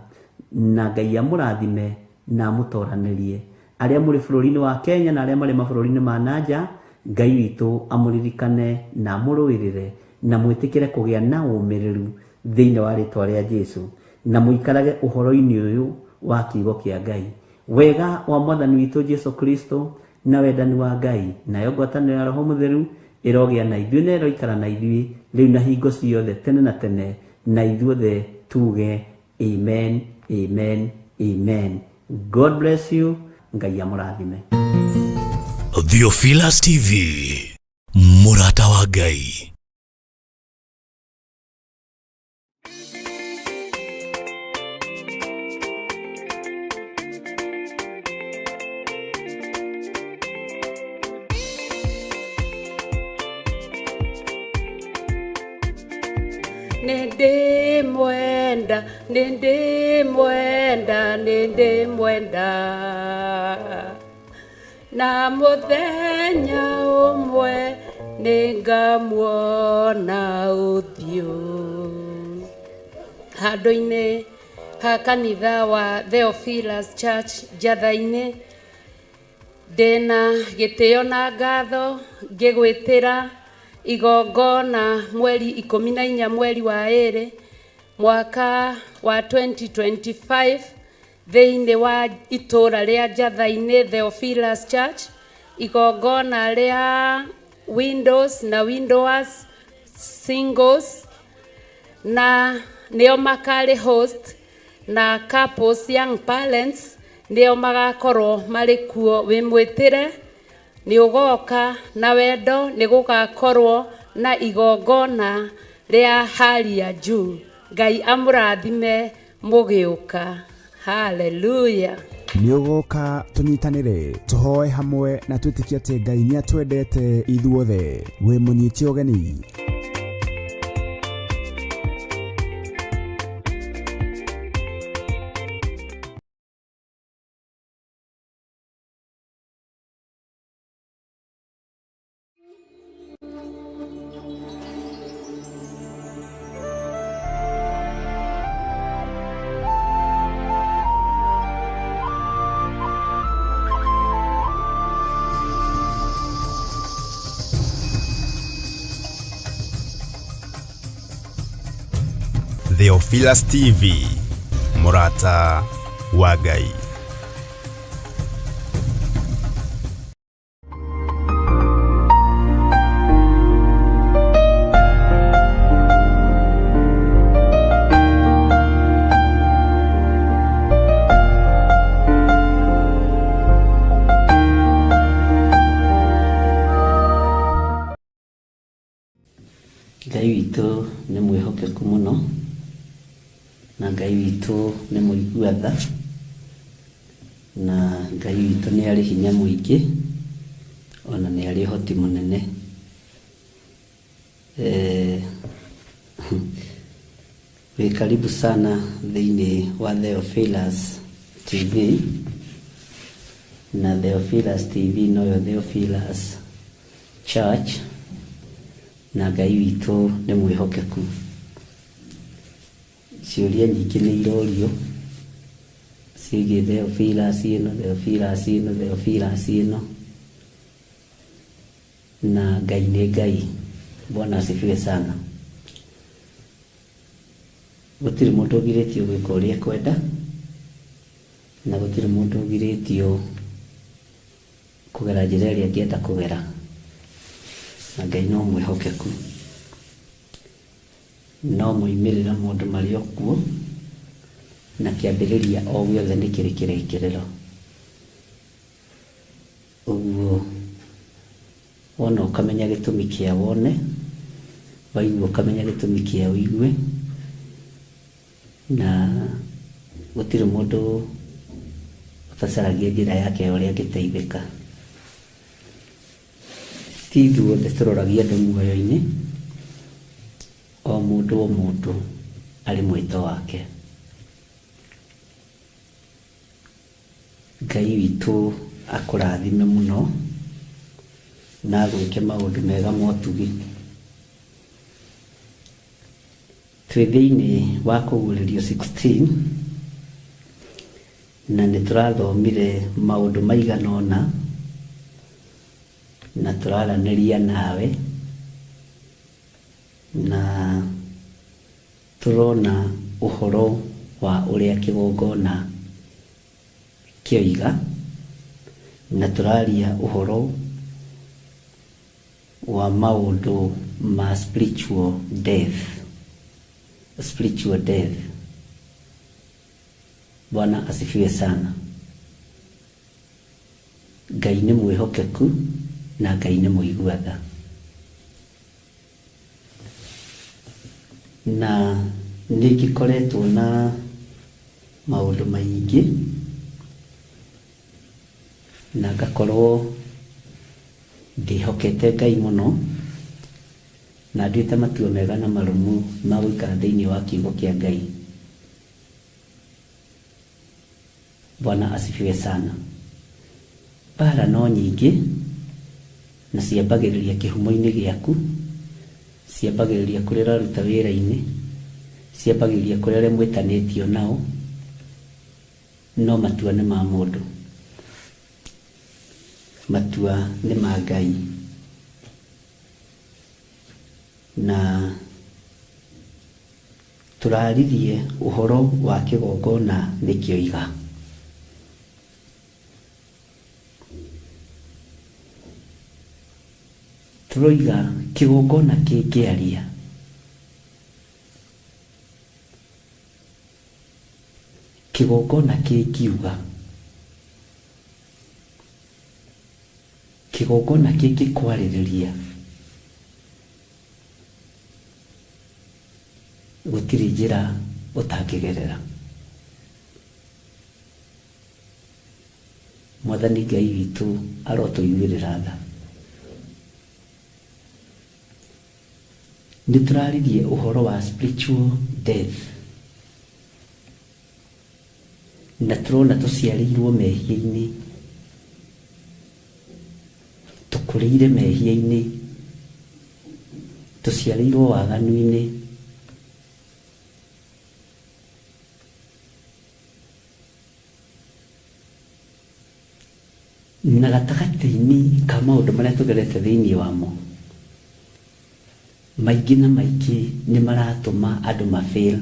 S5: Na Ngai amũrathime na amũtoranĩrie. Arĩa mũrĩ bũrũri-inĩ wa Kenya na arĩa marĩ mabũrũri-inĩ ma nanja, Ngai witũ amũririkane na amũrũĩrĩre na mwĩtĩkĩre kũgĩa na ũmĩrĩru thĩinĩ wa rĩtwa rĩa Jesu, na mũikarage ũhoro-inĩ ũyũ wa kiugo kĩa Ngai. Wega wa Mwathani witũ Jesu Kristo na wendani wa Ngai nayo ngwatanĩro ya Roho Mũtheru ĩrogĩa na ithuĩ na ĩroikara na ithuĩ rĩu na hingo ciothe tene na tene, na ithuothe tuge amen, amen, amen. God bless you. Ngai amũrathime.
S4: Theophilus TV, mũrata wa Ngai.
S6: Nĩndĩmwenda, nĩndĩmwenda, nĩndĩmwenda. Na mũthenya ũmwe nĩngamuona ũthiũ. Handũ-inĩ ha kanitha wa Theophilus Church Njatha-inĩ, ndĩna gĩtĩo na ngatho ngĩgwĩtĩra igongona mweri 14 mweri wa 2 mwaka wa 2025 thĩinĩ wa itũra rĩa Njatha-inĩ Theophilus Church, igongona rĩa windows na widowers singles, na nĩo makarĩ host, na couples young parents nĩo magakorwo marĩ kuo. Wĩmwĩtĩre nĩ ũgoka na wendo, nĩ gũgakorwo na igongona rĩa hali ya juu. Ngai amũrathime mũgĩũka. Hallelujah.
S2: Nĩ ũgoka tũnyitanĩre, tũhoe hamwe na twĩtĩkie atĩ Ngai nĩ atwendete ithuothe. Wĩ mũnyite ũgeni.
S1: Theophilus TV, mũrata wa Ngai.
S5: Ngai witũ nĩ mwĩhokeku mũno na Ngai witũ nĩ mũigua tha na Ngai witũ nĩ arĩ hinya mũingĩ ona nĩ arĩ ũhoti mũnene. Wĩ karibu sana thĩinĩ wa Theophilus TV na Theophilus TV noyo Theophilus Church na Ngai witũ nĩ mwĩhokeku. Ciũria nyingĩ nĩ irorio ciĩgiĩ Theophilus ĩno, Theophilus ĩno, Theophilus ĩno na Ngai nĩ Ngai. Bwana asifiwe sana. Gũtirĩ mũndũ ũgirĩtio gwĩka ũrĩa ekwenda na gũtirĩ mũndũ ũgirĩtio kũgera njĩra ĩrĩa angĩenda kũgera, na Ngai no mwĩhokeku. No moimĩrĩro maũndũ marĩ o kuo, na kĩambĩrĩria o gĩothe nĩ kĩrĩ kĩrĩkĩrĩro. Ũguo wona ũkamenya gĩtũmi kĩa wone, waigua ũkamenya gĩtũmi kĩa ũigue, na gũtirĩ mũndũ ũtacaragia njĩra yake ya ũrĩa angĩteithĩka. Ti ithuothe tũroragia andũ muoyo-inĩ, o mũndũ o mũndũ arĩ mwĩto wake. Ngai witũ akũrathime mũno na agwĩke maũndũ mega ma ũtugi. Twĩ thĩinĩ wa kũguũrĩrio 16 na nĩ tũrathomire maũndũ maigana ũna na tũraranĩria nawe na tũrona ũhoro wa ũrĩa kĩgongona kĩoiga na tũraria ũhoro wa maũndũ ma spiritual death. Spiritual death. Bwana asifiwe sana. Ngai nĩ mwĩhokeku na Ngai nĩ mũigua tha. Na nĩ ngĩkoretwo na maũndũ maingĩ na ngakorwo ndĩhokete Ngai mũno na nduĩte matua mega na marũmu ma gũikara thĩinĩ wa kiugo kĩa Ngai. Bwana asifiwe sana. Mbara no nyingĩ na ciambagĩrĩria kĩhumo-inĩ gĩaku, ciambagĩrĩria kũrĩa ũraruta wĩra-inĩ, ciambagĩrĩria kũrĩ arĩa mwĩtanĩtio nao, no matua nĩ ma mũndũ. Matua nĩ ma Ngai. Na tũraririe ũhoro wa kĩgongona nĩkĩoiga. Tũroiga kĩgongona kĩngĩaria. Kĩgongona kĩngiuga. Kĩgongona kĩngĩkwarĩrĩria. Gũtirĩ njĩra ũtangĩgerera. Mwathani Ngai witũ arotũiguĩrĩra tha. Nĩ tũraririe ũhoro wa spiritual death na tũrona tũciarĩirwo mehia-inĩ, tũkũrĩire mehia-inĩ, tũciarĩirwo waganu-inĩ. Na gatagatĩ-inĩ ka maũndũ marĩa tũgerete thĩinĩ wamo, maingĩ na maingĩ nĩ maratũma andũ ma fail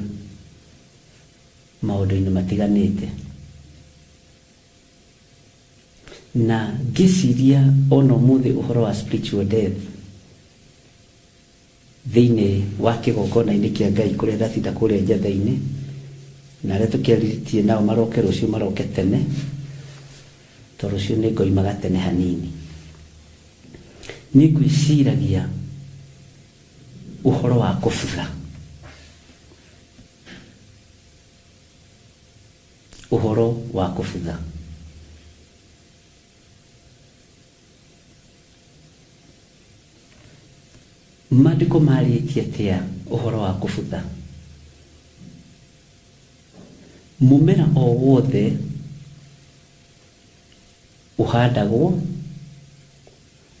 S5: maũndũ-inĩ matiganĩte. Na ngĩciria ona ũmũthĩ ũhoro wa spiritual death thĩinĩ wa kĩgongona-inĩ kĩa Ngai kũrĩa ndatinda kũrĩa Njetha-inĩ, na arĩa tũkĩarĩtie nao maroke rũciũ maroke tene, tondũ rũciũ nĩ ngoimaga tene hanini. Nĩ ngwĩciragia Ũhoro wa kũbutha. Ũhoro wa kũbutha. Maandĩko marĩtie atĩa ũhoro wa kũbutha? Mũmera o wothe ũhandagwo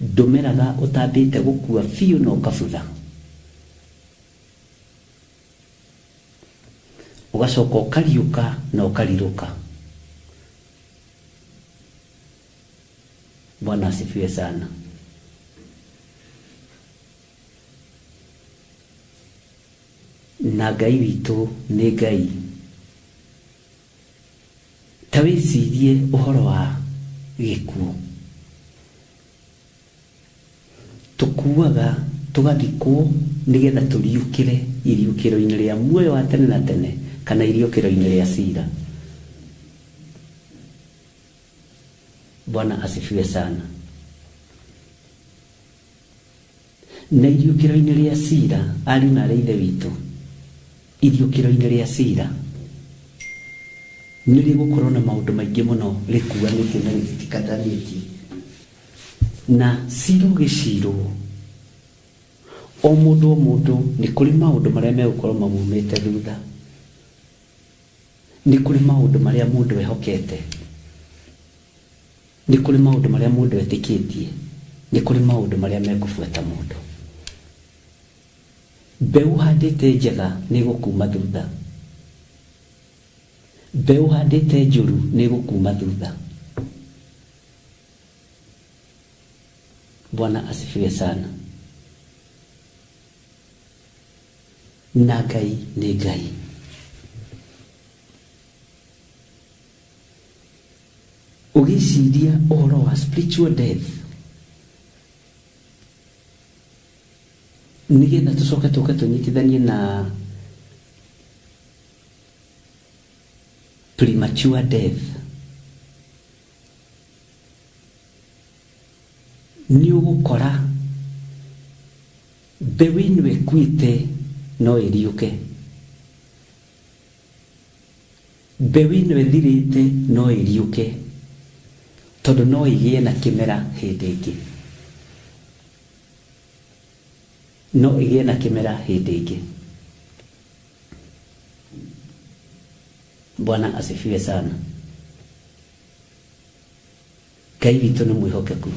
S5: ndũmeraga ũtambĩte gũkua biũ na ũkabutha. Ũgacoka ũkariũka na ũkarirũka. Bwana asifiwe sana. Na Ngai witũ nĩ Ngai. Ta wĩcirie ũhoro wa gĩkuũ. Tũkuaga tũgathikwo nĩgetha tũriũkĩre iriũkĩro-inĩ rĩa muoyo wa tene na tene kana iriũkĩro-inĩ rĩa cira. Bwana asifiwe sana. Na iriũkĩro-inĩ rĩa cira, ariũ na aarĩ a Ithe witũ, iriũkĩro-inĩ rĩa cira nĩ rĩgũkorwo na maũndũ maingĩ mũno rĩkuanĩtie na rĩtitikatanĩtie. Na cira ũgĩcirwo, o mũndũ o mũndũ nĩ kũrĩ maũndũ marĩa megũkorwo mamumĩte thutha. Nĩ kũrĩ maũndũ marĩa mũndũ ehokete. Nĩ kũrĩ maũndũ marĩa mũndũ etĩkĩtie. Nĩ kũrĩ maũndũ marĩa mekũbuata mũndũ. Mbeũ ũhandĩte njega nĩ ĩgũkuuma thutha. Mbeũ ũhandĩte njũru nĩ ĩgũkuuma thutha. Bwana asifiwe sana. Na Ngai nĩ Ngai. Ũgĩciria ũhoro wa spiritual death nĩgetha tũcoke tũke tũnyitithanie na premature death nĩ ũgũkora mbeũ ĩno ĩkuĩte no ĩriũke. Mbeũ ĩno ĩthirĩte no ĩriũke, tondũ no ĩgĩe na kĩmera hĩndĩ ĩngĩ. No ĩgĩe na kĩmera hĩndĩ ĩngĩ. Bwana asifiwe sana. Ngai witũ nĩ mwĩhokeku.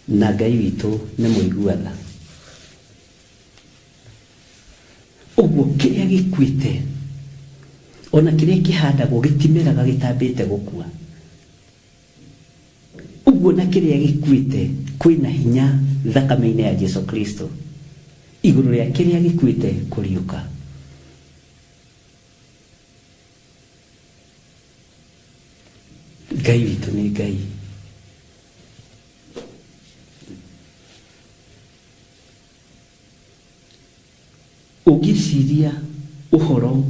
S5: Na Ngai witũ nĩ mũigua tha. Ũguo kĩrĩa gĩkuĩte ona kĩrĩa kĩhandagwo gĩtimeraga gĩtambĩte gũkua. Ũguo na kĩrĩa gĩkuĩte kwĩna hinya thakame-inĩ ya Jesu Kristo igũrũ rĩa kĩrĩa gĩkuĩte kũriũka. Ngai witũ nĩ Ngai. Ũngĩciria ũhoro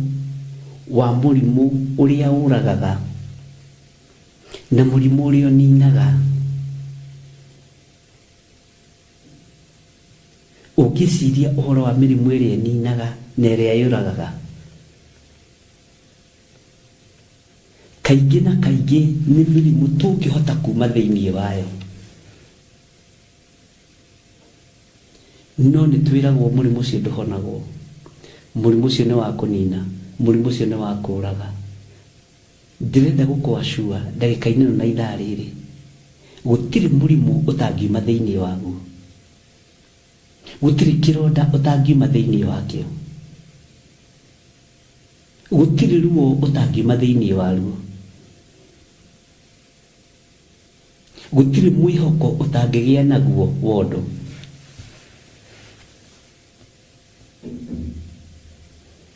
S5: wa mũrimũ ũrĩa ũragaga na mũrimũ ũrĩa ũninaga, ũngĩciria ũhoro wa mĩrimũ ĩrĩa ĩninaga na ĩrĩa yũragaga, Kaingĩ na kaingĩ nĩ mĩrimũ tũngĩhota kuuma thĩinĩ wayo. No nĩ twĩragwo mũrimũ ũcio ndũhonagwo, mũrimũ ũcio nĩ wa kũnina, mũrimũ ũcio nĩ wa kũũraga. Ndĩrenda gũkũ assure ndagĩka-inĩ ĩno na ithaa rĩrĩ, gũtirĩ mũrimũ ũtangiuma thĩinĩ waguo. Gũtirĩ kĩronda ũtangiuma thĩinĩ wakĩo. Gũtirĩ ruo ũtangiuma thĩinĩ waruo. Gũtirĩ mwĩhoko ũtangĩgĩa naguo wa ũndũ.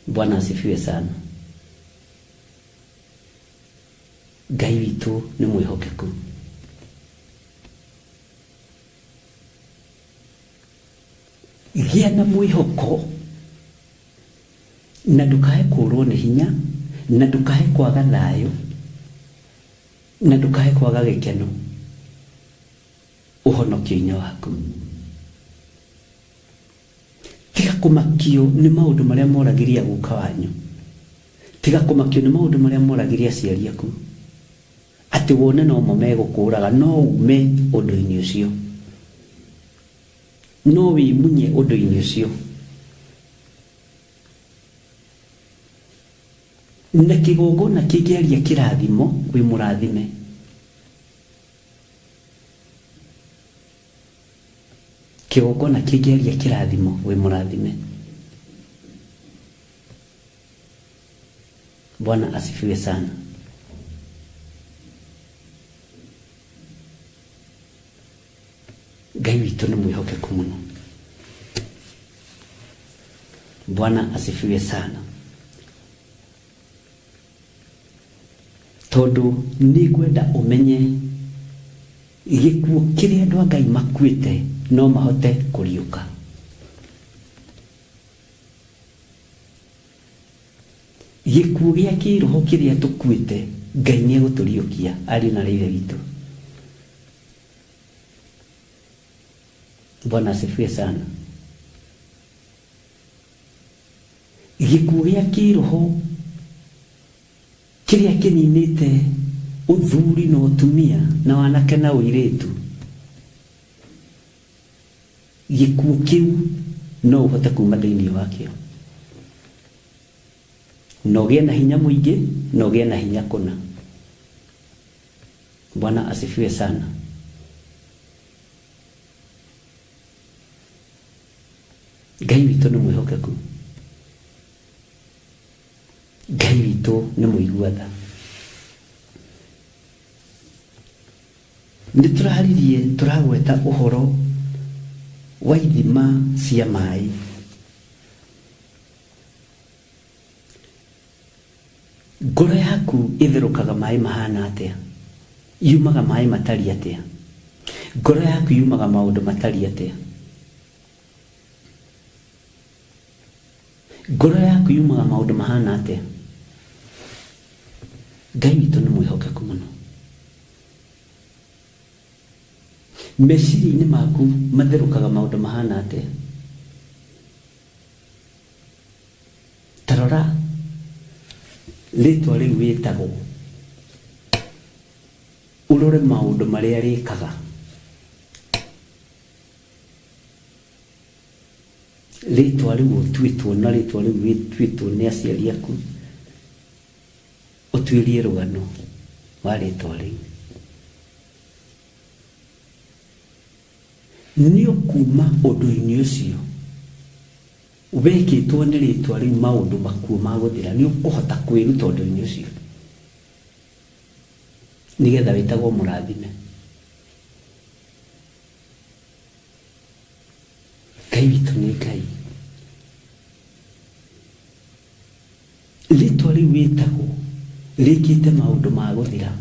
S5: Bwana asifiwe sana. Ngai witũ nĩ mwĩhokeku. Gĩa na mwĩhoko Na ndũkae kũũrwo nĩ hinya, na ndũkae kwaga thayũ, na ndũkae kwaga gĩkeno. Ũhonokio-inĩ waku. Tiga kũmakio nĩ maũndũ marĩa moragirie guka wanyu. Tiga kũmakio nĩ maũndũ marĩa moragirie aciari aku. Atĩ wone no mo megũkũraga, no ume ũndũ-inĩ ũcio. No wĩmunye ũndũ-inĩ ũcio. Na kĩgongona kĩngĩaria kĩrathimo, wĩ mũrathime. Kĩgongona kĩngĩaria kĩrathimo, wĩ mũrathime. Bwana asifiwe sana. Ngai witũ nĩ mwĩhokeku mũno. Bwana asifiwe sana. Tondũ nĩ ngwenda ũmenye gĩkuũ kĩrĩa andũ a Ngai makuĩte no mahote kũriũka. Gĩkuũ gĩa kĩroho kĩrĩa tũkuĩte Ngai nĩ egũtũriũkia ariũ na ithe witũ. Bwana asifiwe sana. Gĩkuũ gĩa kĩroho kĩrĩa kĩninĩte ũthuri na ũtumia na wanake na ũirĩtu, gĩkuũ kĩu no ũhote kuma thĩinĩ wakĩo na ũgĩe na hinya mũingĩ na ũgĩe na hinya kũna. Bwana asifiwe sana. Ngai witũ nĩ mwĩhokeku. Ngai witũ nĩ mũigua tha. Nĩ tũraririe tũragweta ũhoro wa ithima cia maĩ. Ngoro yaku ĩtherũkaga maĩ mahana atĩa? Yumaga maĩ matariĩ atĩa? Ngoro yaku yumaga maũndũ matariĩ atĩa? Ngoro yaku yumaga maũndũ mahana atĩa? Ngai witũ nĩ mwĩhokeku mũno. Meciria-inĩ maku matherũkaga maũndũ mahana atĩa? Ta rora rĩtwa rĩu wĩtagwo, ũrore maũndũ marĩa rĩkaga. Rĩtwa rĩu ũtuĩtwo na rĩtwa rĩu wĩtuĩtwo nĩ aciari aku, ũtuĩrie rũgano wa rĩtwa rĩu. Nĩ ũkuma ũndũ-inĩ ũcio wekĩtwo nĩ rĩtwa rĩu maũndũ makuo ma gũthira, nĩ ũkũhota kwĩruta ũndũ-inĩ ũcio nĩgetha wĩtagwo mũrathime. Ngai witũ nĩ Ngai. Rĩtwa rĩu wĩtagwo rĩkĩte maũndũ ma gũthira,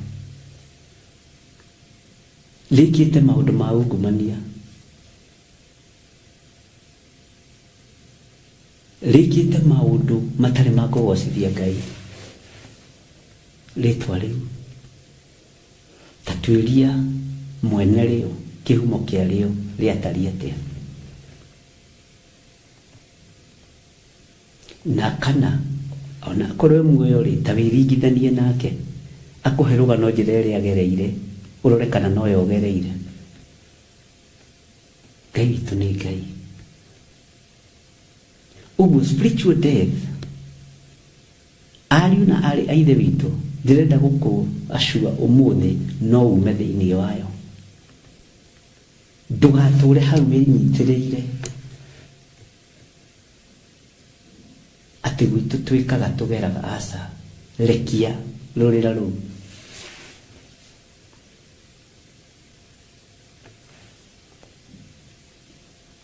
S5: rĩkĩte maũndũ ma ungumania, rĩkĩte maũndũ matarĩ ma kũgocithia Ngai. Rĩtwa rĩu ta tuĩria mwene rĩo, kĩhumo kĩa rĩo rĩatariĩ atĩa, na kana ona akorwo e muoyo rĩ, ta wĩringithanie nake, akũhe rũgano njĩra ĩrĩa agereire, ũrore kana noyo ũgereire. Ngai witũ nĩ Ngai. Ũguo spiritual death, ariũ na arĩ a ithe witũ, ndĩrenda gũkũ acua ũmũthĩ no ume thĩinĩ wayo. Ndũgatũre hau wĩnyitĩrĩire atĩ gwitũ twĩkaga tũgeraga, aca, rekia rũrĩra rũu.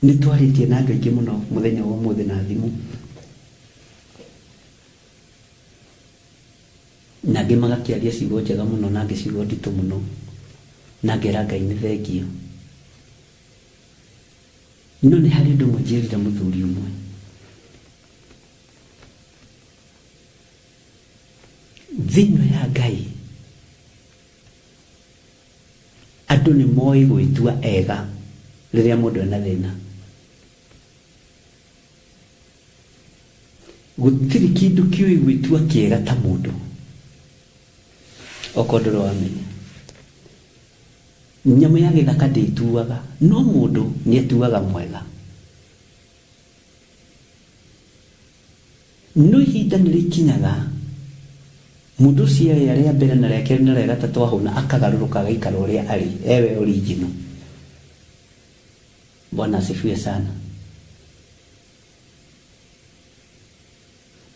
S5: Nĩ twarĩtie na andũ aingĩ mũno mũthenya wa ũmũthĩ na thimũ, na angĩ magakĩaria ciugo njega mũno na angĩ ciugo nditũ mũno, na ngera Ngai nĩ thengio. No nĩ harĩ ũndũ ũmwe njĩrire mũthuri ũmwe. Thĩ ĩno ya Ngai, andũ Andũ nĩ moĩ gwĩtua ega rĩrĩa mũndũ ena thĩna. Gũtirĩ kĩndũ kĩũĩ gwĩtua kĩega ta mũndũ, okorwo ndũrĩ wamenya. Nyamũ ya gĩthaka ndĩtuaga, no mũndũ nĩ etuaga mwega. No ihinda nĩ rĩkinyaga mũndũ ũcio arĩa rĩa mbere na rĩa kerĩ na rĩa gatatũ ahũna akagarũrũka agaikara ũrĩa arĩ ewe original. Bwana asifiwe sana.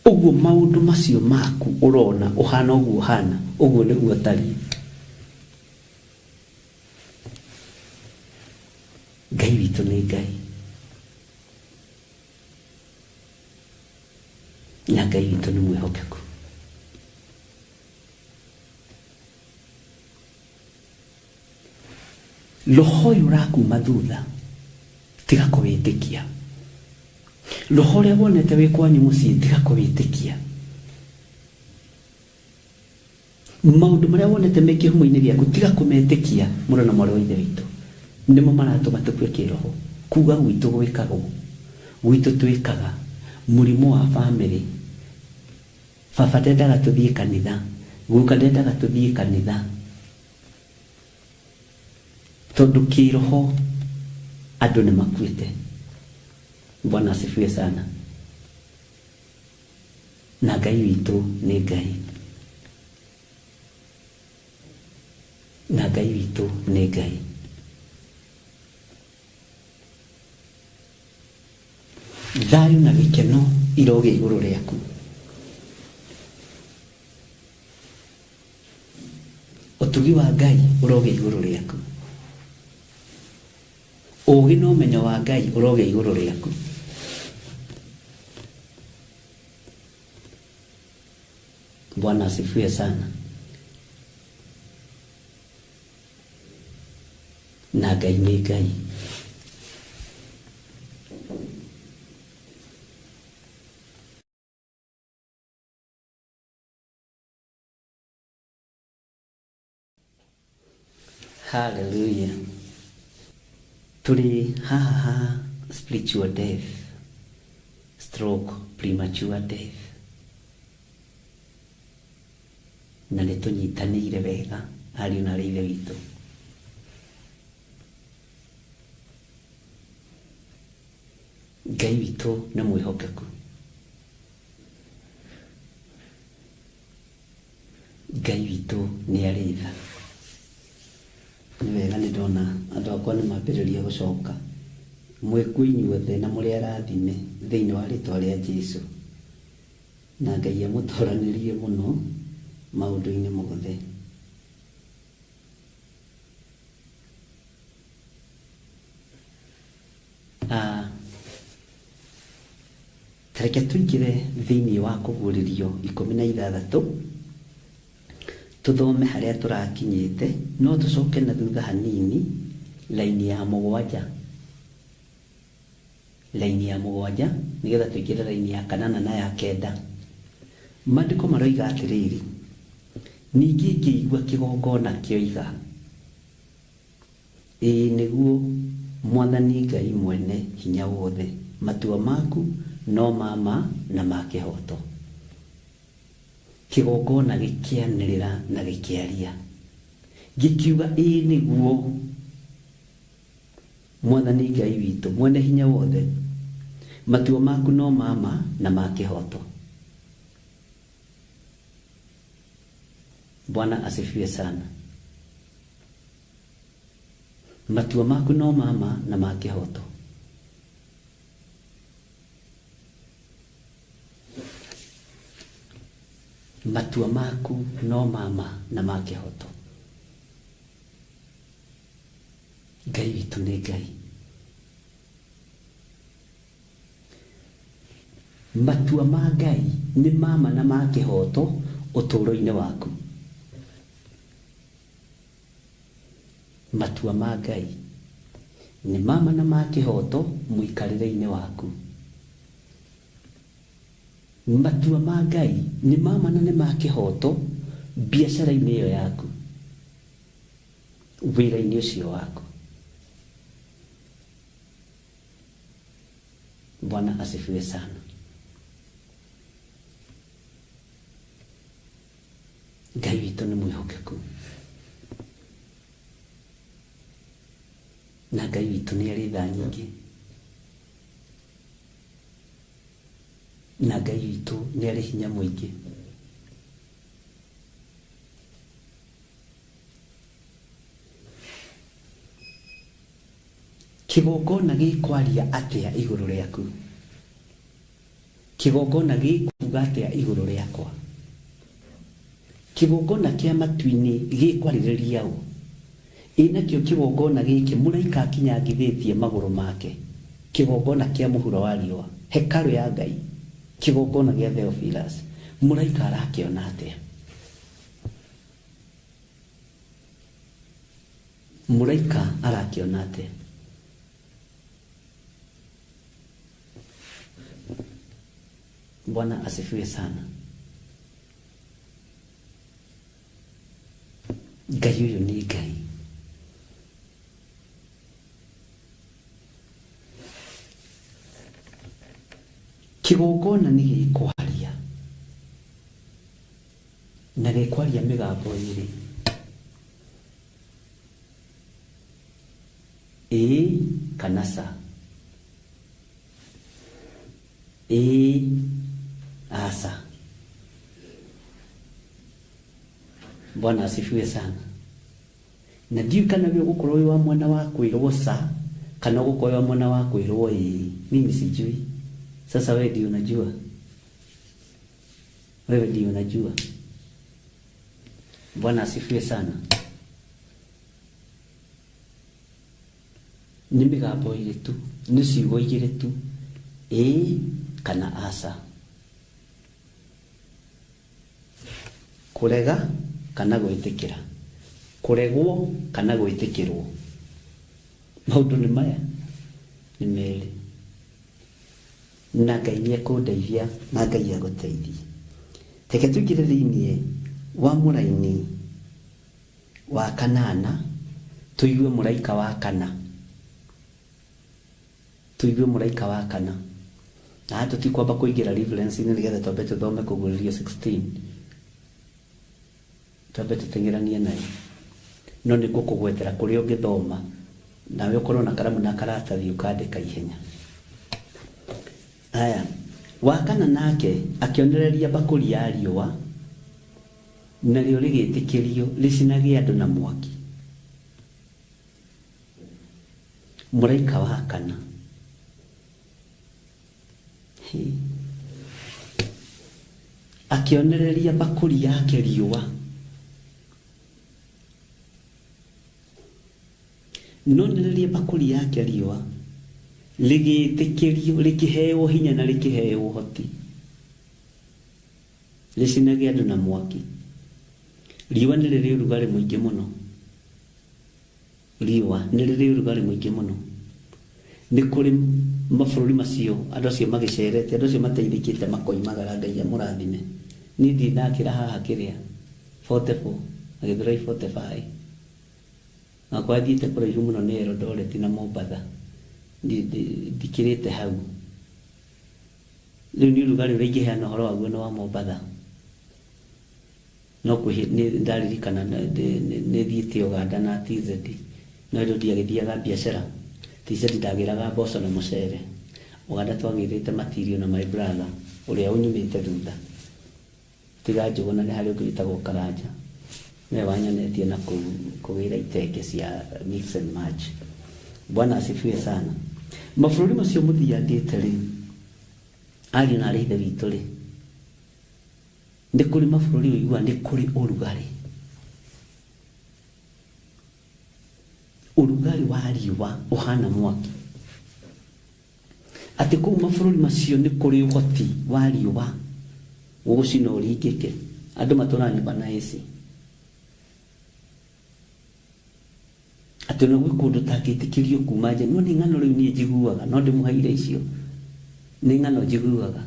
S5: Ũguo maũndũ macio maku ũrona ũhana ũguo ũhana, ũguo nĩguo ũtariĩ. Ngai witũ nĩ Ngai. Na Ngai witũ nĩ mwĩhokeku. Roho ũyũ ũrakuma thutha tiga kũwĩtĩkia. Roho ũrĩa wonete wĩ kwanyu mũciĩ tiga kũwĩtĩkia. Maũndũ marĩa wonete me kĩhumo-inĩ gĩaku tiga kũmetĩkia mũrũ na mwarĩ wa ithe witũ. Nĩmo maratũma tũkue kĩroho. Kuga gwitũ gwĩkagwo, gwitũ twĩkaga, mũrimũ wa bamĩrĩ. Baba ndendaga tũthiĩ kanitha, guka ndendaga tũthiĩ kanitha. Tondũ kĩroho andũ nĩ makuĩte. Bwana asifiwe sana. Na Ngai witũ nĩ Ngai. Na Ngai witũ nĩ Ngai. Thayũ na gĩkeno irogĩa igũrũ rĩaku. Ũtugi wa Ngai ũrogĩa igũrũ rĩaku. Ũũgĩ na ũmenyo wa Ngai ũrogĩa igũrũ rĩaku. Bwana asifiwe sana. Na Ngai nĩ Ngai. Hallelujah. Tũrĩ haha ha spiritual death, stroke, premature death. Na nĩ tũnyitanĩire wega ariũ na aarĩ a Ithe witũ. Ngai witũ nĩ mwĩhokeku. Ngai witũ nĩ arĩ tha. Nĩ wega nĩ ndona andũ akwa nĩ mambĩrĩria gũcoka. Mwĩkuo inyuothe na mũrĩ arathime thĩinĩ wa rĩtwa rĩa Jesu. Na Ngai amũtoranĩrie mũno maũndũ-inĩ mothe. Ah, Ta reke tũingĩre thĩinĩ wa Kũguũrĩrio 16, tũthome harĩa tũrakinyĩte, no tũcoke na thutha hanini, raini ya mũgwanja, raini ya mũgwanja, nĩgetha tũingĩre raini ya kanana na ya kenda. Maandĩko maroiga atĩrĩrĩ, Ningĩ ngĩigua kĩgongona kĩoiga, Ĩĩ nĩguo, Mwathani Ngai Mwene-Hinya-Wothe, matua maku no ma ma na ma kĩhooto. Kĩgongona gĩkĩanĩrĩra na gĩkĩaria, gĩkiuga, Ĩĩ nĩguo, Mwathani Ngai witũ Mwene-Hinya-Wothe, matua maku no ma ma na ma kĩhooto. Bwana asifiwe sana. Matua maku no ma ma na ma kĩhooto. Matua maku no ma ma na ma kĩhooto. Ngai witũ nĩ Ngai. Matua ma Ngai nĩ ma ma na ma kĩhooto ũtũũro-inĩ waku. Matua ma Ngai nĩ ma ma na ma kĩhooto mũikarĩre-inĩ waku. Matua ma Ngai nĩ ma ma na nĩ ma kĩhooto biacara-inĩ ĩyo yaku. Wĩra-inĩ ũcio waku. Bwana asifiwe sana. Ngai witũ nĩ mwĩhokeku na Ngai witũ nĩ arĩ tha nyingĩ na Ngai witũ nĩ arĩ hinya mũingĩ. Kĩgongona gĩkwaria atĩa igũrũ rĩaku? Kĩgongona gĩkuga atĩa igũrũ rĩakwa? Kĩgongona kĩa matu-inĩ gĩkwarĩrĩria ũ? Ĩ nakĩo kĩgongona gĩkĩ mũraika akinyangithĩtie magũrũ make, kĩgongona kĩa mũhuro wa riũa, hekarũ ya Ngai, kĩgongona gĩa Theophilus, mũraika arakĩona atĩa? Mũraika arakĩona atĩa? Bwana asifiwe sana. Ngai ũyũ nĩ Ngai. Kĩgongona nĩ gĩkwaria na gĩkwaria mĩgambo ĩrĩ. Ĩĩ kana ca. Ĩĩ, aca. Bwana asifiwe sana. Na ndiũĩ kana we ũgũkorwo wĩ wa mwena wa kwĩrwo ca kana ũgũkorwo wĩ wa mwena wa kwĩrwo ĩĩ. Mimi sijui. Sasa wewe ndio unajua. Wewe ndio unajua. Bwana asifiwe sana. Nĩ mĩgambo ĩrĩ tu, nĩ ciugo igĩrĩ tu, ĩĩ kana aca. Kũrega kana gwĩtĩkĩra, kũregwo kana gwĩtĩkĩrwo. Maũndũ nĩ maya nĩ merĩ. Na Ngai nĩ ekũndeithia na Ngai agũteithie. Reke tũingĩre thĩinĩ wa mũraini wa kanana tũigue mũraika wa kana. Tũigue mũraika wa kana. Na haha tũtikwamba kũingĩra reference-inĩ nĩgetha twambe tũthome Kũguũrĩrio 16. Twambe tũteng'eranie nayo. No nĩ ngũkũgwetera kũrĩa ũngĩthoma nawe ũkorwo na karamu na karatathi ũkandĩka ihenya. Aya, wa kana nake akĩonereria mbakũri ya riũa, narĩo rĩgĩtĩkĩrio rĩcinage andũ na mwaki. Mũraika wa kana. Hĩ. Akĩonereria mbakũri yake riũa. Nonereria mbakũri yake riũa, rĩgĩtĩkĩrio, rĩkĩheo hinya na rĩkĩheo ũhoti. Rĩcinage andũ na mwaki. Riũa nĩ rĩrĩ ũrugarĩ mũingĩ mũno. Riũa nĩ rĩrĩ ũrugarĩ mũingĩ mũno. Nĩ kũrĩ mabũrũri macio andũ acio magĩcerete, andũ acio mateithĩkĩte makoimagara, Ngai amũrathime. Niĩ ndirĩ ndakĩra haha kĩrĩa, 44, na Gĩthũrai 45. Nakwa thiĩte kũraihu mũno nĩ Eldoret na Mombatha. Ndikĩrĩte hau. Rĩu nĩ ũrugarĩ ũrĩa ingĩheana ũhoro waguo nĩ wa Mombatha. No kwĩ nĩ ndaririkana nĩ thiĩte Uganda na TZ. No hĩndĩ ĩyo ndiagĩthiaga biacara. TZ ndagĩraga mboco na mũcere. Uganda twagĩrĩte material na my brother ũrĩa ũnyumĩte thutha. Tiga Njũgũna nĩ harĩ ũngĩ wĩtagwo Karanja. Nĩwe wanyonetie na kũu kũgĩra itenge cia mix and match. Bwana asifiwe sana. Mabũrũri macio mũthiangĩte rĩ, ariũ na arĩ ithe witũ rĩ, Nĩ kũrĩ mabũrũri ũiguaga nĩ kũrĩ ũrugarĩ. Ũrugarĩ wa riũa ũhana mwaki. Atĩ kũu mabũrũri macio nĩ kũrĩ ũhoti wa riũa gũgũcina ũringĩke. Andũ matũraga nyũmba na AC. Atĩ ona gwĩ kũndũ ũtangĩtĩkĩrio kuma nja. No nĩ ng'ano rĩu niĩ njiguaga, no ndĩmũheire icio. Nĩ ng'ano njiguaga.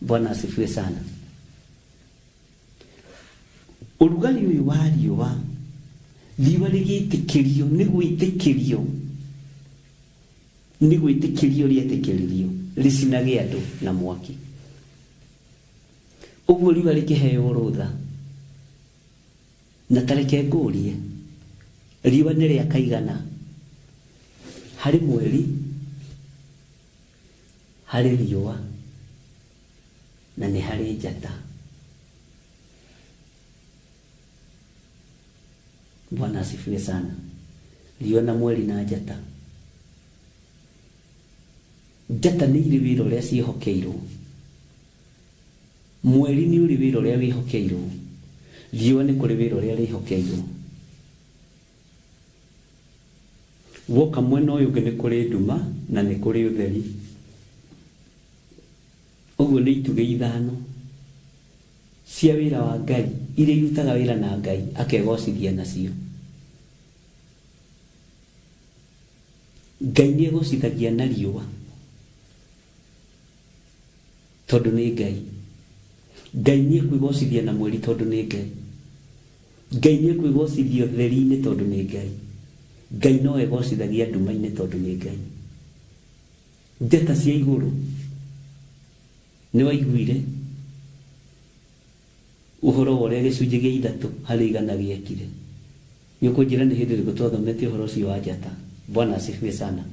S5: Bwana asifiwe sana. Ũrugarĩ ũyũ wa riũa, riũa rĩgĩtĩkĩrio, nĩ gwĩtĩkĩrio, nĩ gwĩtĩkĩrio rĩetĩkĩririo rĩcinage andũ na mwaki. Ũguo riũa rĩkĩheo rũtha. Na ta reke ngũrie, riũa nĩ rĩa kaigana harĩ mweri, harĩ riũa, na nĩ harĩ njata? Bwana asifiwe sana. Riũa na mweri na njata. Njata nĩ irĩ wĩra ũrĩa ciĩhokeirwo. Mweri nĩ ũrĩ wĩra ũrĩa wĩhokeirwo. Riũa nĩ kũrĩ wĩra ũrĩa rĩhokeirwo. Woka mwena ũyũ ũngĩ nĩ kũrĩ nduma na nĩ kũrĩ ũtheri. Ũguo nĩ itugĩ ithano cia wĩra wa Ngai iria irutaga wĩra na Ngai akegocithia nacio. Ngai nĩ egocithagia na riũa tondũ nĩ Ngai. Ngai nĩ ekwĩgocithia na mweri tondũ nĩ Ngai. Ngai nĩ ekwĩgocithia ũtheri-inĩ tondũ nĩ Ngai. Ngai no egocithagia nduma-inĩ tondũ nĩ Ngai. Njata cia igũrũ nĩ waiguire ũhoro wa ũrĩa gĩcunjĩ gĩa ithatũ harĩ igana gĩekire. Nĩ ũkũnjĩra nĩ hĩndĩ ĩrĩkũ twathomete ũhoro ũcio wa njata? Bwana asifiwe sana.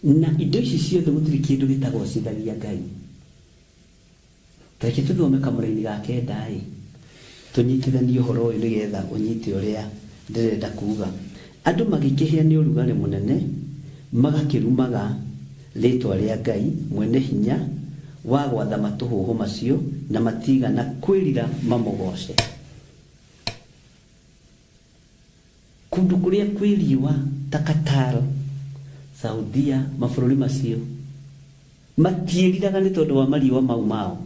S5: Na indo ici ciothe gũtirĩ kĩndũ gĩtagocithagia Ngai. Ta reke tũthome kamũraini ga kenda-ĩ, tũnyitithanie ũhoro ũyũ nĩgetha ũnyite ũrĩa ndĩrenda kuuga. Andũ magĩkĩhĩa nĩ ũrugarĩ mũnene, magakĩrumaga rĩĩtwa rĩa Ngai mwene hinya wa gwatha matũhũhũ macio, na matiigana kwĩrira mamũgooce. Kũndũ kũrĩa kwĩ riũa ta Qatar, Saudia, mabũrũri macio matiĩriraga nĩ tondũ wa mariũa mau mao.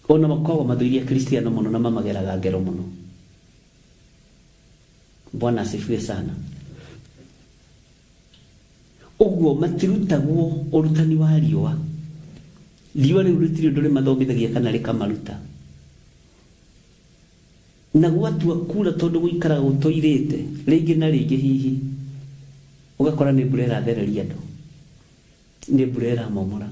S5: Ona makoragwo mathũire Akristiano mũno na mamageraga ngero mũno. Bwana asifiwe sana. Ũguo matirutagwo ũrutani wa riũa. Riũa rĩu rĩtirĩ ũndũ rĩmathomithagia kana rĩkamaruta. Na gwatua kuura tondũ gũikaraga gũtoirĩte, rĩngĩ na rĩngĩ hihi ũgakora nĩ mbura ĩrathereria andũ, nĩ mbura ĩramomora.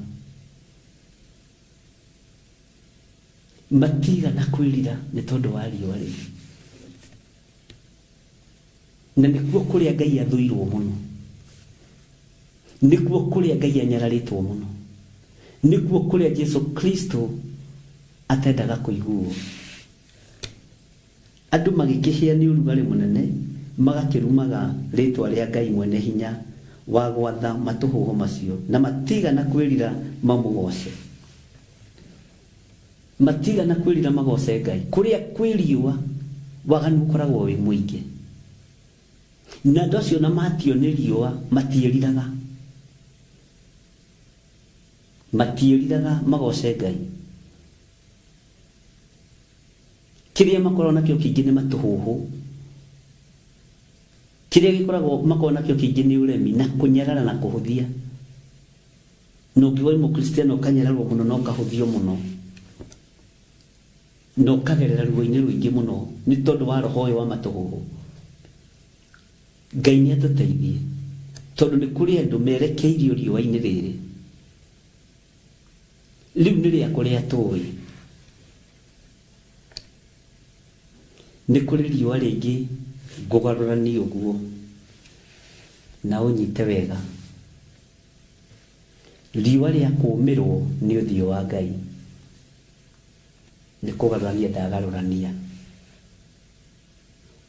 S5: Matigana kwĩrira nĩ tondũ wa riũa rĩu. Na nĩkuo kũrĩa Ngai athũirwo mũno. Nĩkuo kũrĩa Ngai anyararĩtwo mũno. Nĩkuo kũrĩa Jesu Kristo atendaga kũiguo. Andũ magĩkĩhĩa nĩ ũrugarĩ mũnene, magakĩrumaga rĩĩtwa rĩa Ngai mwene hinya wa gwatha matũhũhũ macio, na matiigana kwĩrira mamũgooce. Matiigana kwĩrira magooce Ngai. Kũrĩa kwĩ riũa, waganu ũkoragwo wĩ mũingĩ. Na andũ acio ona matio nĩ riũa, matiĩriraga. Matiĩriraga magooce Ngai. Kĩrĩa makoragwo nakĩo kĩingĩ nĩ matũhũhũ. Kĩrĩa gĩkoragwo makoragwo nakĩo kĩingĩ nĩ ũremi na kũnyarara na kũhũthia. Na ũngĩgwa wĩ Mũkristiano ũkanyararwo mũno na ũkahũthio mũno na ũkagerera ruo-inĩ rũingĩ mũno nĩ tondũ wa roho ũyũ wa matũhũhũ. Ngai nĩ atũteithie tondũ nĩ kũrĩ andũ merekeirio riũa-inĩ rĩrĩ. Rĩu nĩ rĩa kũrĩa tũĩ. Nĩ kũrĩ riũa rĩngĩ ngũgarũrania ũguo na ũnyite wega. Riũa rĩa kũũmĩrwo nĩ ũthiũ wa Ngai. Nĩ kũgarũrania ndagarũrania.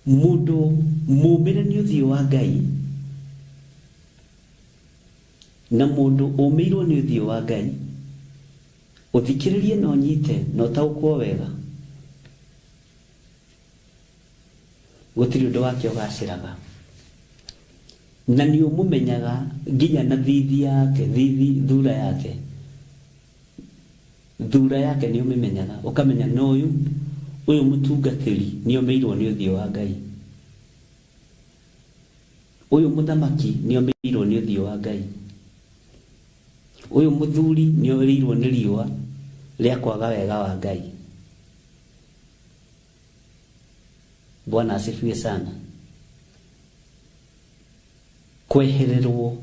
S5: Mũndũ mũũmĩre nĩ ũthiũ wa Ngai na mũndũ ũmĩirwo nĩ ũthiũ wa Ngai, ũthikĩrĩrie na ũnyite na ũtaũkwo wega, gũtirĩ ũndũ wake ũgacĩraga. Na nĩ ũmũmenyaga nginya na thithi yake, thithi, thura yake. Thura yake nĩ ũmĩmenyaga, ũkamenya na ũyũ, ũyũ mũtungatĩri nĩ omĩirwo nĩ ũthiũ wa Ngai. Ũyũ mũthamaki nĩ omĩirwo nĩ ũthiũ wa Ngai. Ũyũ mũthuri nĩ orĩirwo nĩ riũa. Rĩa kwaga wega wa Ngai. Bwana asifiwe sana. Kwehererwo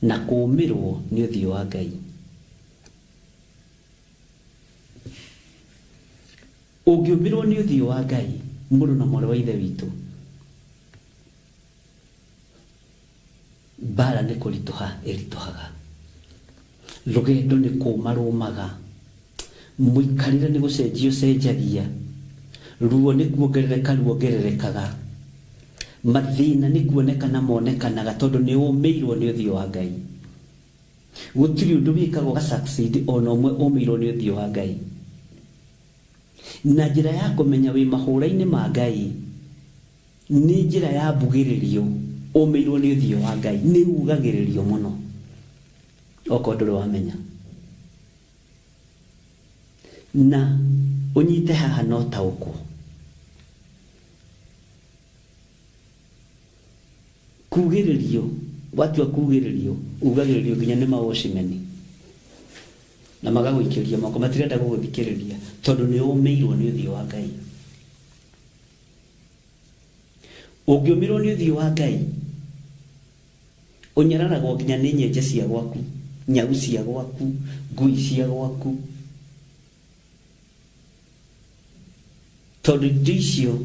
S5: na kũũmĩrwo nĩ ũthiũ wa Ngai. Ũngĩũmĩrwo nĩ ũthiũ wa Ngai, mũrũ na mwarĩ wa Ithe witũ, mbara nĩ kũritũha ĩritũhaga, rũgendo nĩ kũũma rũmaga, mũikarĩre nĩ gũcenjia ũcenjagia, ruo nĩ kuongerereka ruongererekaga, mathĩna nĩ kuonekana monekanaga tondũ nĩ ũmĩirwo nĩ ũthiũ wa Ngai. Gũtirĩ ũndũ wĩkaga ũga succeed ona ũmwe ũmĩirwo nĩ ũthiũ wa Ngai. Na njĩra ya kũmenya wĩ mahũra-inĩ ma Ngai nĩ njĩra ya mbugĩrĩrio ũmĩirwo nĩ ũthiũ wa Ngai, nĩ ugagĩrĩrio mũno okorwo ndũrĩ wamenya. Na ũnyite haha na ũtaũkwo. Kugĩrĩrio, watua kugĩrĩrio, ugagĩrĩrio nginya nĩ mawocimeni na magagũikĩria moko, matirenda gũgũthikĩrĩria tondũ nĩ ũmĩirwo nĩ ũthiũ wa Ngai. Ũngĩũmĩrwo nĩ ũthiũ wa Ngai, ũnyararagwo nginya nĩ nyenje cia gwaku, nyau cia gwaku, ngui cia gwaku, tondũ indo icio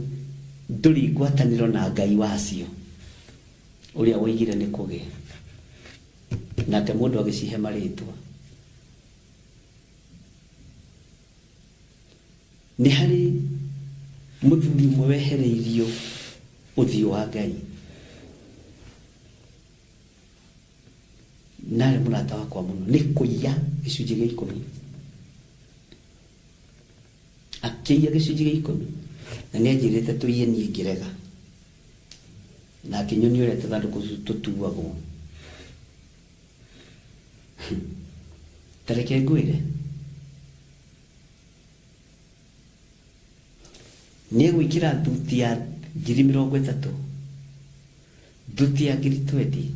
S5: ndũrĩ ngwatanĩro na Ngai wacio ũrĩa woigire nĩ kũgĩe nake mũndũ agĩcihe marĩtwa. Nĩ harĩ mũthuri ũmwe wehereirio ũthiũ wa Ngai na arĩ mũrata wakwa mũno, nĩ kũiya gĩcunjĩ gĩa ikũmi, akĩiya gĩcunjĩ gĩa ikũmi, na nĩ anjĩrĩte tũiye, niĩ ngĩrega, na akĩnyonia ũrĩa tũthandũkũ tũtuagwo. Ta reke ngwĩre, nĩ egwĩkĩra thuti ya 30,000, thuti ya 20,000,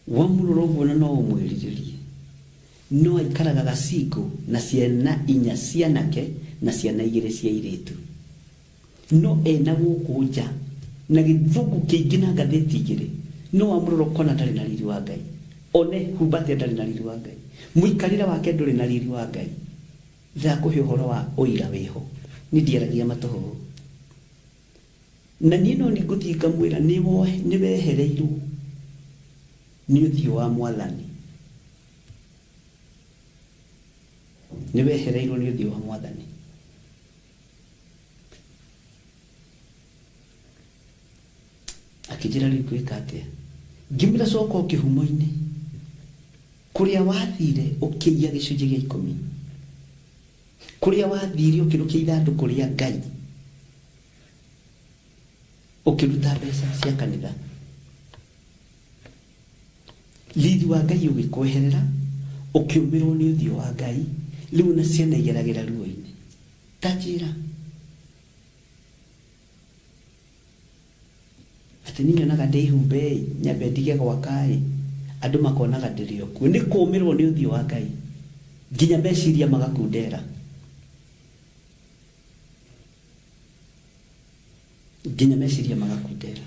S5: wamũrora ũguo na no ũmwĩrirĩrie, no aikaraga gacingũ na ciana inya cianake na ciana igĩrĩ cia airĩtu, no ena gũkũ nja na gĩthũngũ kĩingĩ na ngathĩti igĩrĩ, no wamũrora ũkona ndarĩ na riri wa Ngai, one humba atĩa ndarĩ na riri wa Ngai, mũikarĩre wake ndũrĩ na riri wa Ngai. Ndĩrakũhe ũhoro wa ũira wĩho, niĩ ndiaragia matũhũhũ. Na niĩ no niĩ ngũthiĩ ngamwĩra nĩ wehereirwo nĩ ũthiũ wa Mwathani, nĩ wehereirwo nĩ ũthiũ wa Mwathani. Akĩnjĩra rĩu ngwĩka atĩa? Ngĩmwĩra coka o kĩhumo-inĩ kũrĩa wathire ũkĩiya gĩcunjĩ gĩa ikũmi, kũrĩa wathire ũkĩrũkia ithandũkũ rĩa Ngai, ũkĩruta mbeca cia kanitha, riri wa Ngai ũgĩkweherera, ũkĩũmĩrwo nĩ ũthiũ wa Ngai, rĩu na ciana igeragĩra ruo-inĩ. Ta njĩra atĩ niĩ nyonaga ndĩhumbe-ĩ, nyambe ndige gwaka-ĩ, andũ makonaga ndĩrĩ o kuo. Nĩ kũũmĩrwo nĩ ũthiũ wa Ngai nginya meciria magakundera, nginya meciria magakundera.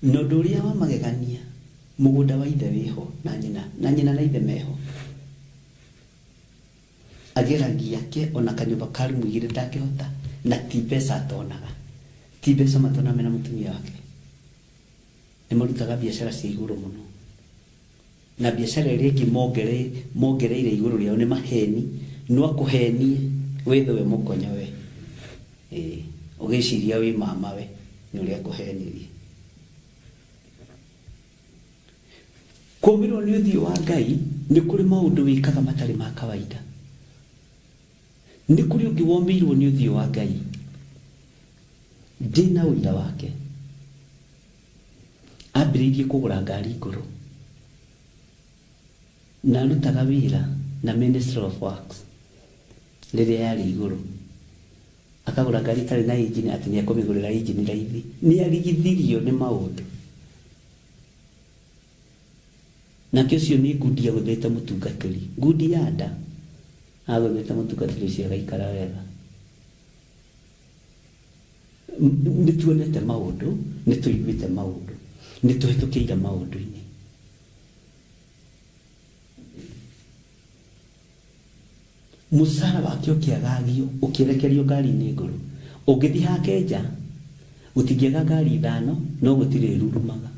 S5: Na ũndũ ũrĩa wa magegania, mũgũnda wa ithe wĩho na nyina, na nyina na ithe meho. Ageragia ake ona kanyũmba ka rumu igĩrĩ ndangĩhota, na ti mbeca atonaga, ti mbeca matonaga mena mũtumia wake. Nĩ marutaga biacara cia igũrũ mũno, na biacara ĩrĩa ĩngĩ mongereire igũrũ rĩao nĩ maheni, no akũhenie wĩthũe mũkonyo we, ĩĩ, ũgĩciria wĩ mama we nĩ ũrĩa akũhenirie. Kũũmĩrwo nĩ ũthiũ wa Ngai nĩ kũrĩ maũndũ wĩkaga matarĩ ma kawaida. Nĩ kũrĩ ũngĩ womĩirwo nĩ ũthiũ wa Ngai. Ndĩna ũira wake. Ambĩrĩirie kũgũra ngari ngũrũ. Na arutaga wĩra na Ministry of Works rĩrĩa yarĩ igũrũ. Akagũra ngari ĩtarĩ na engine atĩ nĩ ekũmĩgũrĩra engine raithi. Nĩ arigithirio nĩ maũndũ. Nake ũcio nĩ ngundi agũthĩte mũtungatĩri, ngundi ya nda agũthĩte mũtungatĩri ũcio agaikara wega. Nĩ tuonete maũndũ, nĩ tũiguĩte maũndũ, nĩ tũhĩtũkĩire maũndũ-inĩ. Mũcara wake ũkĩagagio ũkĩerekerio ngari-inĩ ngũrũ. Ũngĩthiĩ hake nja gũtingĩaga ngari ithano, no gũtirĩ ĩrurumaga.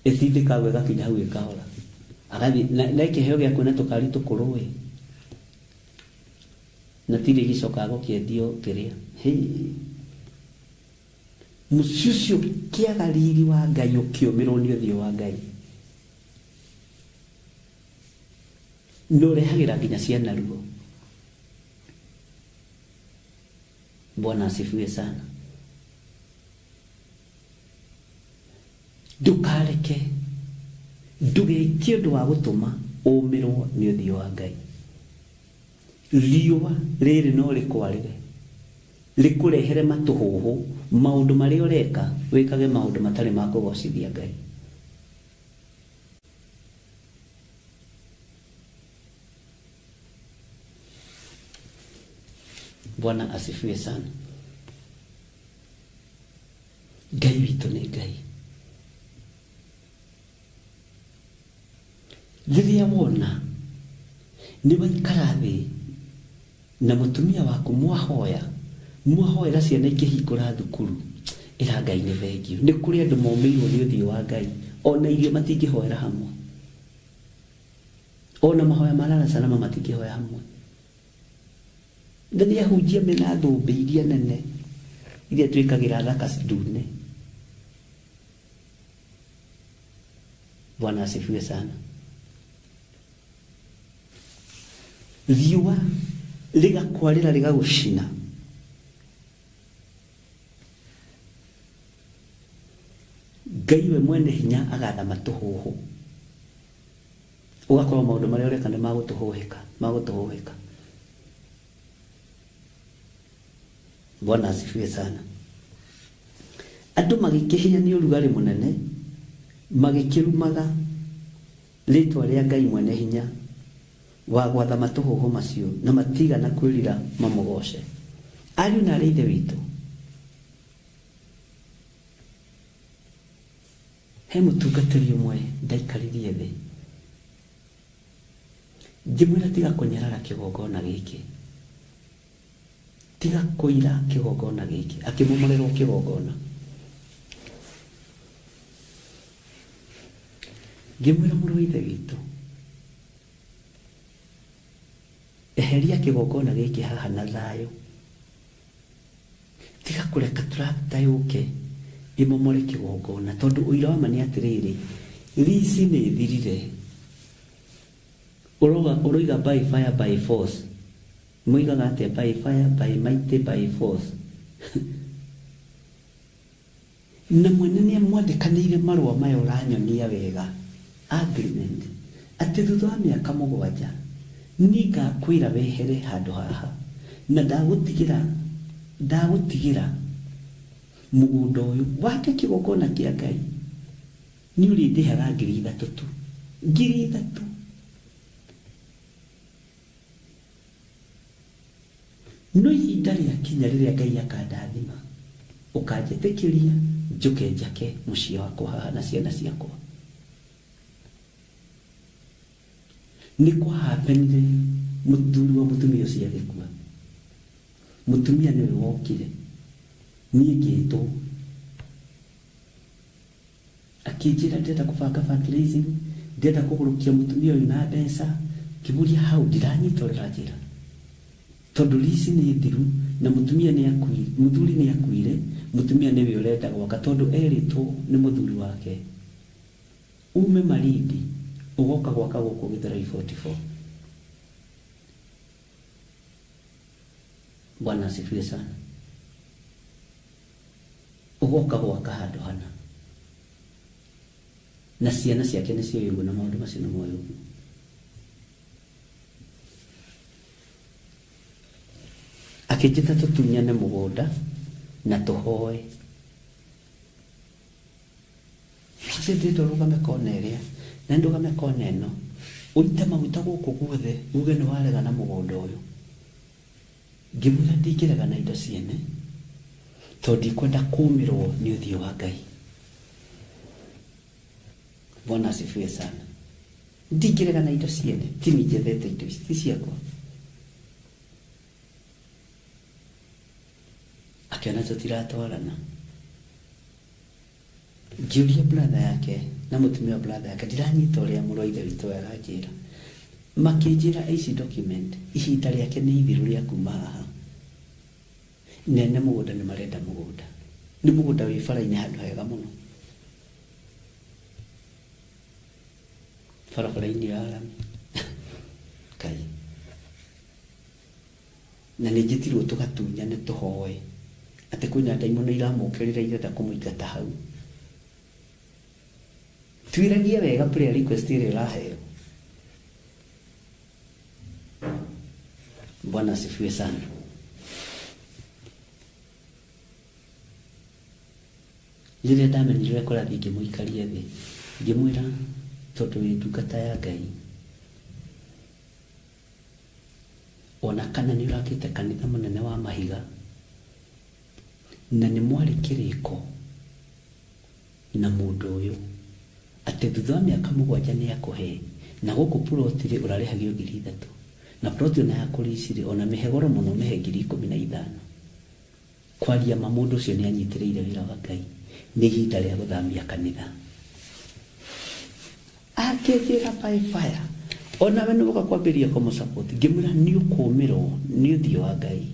S5: Ĩtindĩkagwo ĩgakinya hau ĩkahora. Agathiĩ na ĩkĩheo gĩa kuona tũkari tũkũrũ ĩ, na tirĩ gĩcokaga gũkĩendio kĩrĩa. Hĩ! Mũciĩ ũcio ũkĩaga riri wa Ngai, ũkĩũmĩrwo nĩ ũthiũ wa Ngai. Na ũrehagĩra nginya ciana ruo. Bwana asifiwe sana. Ndũkareke, ndũgeke ũndũ wa gũtũma ũmĩrwo nĩ ũthiũ wa Ngai. Riũa rĩrĩ no rĩkwarĩre, rĩkũrehere matũhũhũ, maũndũ marĩa ũreka, wĩkage maũndũ matarĩ ma kũgocithia Ngai. Bwana asifiwe sana. Ngai witũ nĩ Ngai. Rĩrĩa wona nĩ waikara thĩ na mũtumia waku mwahoya, mwahoera ciana ikĩhingũra thukuru, ĩra Ngai nĩ thengiũ. Nĩ kũrĩ andũ momĩirwo nĩ ũthiũ wa Ngai, ona irio matingĩhoera hamwe. Ona mahoya ma lala salama matingĩhoya hamwe. Na nĩ ahunjia mena thũmbĩ iria nene, iria twĩkagĩra thaka ndune. Bwana asifiwe sana. Riũa rĩgakwarĩra rĩgagũcina. Ngai we mwene hinya agatha matũhũhũ. Ũgakorwo maũndũ marĩa ũreka nĩ magũtũhũhĩka, magũtũhũhĩka. Bwana asifiwe sana. Andũ magĩkĩhĩa nĩ ũrugarĩ mũnene, magĩkĩrumaga rĩtwa rĩa Ngai mwene hinya wa gwatha matũhũhũ macio, na matigana kwĩrira mamũgoce. Ariũ na arĩ Ithe witũ, he mũtungatĩri ũmwe ndaikaririe thĩ, ngĩmwĩra tiga kũnyarara kĩgongona gĩkĩ, tiga kũira kĩgongona gĩkĩ, akĩmomorerwo kĩgongona. Ngĩmwĩra mũrũ wa Ithe witũ, eheria kĩgongona gĩkĩ haha na thayũ, tiga kũreka tractor yũke ĩmomore kĩgongona, tondũ ũira wa ma nĩ atĩrĩrĩ, lease nĩ ĩthirire. Ũroiga by fire by force. Moigaga atĩa? By fire, by might, by force. Na mwene nĩ amwandĩkanĩire marũa maya ũranyonia wega, agreement, atĩ thutha wa mĩaka mũgwanja nĩngakwĩra wehere handũ haha, na ndagũtigĩra ndagũtigĩra mũgũnda ũyũ wake kĩgongona kĩa Ngai, nĩ ũrĩndĩhaga 3,000 tu, 3,000. No ihinda rĩakinya rĩrĩa Ngai akandathima, ũkanjĩtĩkĩria njũke njake mũciĩ wakwa haha na ciana ciakwa. Nĩ kwahapenire mũthuri wa mũtumia ũcio agĩkua. Mũtumia nĩwe wokire, niĩ ngĩtwo. Akĩnjĩra ndĩrenda kũbanga fundraising, ndĩrenda kũgũrũkia mũtumia ũyũ na mbeca. Ngĩmũria how, ndiranyita ũrĩa ũranjĩra. Tondũ lease nĩ thiru na mũtumia nĩ akuire, mũthuri nĩ akuire, mũtumia nĩwe ũrenda gwaka tondũ erĩtwo nĩ mũthuri wake ume Malindi ũgoka gwaka gũkũ Githurai 44. Bwana asifiwe sana. Ũgoka gwaka handũ hana. Na ciana ciake nĩ cioĩ ũguo na maũndũ macio nĩ moĩ ũguo. Akĩnjĩta tũtunyane mũgũnda na tũhoe. Ũcio ndĩrenda ũrũgame kona ĩrĩa. Na ndũgame kona ĩno ũite maguta gũkũ guothe uge nĩ warega na mũgũnda ũyũ. Ngĩmwĩra ndingĩrega na indo ciene tondũ ndikwenda kũmĩrwo nĩ ũthiũ wa Ngai. Bwana asifiwe sana. Ndingĩrega na indo ciene, ti niĩ njethete indo ici, ti ciakwa. Akĩona tũtiratwarana. Ngĩũria brother yake na mũtumia wa brother yake, ndiranyita ũrĩa mũrũ wa ithe witũ ũyũ aranjĩra. Makĩnjĩra ici document, ihinda rĩake nĩ ithiru rĩa kuma haha. Nene mũgũnda nĩ marenda mũgũnda. Nĩ mũgũnda wĩ bara-inĩ handũ hega mũno. Barabara-inĩ ya rami. Ngai. Na nĩ njĩtirwo tũgatunyane tũhoe atĩ kwĩna ndaimono iramũkĩrĩra irenda kũmũingata hau. Tuĩragie wega prayer request ĩrĩa ũraheo. Bwana asifiwe sana. Rĩrĩa ndamenyire ũrĩa kũrathiĩ ngĩmũikaria thĩ ngĩmwĩra tondũ wĩ ndungata ya Ngai ona kana nĩ ũrakĩte kanitha mũnene wa mahiga na nĩ mwarĩ kĩrĩko na mũndũ ũyũ atĩ thutha wa mĩaka mũgwanja nĩ akũhe na gũkũ ploti rĩ ũrarĩhagio 3,000 na ploti ona ya kũrici rĩ ona mĩhe goro mũno mĩhe 15,000. Kwaria ma mũndũ ũcio nĩ anyitĩrĩire wĩra wa Ngai, nĩ ihinda rĩa gũthamia kanitha. Akĩnjĩra by fire onawe nĩ woka kwambĩrĩria kũmũ support. Ngĩmwĩra nĩ ũkũmĩrwo nĩ ũthiũ wa Ngai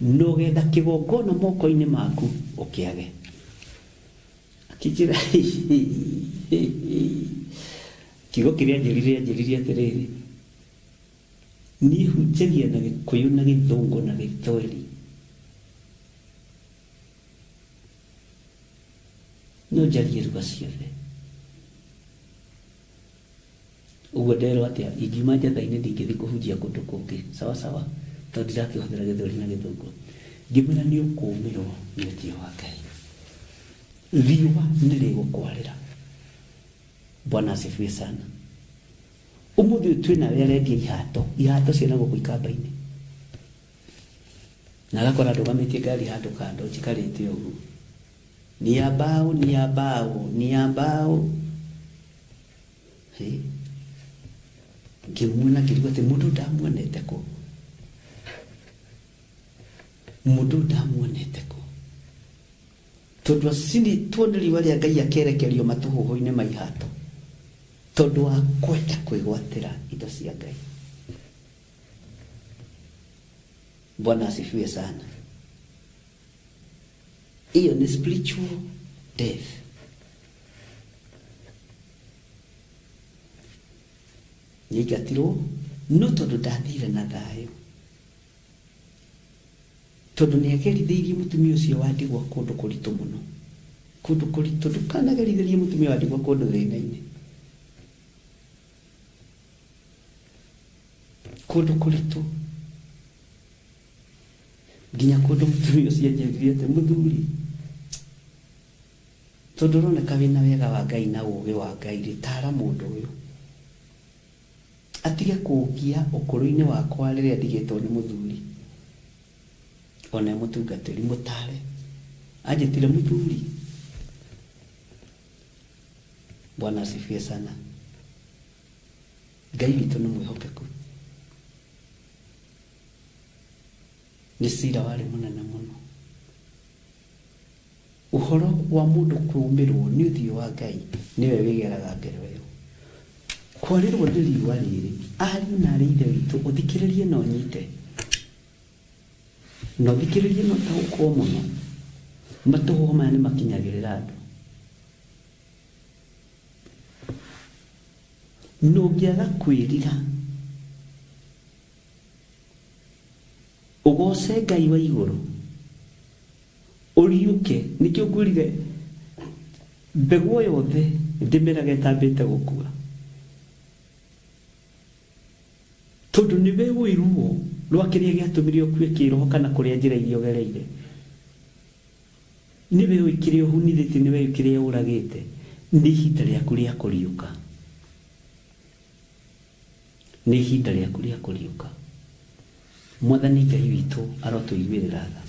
S5: na ũgetha kĩgongona moko-inĩ maku ũkĩage. Akĩnjĩra kiugo kĩrĩa anjĩrire anjĩrire atĩrĩrĩ, niĩ hunjagia na Gĩkũyũ na Gĩthũngũ na Gĩthweri. No njarie ruga ciothe. Ũguo nderwo atĩa ingiuma njatha-inĩ ndingĩthiĩ kũhunjia kũndũ kũngĩ. Sawa sawa, tondũ ndirakĩhũthĩra Gĩthweri na Gĩthũngũ. Ngĩmwĩra nĩ ũkũmĩrwo nĩ ũthiũ wa Ngai. Riũa nĩ rĩgũkwarĩra. Bwana asifiwe sana. Ũmũthĩ ũyũ twĩ nawe arendia ihato, ihato ciĩna gũkũ ikamba-inĩ. Na agakora ndũgamĩtie ngari handũ kando njikarĩte ũguo. Ni ya mbao, ni ya mbao, ni ya mbao. Hĩ. Ngĩmuona ngĩrigwo atĩ mũndũ ndamuonete kũ. Mũndũ ndamuonete kũ. Tondũ acinĩtwo nĩ riũa rĩa Ngai akerekerio matũhũhũ-inĩ ma ihato. Tondũ wa kwenda kwĩgwatĩra indo cia Ngai. Bwana asifiwe sana. Iyo nĩ spiritual death. Nĩaingatirwo no tondũ ndathire na thayũ. Tondũ nĩagerithĩirie mũtumia ũcio wa ndigwa kũndũ kũritũ mũno. Kũndũ kũritũ, ndũkanagerithĩrie mũtumia wa ndigwa kũndũ thĩna-inĩ. Kũndũ kũritũ. Nginya kũndũ mũtumia ũcio anjĩrire atĩ mũthuri, tondũ ũroneka wĩna wega wa Ngai na ũgĩ wa Ngai rĩ, tara mũndũ ũyũ. Atige kũngia ũkũrũ-inĩ wakwa rĩrĩa ndigĩtwo nĩ mũthuri. Ona e mũtungatĩri, mũtare. Anjĩtire mũthuri. Bwana asifiwe sana. Ngai witũ nĩ mwĩhokeku. Nĩ cira warĩ mũnene mũno. Ũhoro wa mũndũ kũũmĩrwo nĩ ũthiũ wa Ngai nĩwe wĩgeraga ngero ĩyo. Kwarĩrwo nĩ riũa rĩrĩ, ariũ na aarĩ a Ithe witũ, ũthikĩrĩrie na ũnyite. Na ũthikĩrĩrie na ũtaũkwo mũno. Matũhũhũ maya nĩ makinyagĩrĩra andũ. Na ũngĩaga kwĩrira, ũgoce Ngai wa igũrũ, ũriũke. Nĩkĩo ngwĩrire mbegũ o yothe ndĩmeraga ĩtambĩte gũkua. Tondũ nĩwe ũĩ ruo rwa kĩrĩa gĩatũmire ũkue kĩroho kana kũrĩa njĩra iria ũgereire. Nĩwe ũĩ kĩrĩa ũhunithĩtie, nĩwe ũĩ kĩrĩa ũragĩte. Nĩ ihinda rĩaku rĩa kũriũka. Nĩ ihinda rĩaku rĩa kũriũka. Mwathani Ngai witũ arotũiguĩrĩra tha.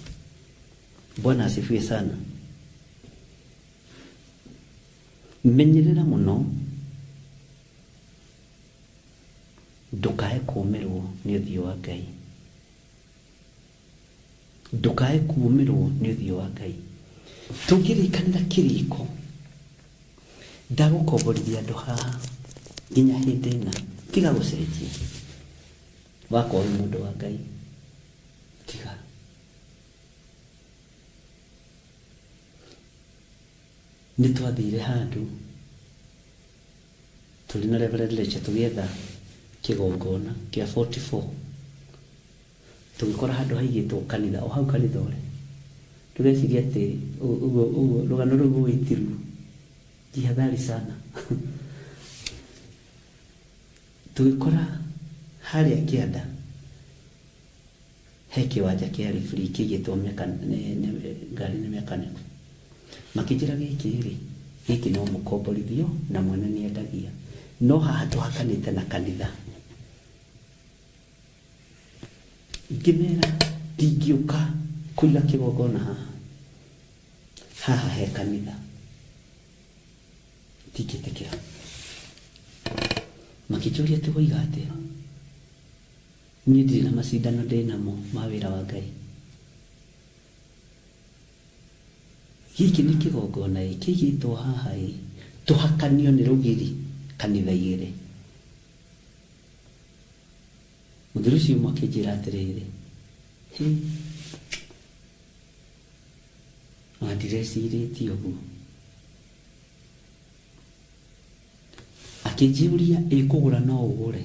S5: Bwana asifiwe sana. Menyerera mũno ndũkae kũũmĩrwo nĩ ũthiũ wa Ngai. Ndũkae kũũmĩrwo nĩ ũthiũ wa Ngai. Tũngĩrĩkanĩra kĩrĩko, ndagũkomborithia andũ haha nginya hĩndĩ ĩna, tiga gũcenjia. Wakorwo wĩ mũndũ wa Ngai, tiga. Nĩ twathire handũ tũrĩ na Reverend Lecha tũgĩetha kĩgongona kĩa 44 tũgĩkora handũ haigĩtwo kanitha o hau kanitha ũrĩ tũgeciria atĩ ũguo ũguo rũgano rũu ũĩ tiruo jihadhari sana. Tũgĩkora harĩa kĩanda he kĩwanja kĩarĩ free kĩigĩtwo ngari nĩ mechanic. Makĩnjĩra gĩkĩ rĩ, gĩkĩ no mũkomborithio na mwene nĩendagia, no haha tũhakanĩte na kanitha. Ngĩmera ndingĩũka kũiga kĩgongona haha, haha he kanitha, ndingĩtĩkĩra. Makĩnjũria atĩ woiga atĩa? Niĩ ndirĩ na macindano ndĩ namo ma wĩra wa Ngai. Gĩkĩ nĩ kĩgongona ĩ, kĩigĩtwo haha ĩ, tũhakanio nĩ rũgiri kanitha igĩrĩ. Mũthuri ũcio ũmwe akĩnjĩra atĩrĩrĩ, hĩ, ona ndirecirĩtie ũguo. Akĩnjũria ĩ kũgũra no ũgũre.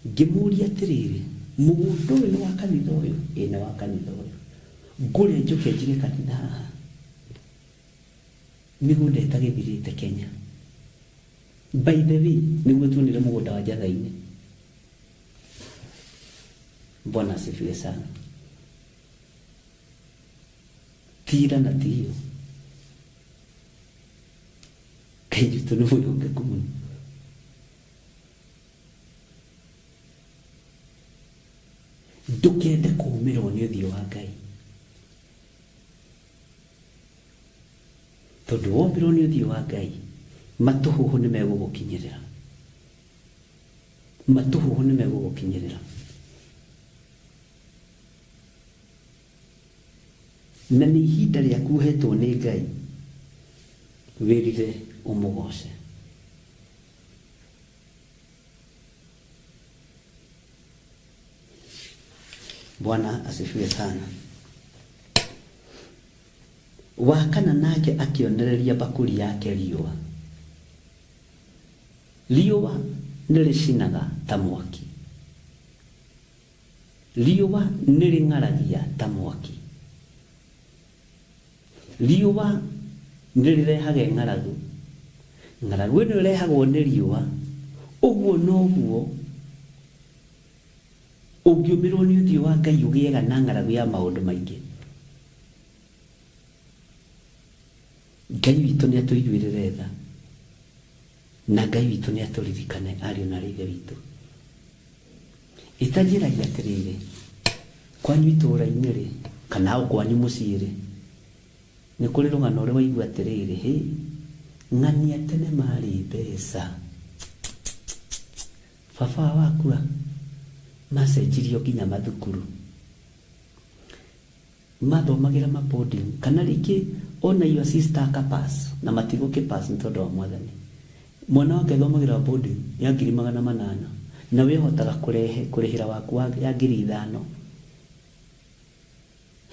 S5: Ngĩmũria atĩrĩrĩ, mũgũnda ũyũ nĩ wa kanitha ũyũ? Ĩ nĩ wa kanitha ũyũ. Ngũre njũke njige kanitha haha? Mĩgũnda ĩtagĩthirĩte Kenya. By the way, nĩguo tuonire mũgũnda wa Njatha-inĩ. Bwana asifiwe sana. Tira na tiyo. Ngai witũ nĩ mwĩhokeku mũno. Ndũkende kũũmĩrwo nĩ ũthiũ wa Ngai. Tondũ womĩrwo nĩ ũthiũ wa Ngai, matũhũhũ nĩ megũgũkinyĩrĩra. Matũhũhũ nĩ megũgũkinyĩrĩra. Na nĩ ihinda rĩaku ũhetwo nĩ Ngai, wĩrire ũmũgoce. Bwana asifiwe sana. Wa kana nake akĩonereria bakuri yake riũa. Riũa nĩ rĩcinaga ta mwaki. Riũa nĩ rĩng'aragia ta mwaki. Riũa nĩ rĩrehage ng'aragu. Ng'aragu ĩno ĩrehagwo nĩ riũa. Ũguo noguo ũngĩũmĩrwo nĩ ũthiũ wa Ngai ũgĩaga na ng'aragu ya maũndũ maingĩ. Ngai witũ nĩ atũiguĩrĩre tha na Ngai witũ nĩ atũririkane ariũ na aarĩ a Ithe witũ. Ĩtanjĩragia atĩrĩrĩ, kwanyu itũũra-inĩ rĩ, kana o kwanyu mũciĩ rĩ, nĩ kũrĩ rũgano ũrĩ waigua atĩrĩrĩ, hĩ, ng'ania tene marĩ mbeca. Baba wao akua, macenjirio nginya mathukuru. Mathomagĩra ma boarding, kana rĩngĩ ona your sister akapass, na matigũkĩpass nĩ tondũ wa Mwathani. Mwana wake athomagĩra boarding ya 800,000, na we ũhotaga kũrehe kũrĩhĩra waku wa ya 5,000.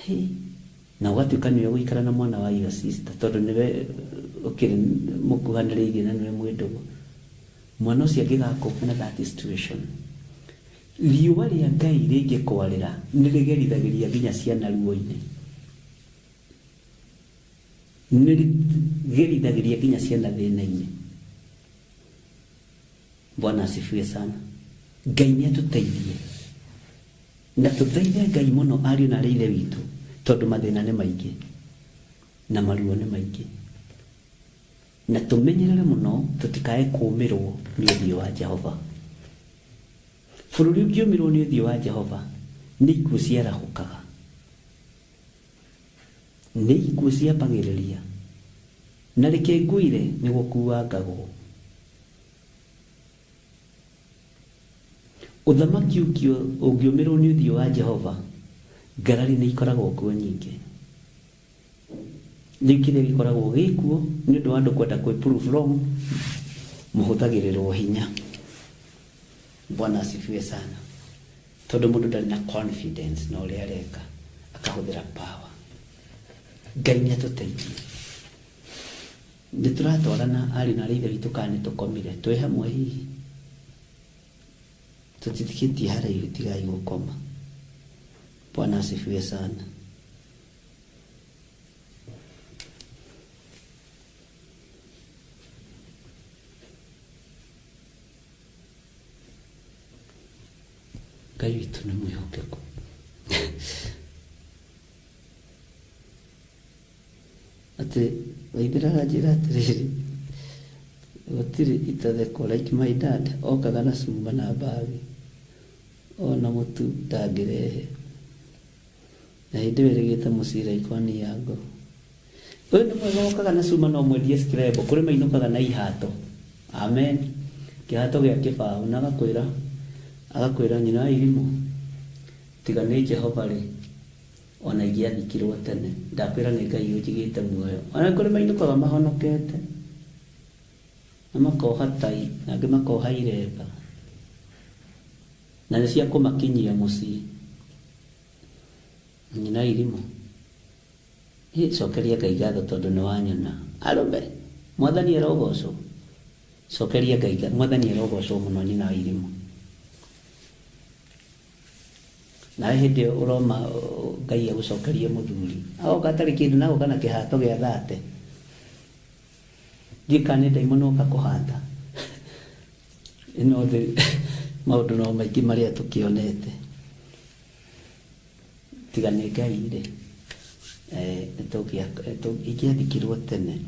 S5: Hĩ, na ũgatuĩka nĩwe ũgũikara na mwana wa your sister, tondũ nĩwe ũkĩrĩ mũkuhanĩrĩirie na nĩwe mwĩ ndũgũ. Mwana ũcio angĩgacope na that situation, riũa rĩa Ngai rĩngĩkwarĩra nĩ rĩgerithagĩria nginya ciana ruo-inĩ. Nĩ rĩgerithagĩria nginya ciana thĩna-inĩ. Bwana asifiwe sana. Ngai nĩ atũteithie na tũthaithe Ngai mũno ariũ na aarĩ a Ithe witũ, tondũ mathĩna nĩ maingĩ na maruo nĩ maingĩ, na tũmenyerere mũno tũtikae kũũmĩrwo nĩ ũthiũ wa Jehova. Bũrũri ũngĩũmĩrwo nĩ ũthiũ wa Jehova, nĩ ikuũ ciarahũkaga, nĩ ikuũ ciambagĩrĩria, na reke ngwĩre nĩ gũkuangagwo. Ũthamaki ũngĩũmĩrwo nĩ ũthiũ wa Jehova, ngarari nĩ ikoragwo kuo nyingĩ. Rĩu kĩrĩa gĩkoragwo gĩkuo nĩ ũndũ wa andũ kwenda kwĩ prove wrong, mũhũthagĩrĩrwo hinya. Bwana asifiwe sana. Tondũ mũndũ ndarĩ na confidence na ũrĩa areka, akahũthĩra power. Ngai nĩ atũteithie. Nĩ tũratwarana arĩ na arĩa ithe witũ kana nĩ tũkomire? Twĩ hamwe hihi? Tũtithikĩtie haraihu, tigai gũkoma. Bwana asifiwe sana. Ngai witũ nĩ mwĩhokeku. Atĩ waithĩra aranjĩra atĩrĩrĩ, gũtirĩ itathekwo like my dad okaga na cuma na mbagi ona mũtu ndangĩrehe. Na hĩndĩ ĩyo ĩrĩgĩte mũciĩ like one year ago. Ũyũ nĩ mwega wokaga na cuma no mwendie screbo kũrĩ mainũkaga na ihato. Amen. Kĩhato gĩa kĩbaũ na agakwĩra agakwĩra nyina wa irimũ tiga nĩ Jehova rĩ ona ingĩathikirwo tene ndakwĩra nĩ Ngai ũnjigĩte muoyo. Ona kũrĩ mainũkaga mahonokete na makoha tai na angĩ makoha iremba na nĩ cia kũmakinyia mũciĩ. Nyina irimũ. Ĩ cokeria Ngai ngatho tondũ nĩ wanyona. Arũme, mwathani arogocwo. Cokeria Ngai ngatho, mwathani arogocwo mũno nyina wa irimũ. Nawe hĩndĩ ĩyo ũroma Ngai agũcokerie mũthuri. Agoka atarĩ kĩndũ na agoka na kĩhato gĩa thate. Ndiũĩ kana nĩ ndaimono oka kũhata. Ĩno thĩ maũndũ no maingĩ marĩa tũkĩonete. Tiga nĩ Ngai rĩ, ingĩathikirwo tene.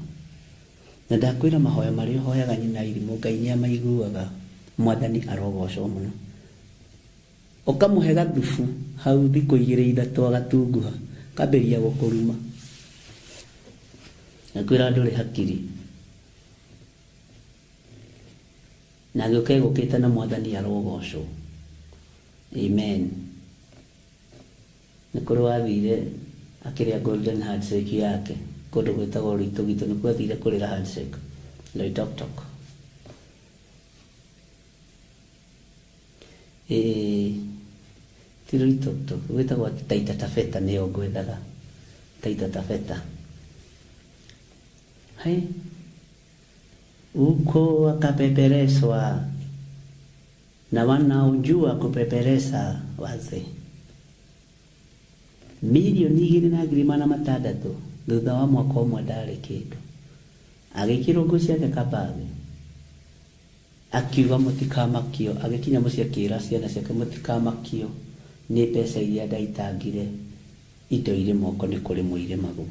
S5: Na ndakwĩra mahoya marĩa ũhoyaga nyina irimũ Ngai nĩ amaiguaga. Mwathani arogocwo mũno. Ũkamũhe gathubu hau thikũ igĩrĩ ithatũ agatunguha, akambĩrĩria gũkũruma. Ndakwĩra ndũrĩ hakiri. Na agĩũka egũkĩte na Mwathani arogocwo. Amen. Nĩ kũrĩ wathire akĩrĩa golden handshake yake kũndũ gwĩtagwo Rũitũgitũ nĩkuo athire kũrĩra handshake Loitoktok. Ĩĩ ti Loitoktok gwĩtagwo Taita Taveta nĩyo ngwethaga Taita Taveta. Hai uko akapepereswa na wanaojua kupeperesa wazee. Mirioni 2600 thutha wa mwaka ũmwe ndarĩ kĩndũ. Agĩkĩrwo nguo ciake kabagi. Akiuga mũtikamakio, agĩkinya mũciĩ akĩra ciana ciake mũtikamakio nĩ mbeca iria ndaitangire indo irĩ moko nĩ kũrĩmwo irĩmagwo.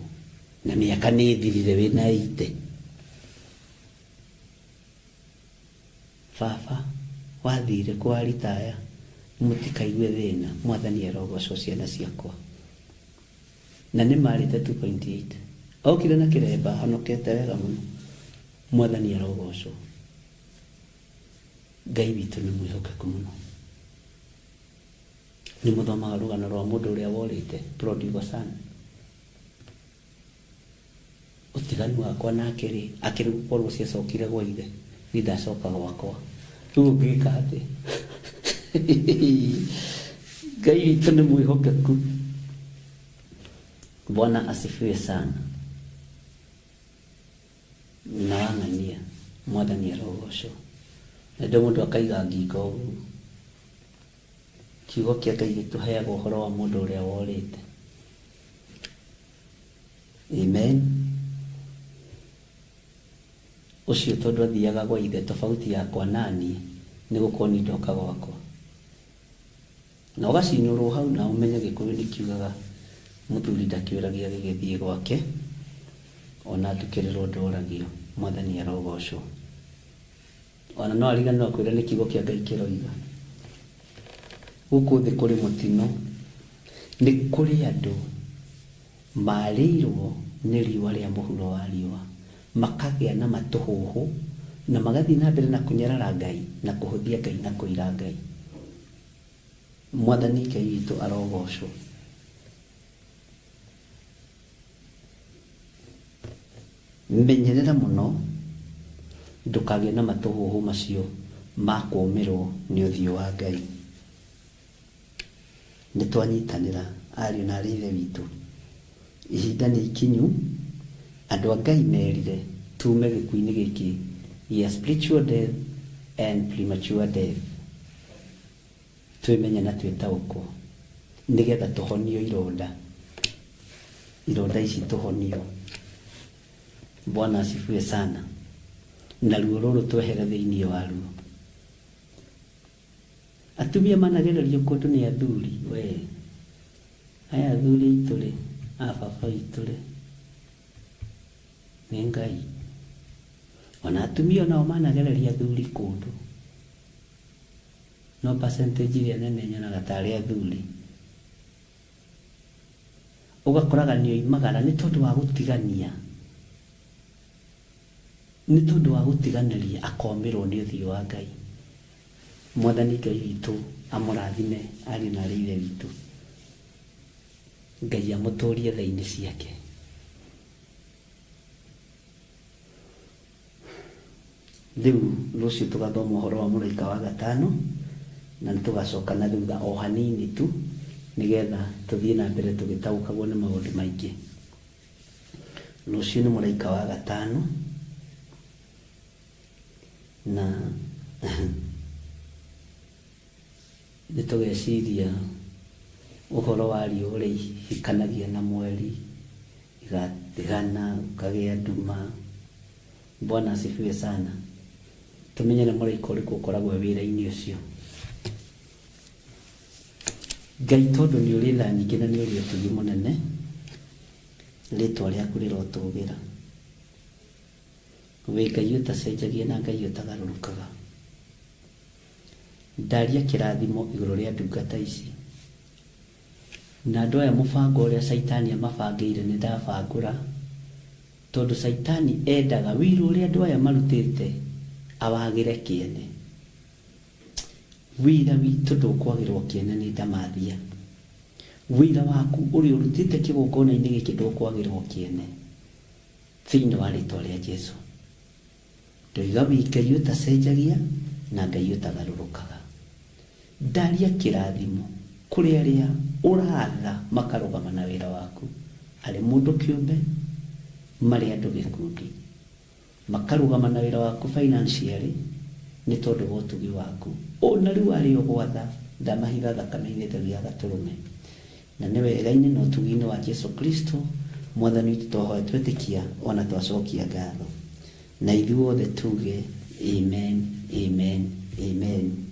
S5: Na mĩaka nĩ ĩthirire wĩna 80. Baba wathire kũ waritaya mũtikaigue thĩna mwathani arogocwo ciana ciakwa na nĩ marĩte 2.8 okire na kĩremba ahonokete wega mũno mwathani arogocwo Ngai witũ nĩ mwĩhokeku mũno nĩ mũthomaga rũgano rwa mũndũ ũrĩa worĩte prodigal son Ũtiganu wakwa nake-rĩ, akĩrĩ gũkorwo ciacokire gwa ithe, niĩ ndacoka gwakwa. Rĩu ũngĩka atĩa? Ngai witũ nĩ mwĩhokeku. Bwana asifiwe sana. Nyina wa ng'ania, Mwathani arogocwo. Na ndũ mũndũ akaiga ngingo ũguo. Kiugo kĩa Ngai gĩtũheaga ũhoro wa mũndũ ũrĩa worĩte. Amen. Ũcio tondũ athiaga gwa ithe tofauti yakwa naniĩ nĩ gũkorwo niĩ ndoka gwakwa. Na ũgacinũrwo hau na ũmenye Gĩkũyũ nĩ kiugaga mũthuri ndakĩũragia gĩgĩthiĩ gwake ona ndukĩrĩrwo ndũragio. Mwathani arogocwo. Ona no ariganĩrwo akwĩre nĩ kiugo kĩa Ngai kĩroiga. Gũkũ thĩ kũrĩ mũtino, nĩ kũrĩ andũ marĩirwo nĩ riũa rĩa mũhuro wa riũa, makagĩa na matũhũhũ na magathiĩ na mbere na kũnyarara Ngai na kũhũthia Ngai na kũira Ngai. Mwathani Ngai witũ arogocwo. Menyerera mũno ndũkagĩe na matũhũhũ macio ma kũũmĩrwo nĩ ũthiũ wa Ngai. Nĩ twanyitanĩra ariũ na arĩ ithe witũ. Ihinda nĩ ikinyu andũ a Ngai merire tume gĩkuũ-inĩ gĩkĩ gĩa spiritual death and premature death. Twĩmenye na twĩtaũkwo nĩgetha tũhonio ironda. Ironda ici tũhonio. Bwana asifiwe sana. Na ruo rũrũ twehere thĩinĩ waruo. Atumia managererio kũndũ nĩ athuri we. Aya athuri aitũ rĩ, a baba witũ rĩ, nĩ Ngai. Ona atumia onao managereria athuri kũndũ. No percentage ĩrĩa nene nyonaga tarĩ athuri. Ũgakoraga nĩ oimagara nĩ tondũ wa gũtigania. Nĩ tondũ wa gũtiganĩria akomĩrwo nĩ ũthiũ wa Ngai. Mwathani Ngai witũ amũrathime ariũ na arĩ ithe witũ. Ngai amũtũrie tha-inĩ ciake. Rĩu rũciũ tũgathoma ũhoro wa mũraika wa gatano na nĩ tũgacoka na thutha o hanini tu nĩgetha tũthiĩ na mbere tũgĩtaũkagwo nĩ maũndũ maingĩ. Rũciũ nĩ mũraika wa gatano na nĩ tũgeciria ũhoro wa riũa ũrĩa ihikanagia na mweri, igatigana, gũkagĩa nduma. Bwana asifiwe sana. Tũmenye nĩ mũraika ũrĩkũ ũkoragwo e wĩra-inĩ ũcio. Ngai tondũ nĩ ũrĩ tha nyingĩ na nĩ ũrĩ ũtugi mũnene, rĩtwa rĩaku rĩrotũgĩra. Wĩ Ngai ũtacenjagia na Ngai ũtagarũrũkaga. Ndaria kĩrathimo igũrũ rĩa ndungata ici. Na andũ aya mũbango ũrĩa Caitani amabangĩire nĩ ndabangũra, tondũ Caitani endaga wĩra ũrĩa andũ aya marutĩte awagĩre kĩene. Wĩra witũ ndũkwagĩrwo kĩene nĩ ndamathia. Wĩra waku ũrĩa ũrutĩte kĩgongona-inĩ gĩkĩ ndũkwagĩrwo kĩene. Thĩinĩ wa rĩtwa rĩa Jesu. Ndoiga wĩ Ngai ũtacenjagia na Ngai ũtagarũrũkaga. Ndaria kĩrathimo kũrĩ arĩa ũratha makarũgama na wĩra waku, arĩ mũndũ kĩũmbe, marĩ andũ gĩkundi. Makarũgama na wĩra waku financially nĩ tondũ wa ũtugi waku. Ona rĩu arĩa ũgwatha ndamahitha thakame-inĩ theru ya gatũrũme. Na nĩ wega-inĩ na ũtugi-inĩ wa Jesu Kristo Mwathani witũ twahoya twetĩkia ona twacokia ngatho. Na ithuothe tuge amen, amen, amen.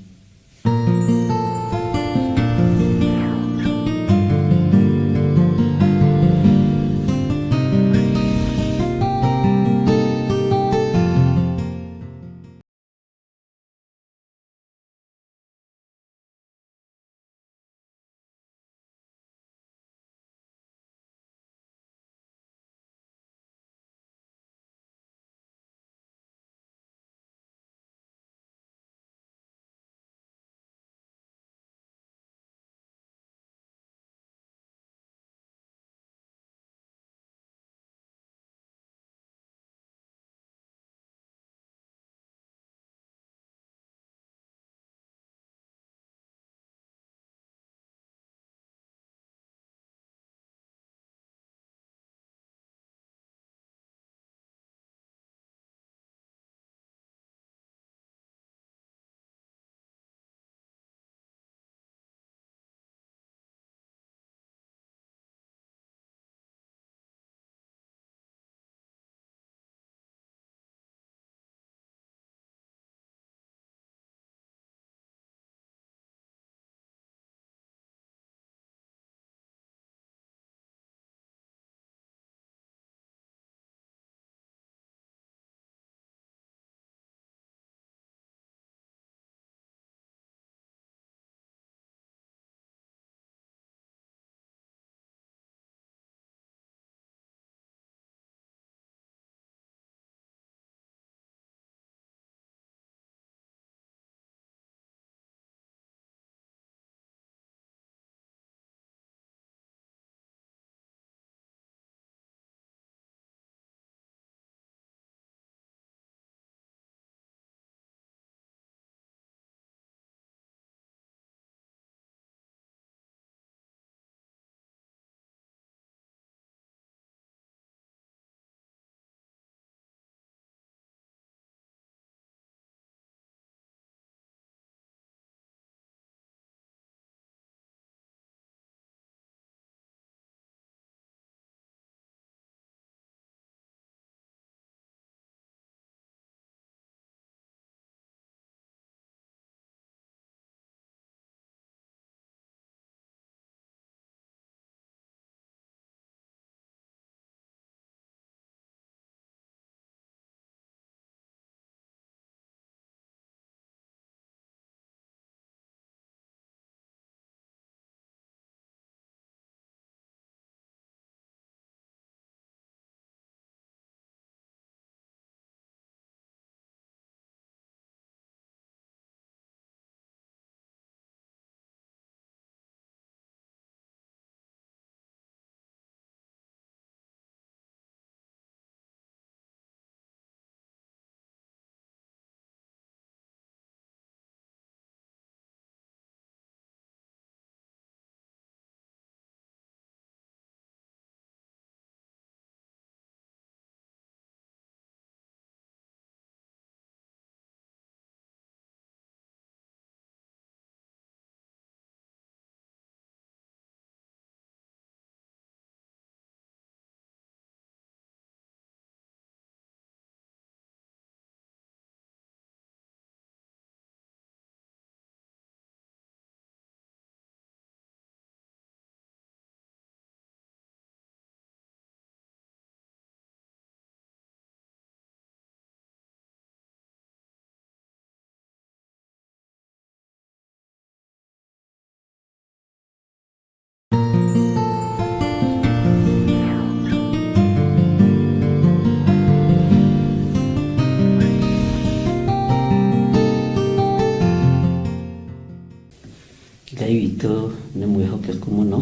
S5: Ngai witũ nĩ mwĩhokeku mũno.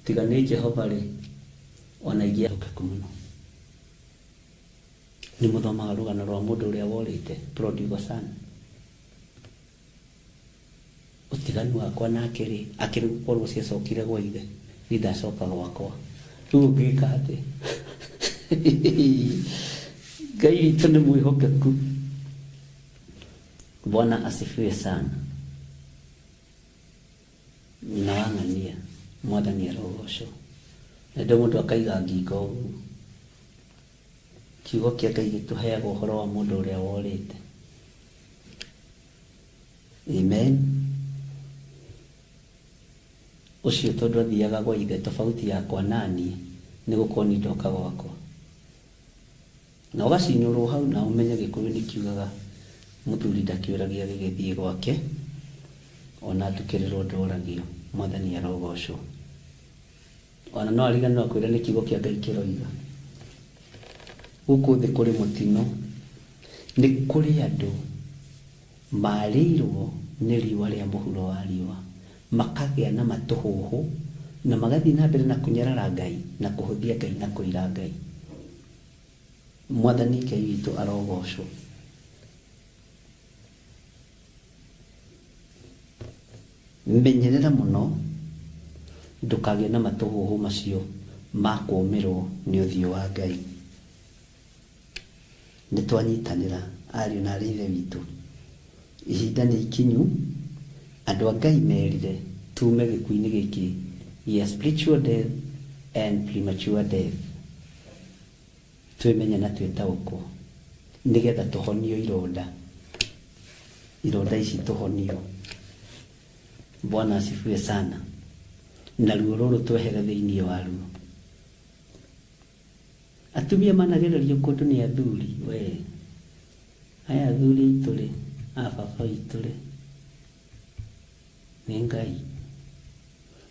S5: Tiga nĩ Jehova rĩ, ona ingĩhokeku mũno. Nĩ mũthomaga rũgano rwa mũndũ ũrĩa worĩte, prodigal son. Ũtiganu wakwa nake rĩ, akĩrĩ gũkorwo ciacokire gwa ithe, niĩ ndacoka gwakwa. Rĩu ũngĩka atĩa? Ngai witũ nĩ mwĩhokeku. Bwana asifiwe sana. Nyina wa ng'ania, Mwathani arogocwo. Na ndũ mũndũ akaiga ngingo ũguo. Kiugo kĩa Ngai gĩtũheaga ũhoro wa mũndũ ũrĩa worĩte. Amen. Ũcio tondũ athiaga gwa ithe tofauti yakwa naniĩ nĩ gũkorwo niĩ ndoka gwakwa. Na ũgacinyũrwo hau na ũmenye Gĩkũyũ nĩ kiugaga mũthuri ndakĩũragia gĩgĩthiĩ gwake, ona atukĩrĩrwo ndoragio. Mwathani arogocwo. Ona no ariganĩrwo akwĩre nĩ kiugo kĩa Ngai kĩroiga. Gũkũ thĩ kũrĩ mũtino. Nĩ kũrĩ andũ marĩirwo nĩ riũa rĩa mũhuro wa riũa, makagĩa na matũhũhũ, na magathiĩ na mbere na kũnyarara Ngai, na kũhũthia Ngai, na kũira Ngai. Mwathani Ngai witũ arogocwo. Menyerera mũno ndũkagĩe na matũhũhũ macio ma kũũmĩrwo nĩ ũthiũ wa Ngai. Nĩ twanyitanĩra ariũ na aarĩ a Ithe witũ. Ihinda nĩ ikinyu andũ a Ngai merire tume gĩkuũ-inĩ gĩkĩ gĩa spiritual death and premature death. Twĩmenye na twĩtaũkwo nĩgetha tũhonio ironda. Ironda ici tũhonio. Bwana asifiwe sana. Na ruo rũrũ twehere thĩinĩ waruo. Atumia managererio kũndũ nĩ athuri we. Aya athuri aitũ rĩ, a baba witũ rĩ, nĩ Ngai.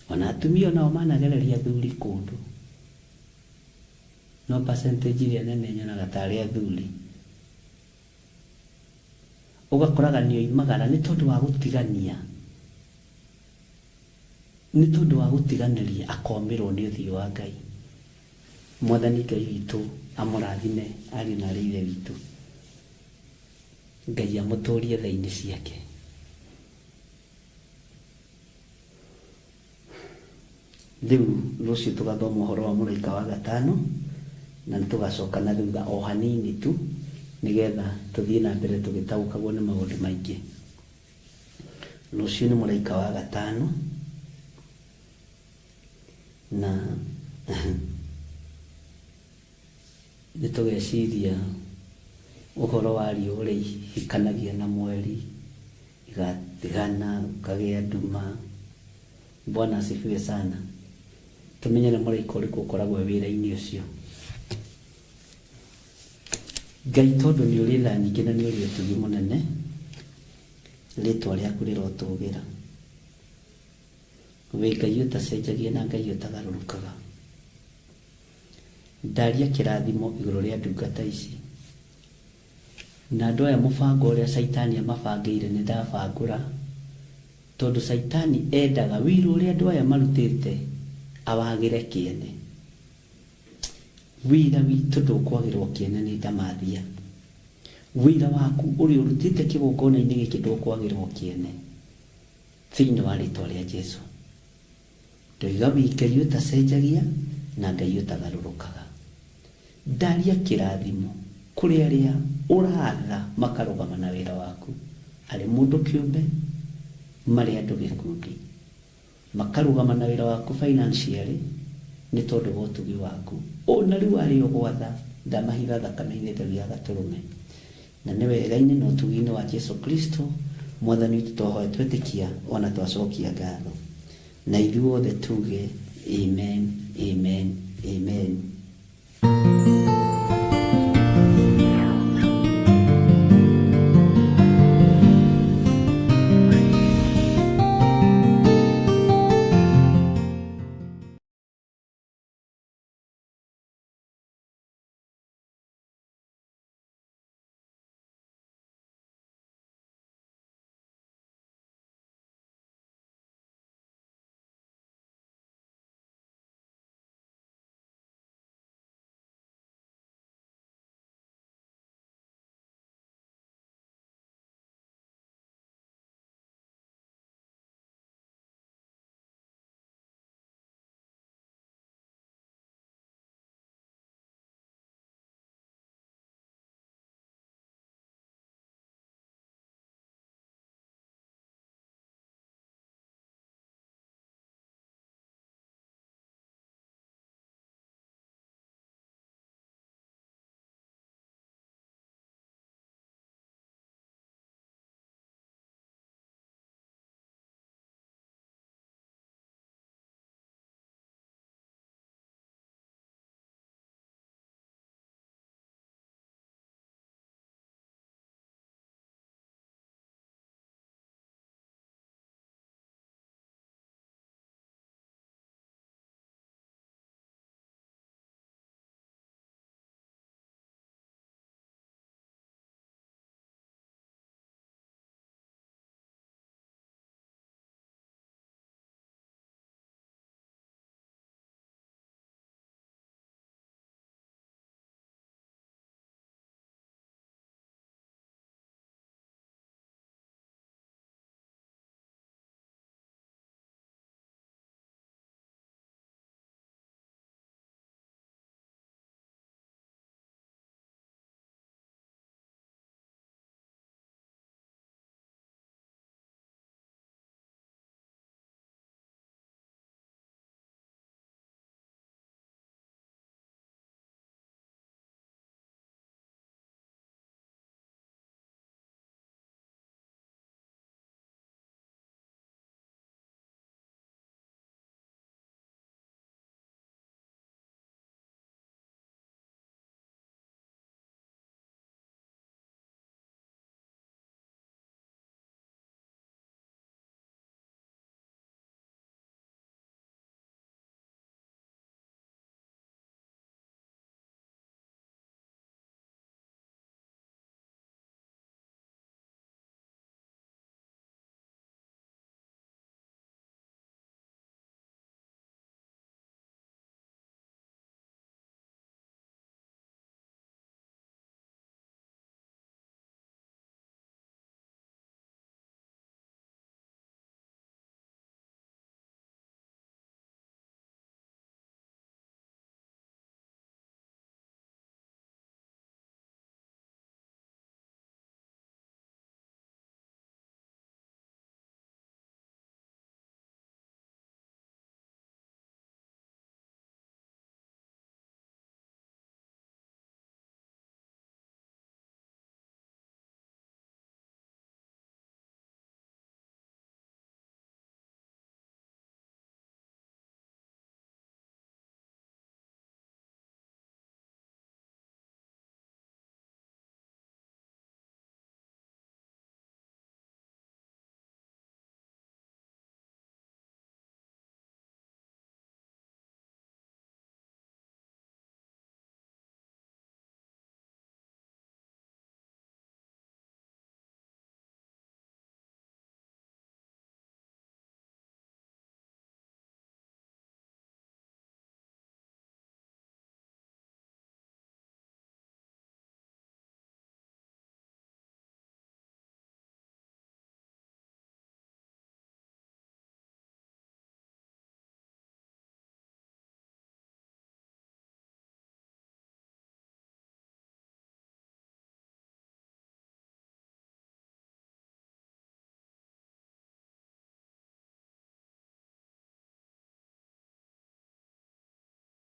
S5: Ona atumia onao managereria athuri kũndũ. No percentage ĩrĩa nene nyonaga tarĩ athuri. Ũgakoraga nĩ oimagara nĩ tondũ wa gũtigania. Nĩ tondũ wa gũtiganĩria akomĩrwo nĩ ũthiũ wa Ngai. Mwathani Ngai witũ amũrathime ariũ na aarĩ a Ithe witũ. Ngai amũtũrie tha-inĩ ciake. Rĩu rũciũ tũgathoma ũhoro wa mũraika wa gatano na nĩ tũgacoka na thutha o hanini tu nĩgetha tũthiĩ na mbere tũgĩtaũkagwo nĩ maũndũ maingĩ. Rũciũ nĩ mũraika wa gatano na nĩ tũgeciria ũhoro wa riũa ũrĩa ihikanagia na mweri, igatigana, gũkagĩa nduma. Bwana asifiwe sana. Tũmenye nĩ mũraika ũrĩkũ ũkoragwo e wĩra-inĩ ũcio. Ngai tondũ nĩ ũrĩ tha nyingĩ na nĩ ũrĩ ũtugi mũnene, rĩtwa rĩaku rĩrotũgĩra. Wĩ Ngai ũtacenjagia na Ngai ũtagarũrũkaga. Ndaria kĩrathimo igũrũ rĩa ndungata ici. Na andũ aya mũbango ũrĩa Caitani amabangĩire nĩ ndabangũra, tondũ Caitani endaga wĩira ũrĩa andũ aya marutĩte awagĩre kĩene. Wĩira witũ ndũkwagĩrwo kĩene nĩ ndamathia. Wĩira waku ũrĩa ũrutĩte kĩgongona-inĩ gĩkĩ ndũkwagĩrwo kĩene. Thĩinĩ wa rĩtwa rĩa Jesu. Ndoiga wĩ Ngai ũtacenjagia na Ngai ũtagarũrũkaga. Ndaria kĩrathimo kũrĩ arĩa ũratha makarũgama na wĩra waku, arĩ mũndũ kĩũmbe, marĩ andũ gĩkundi, makarũgama na wĩra waku financially nĩ tondũ wa ũtugi waku. Ona rĩu arĩ ũgwatha ndamahitha thakame-inĩ theru ya Gatũrũme. Na nĩ wega-inĩ na ũtugi-inĩ wa Jesu Kristo Mwathani witũ twahoya twetĩkia ona twacokia ngatho. Na ithuothe tuge amen, amen, amen.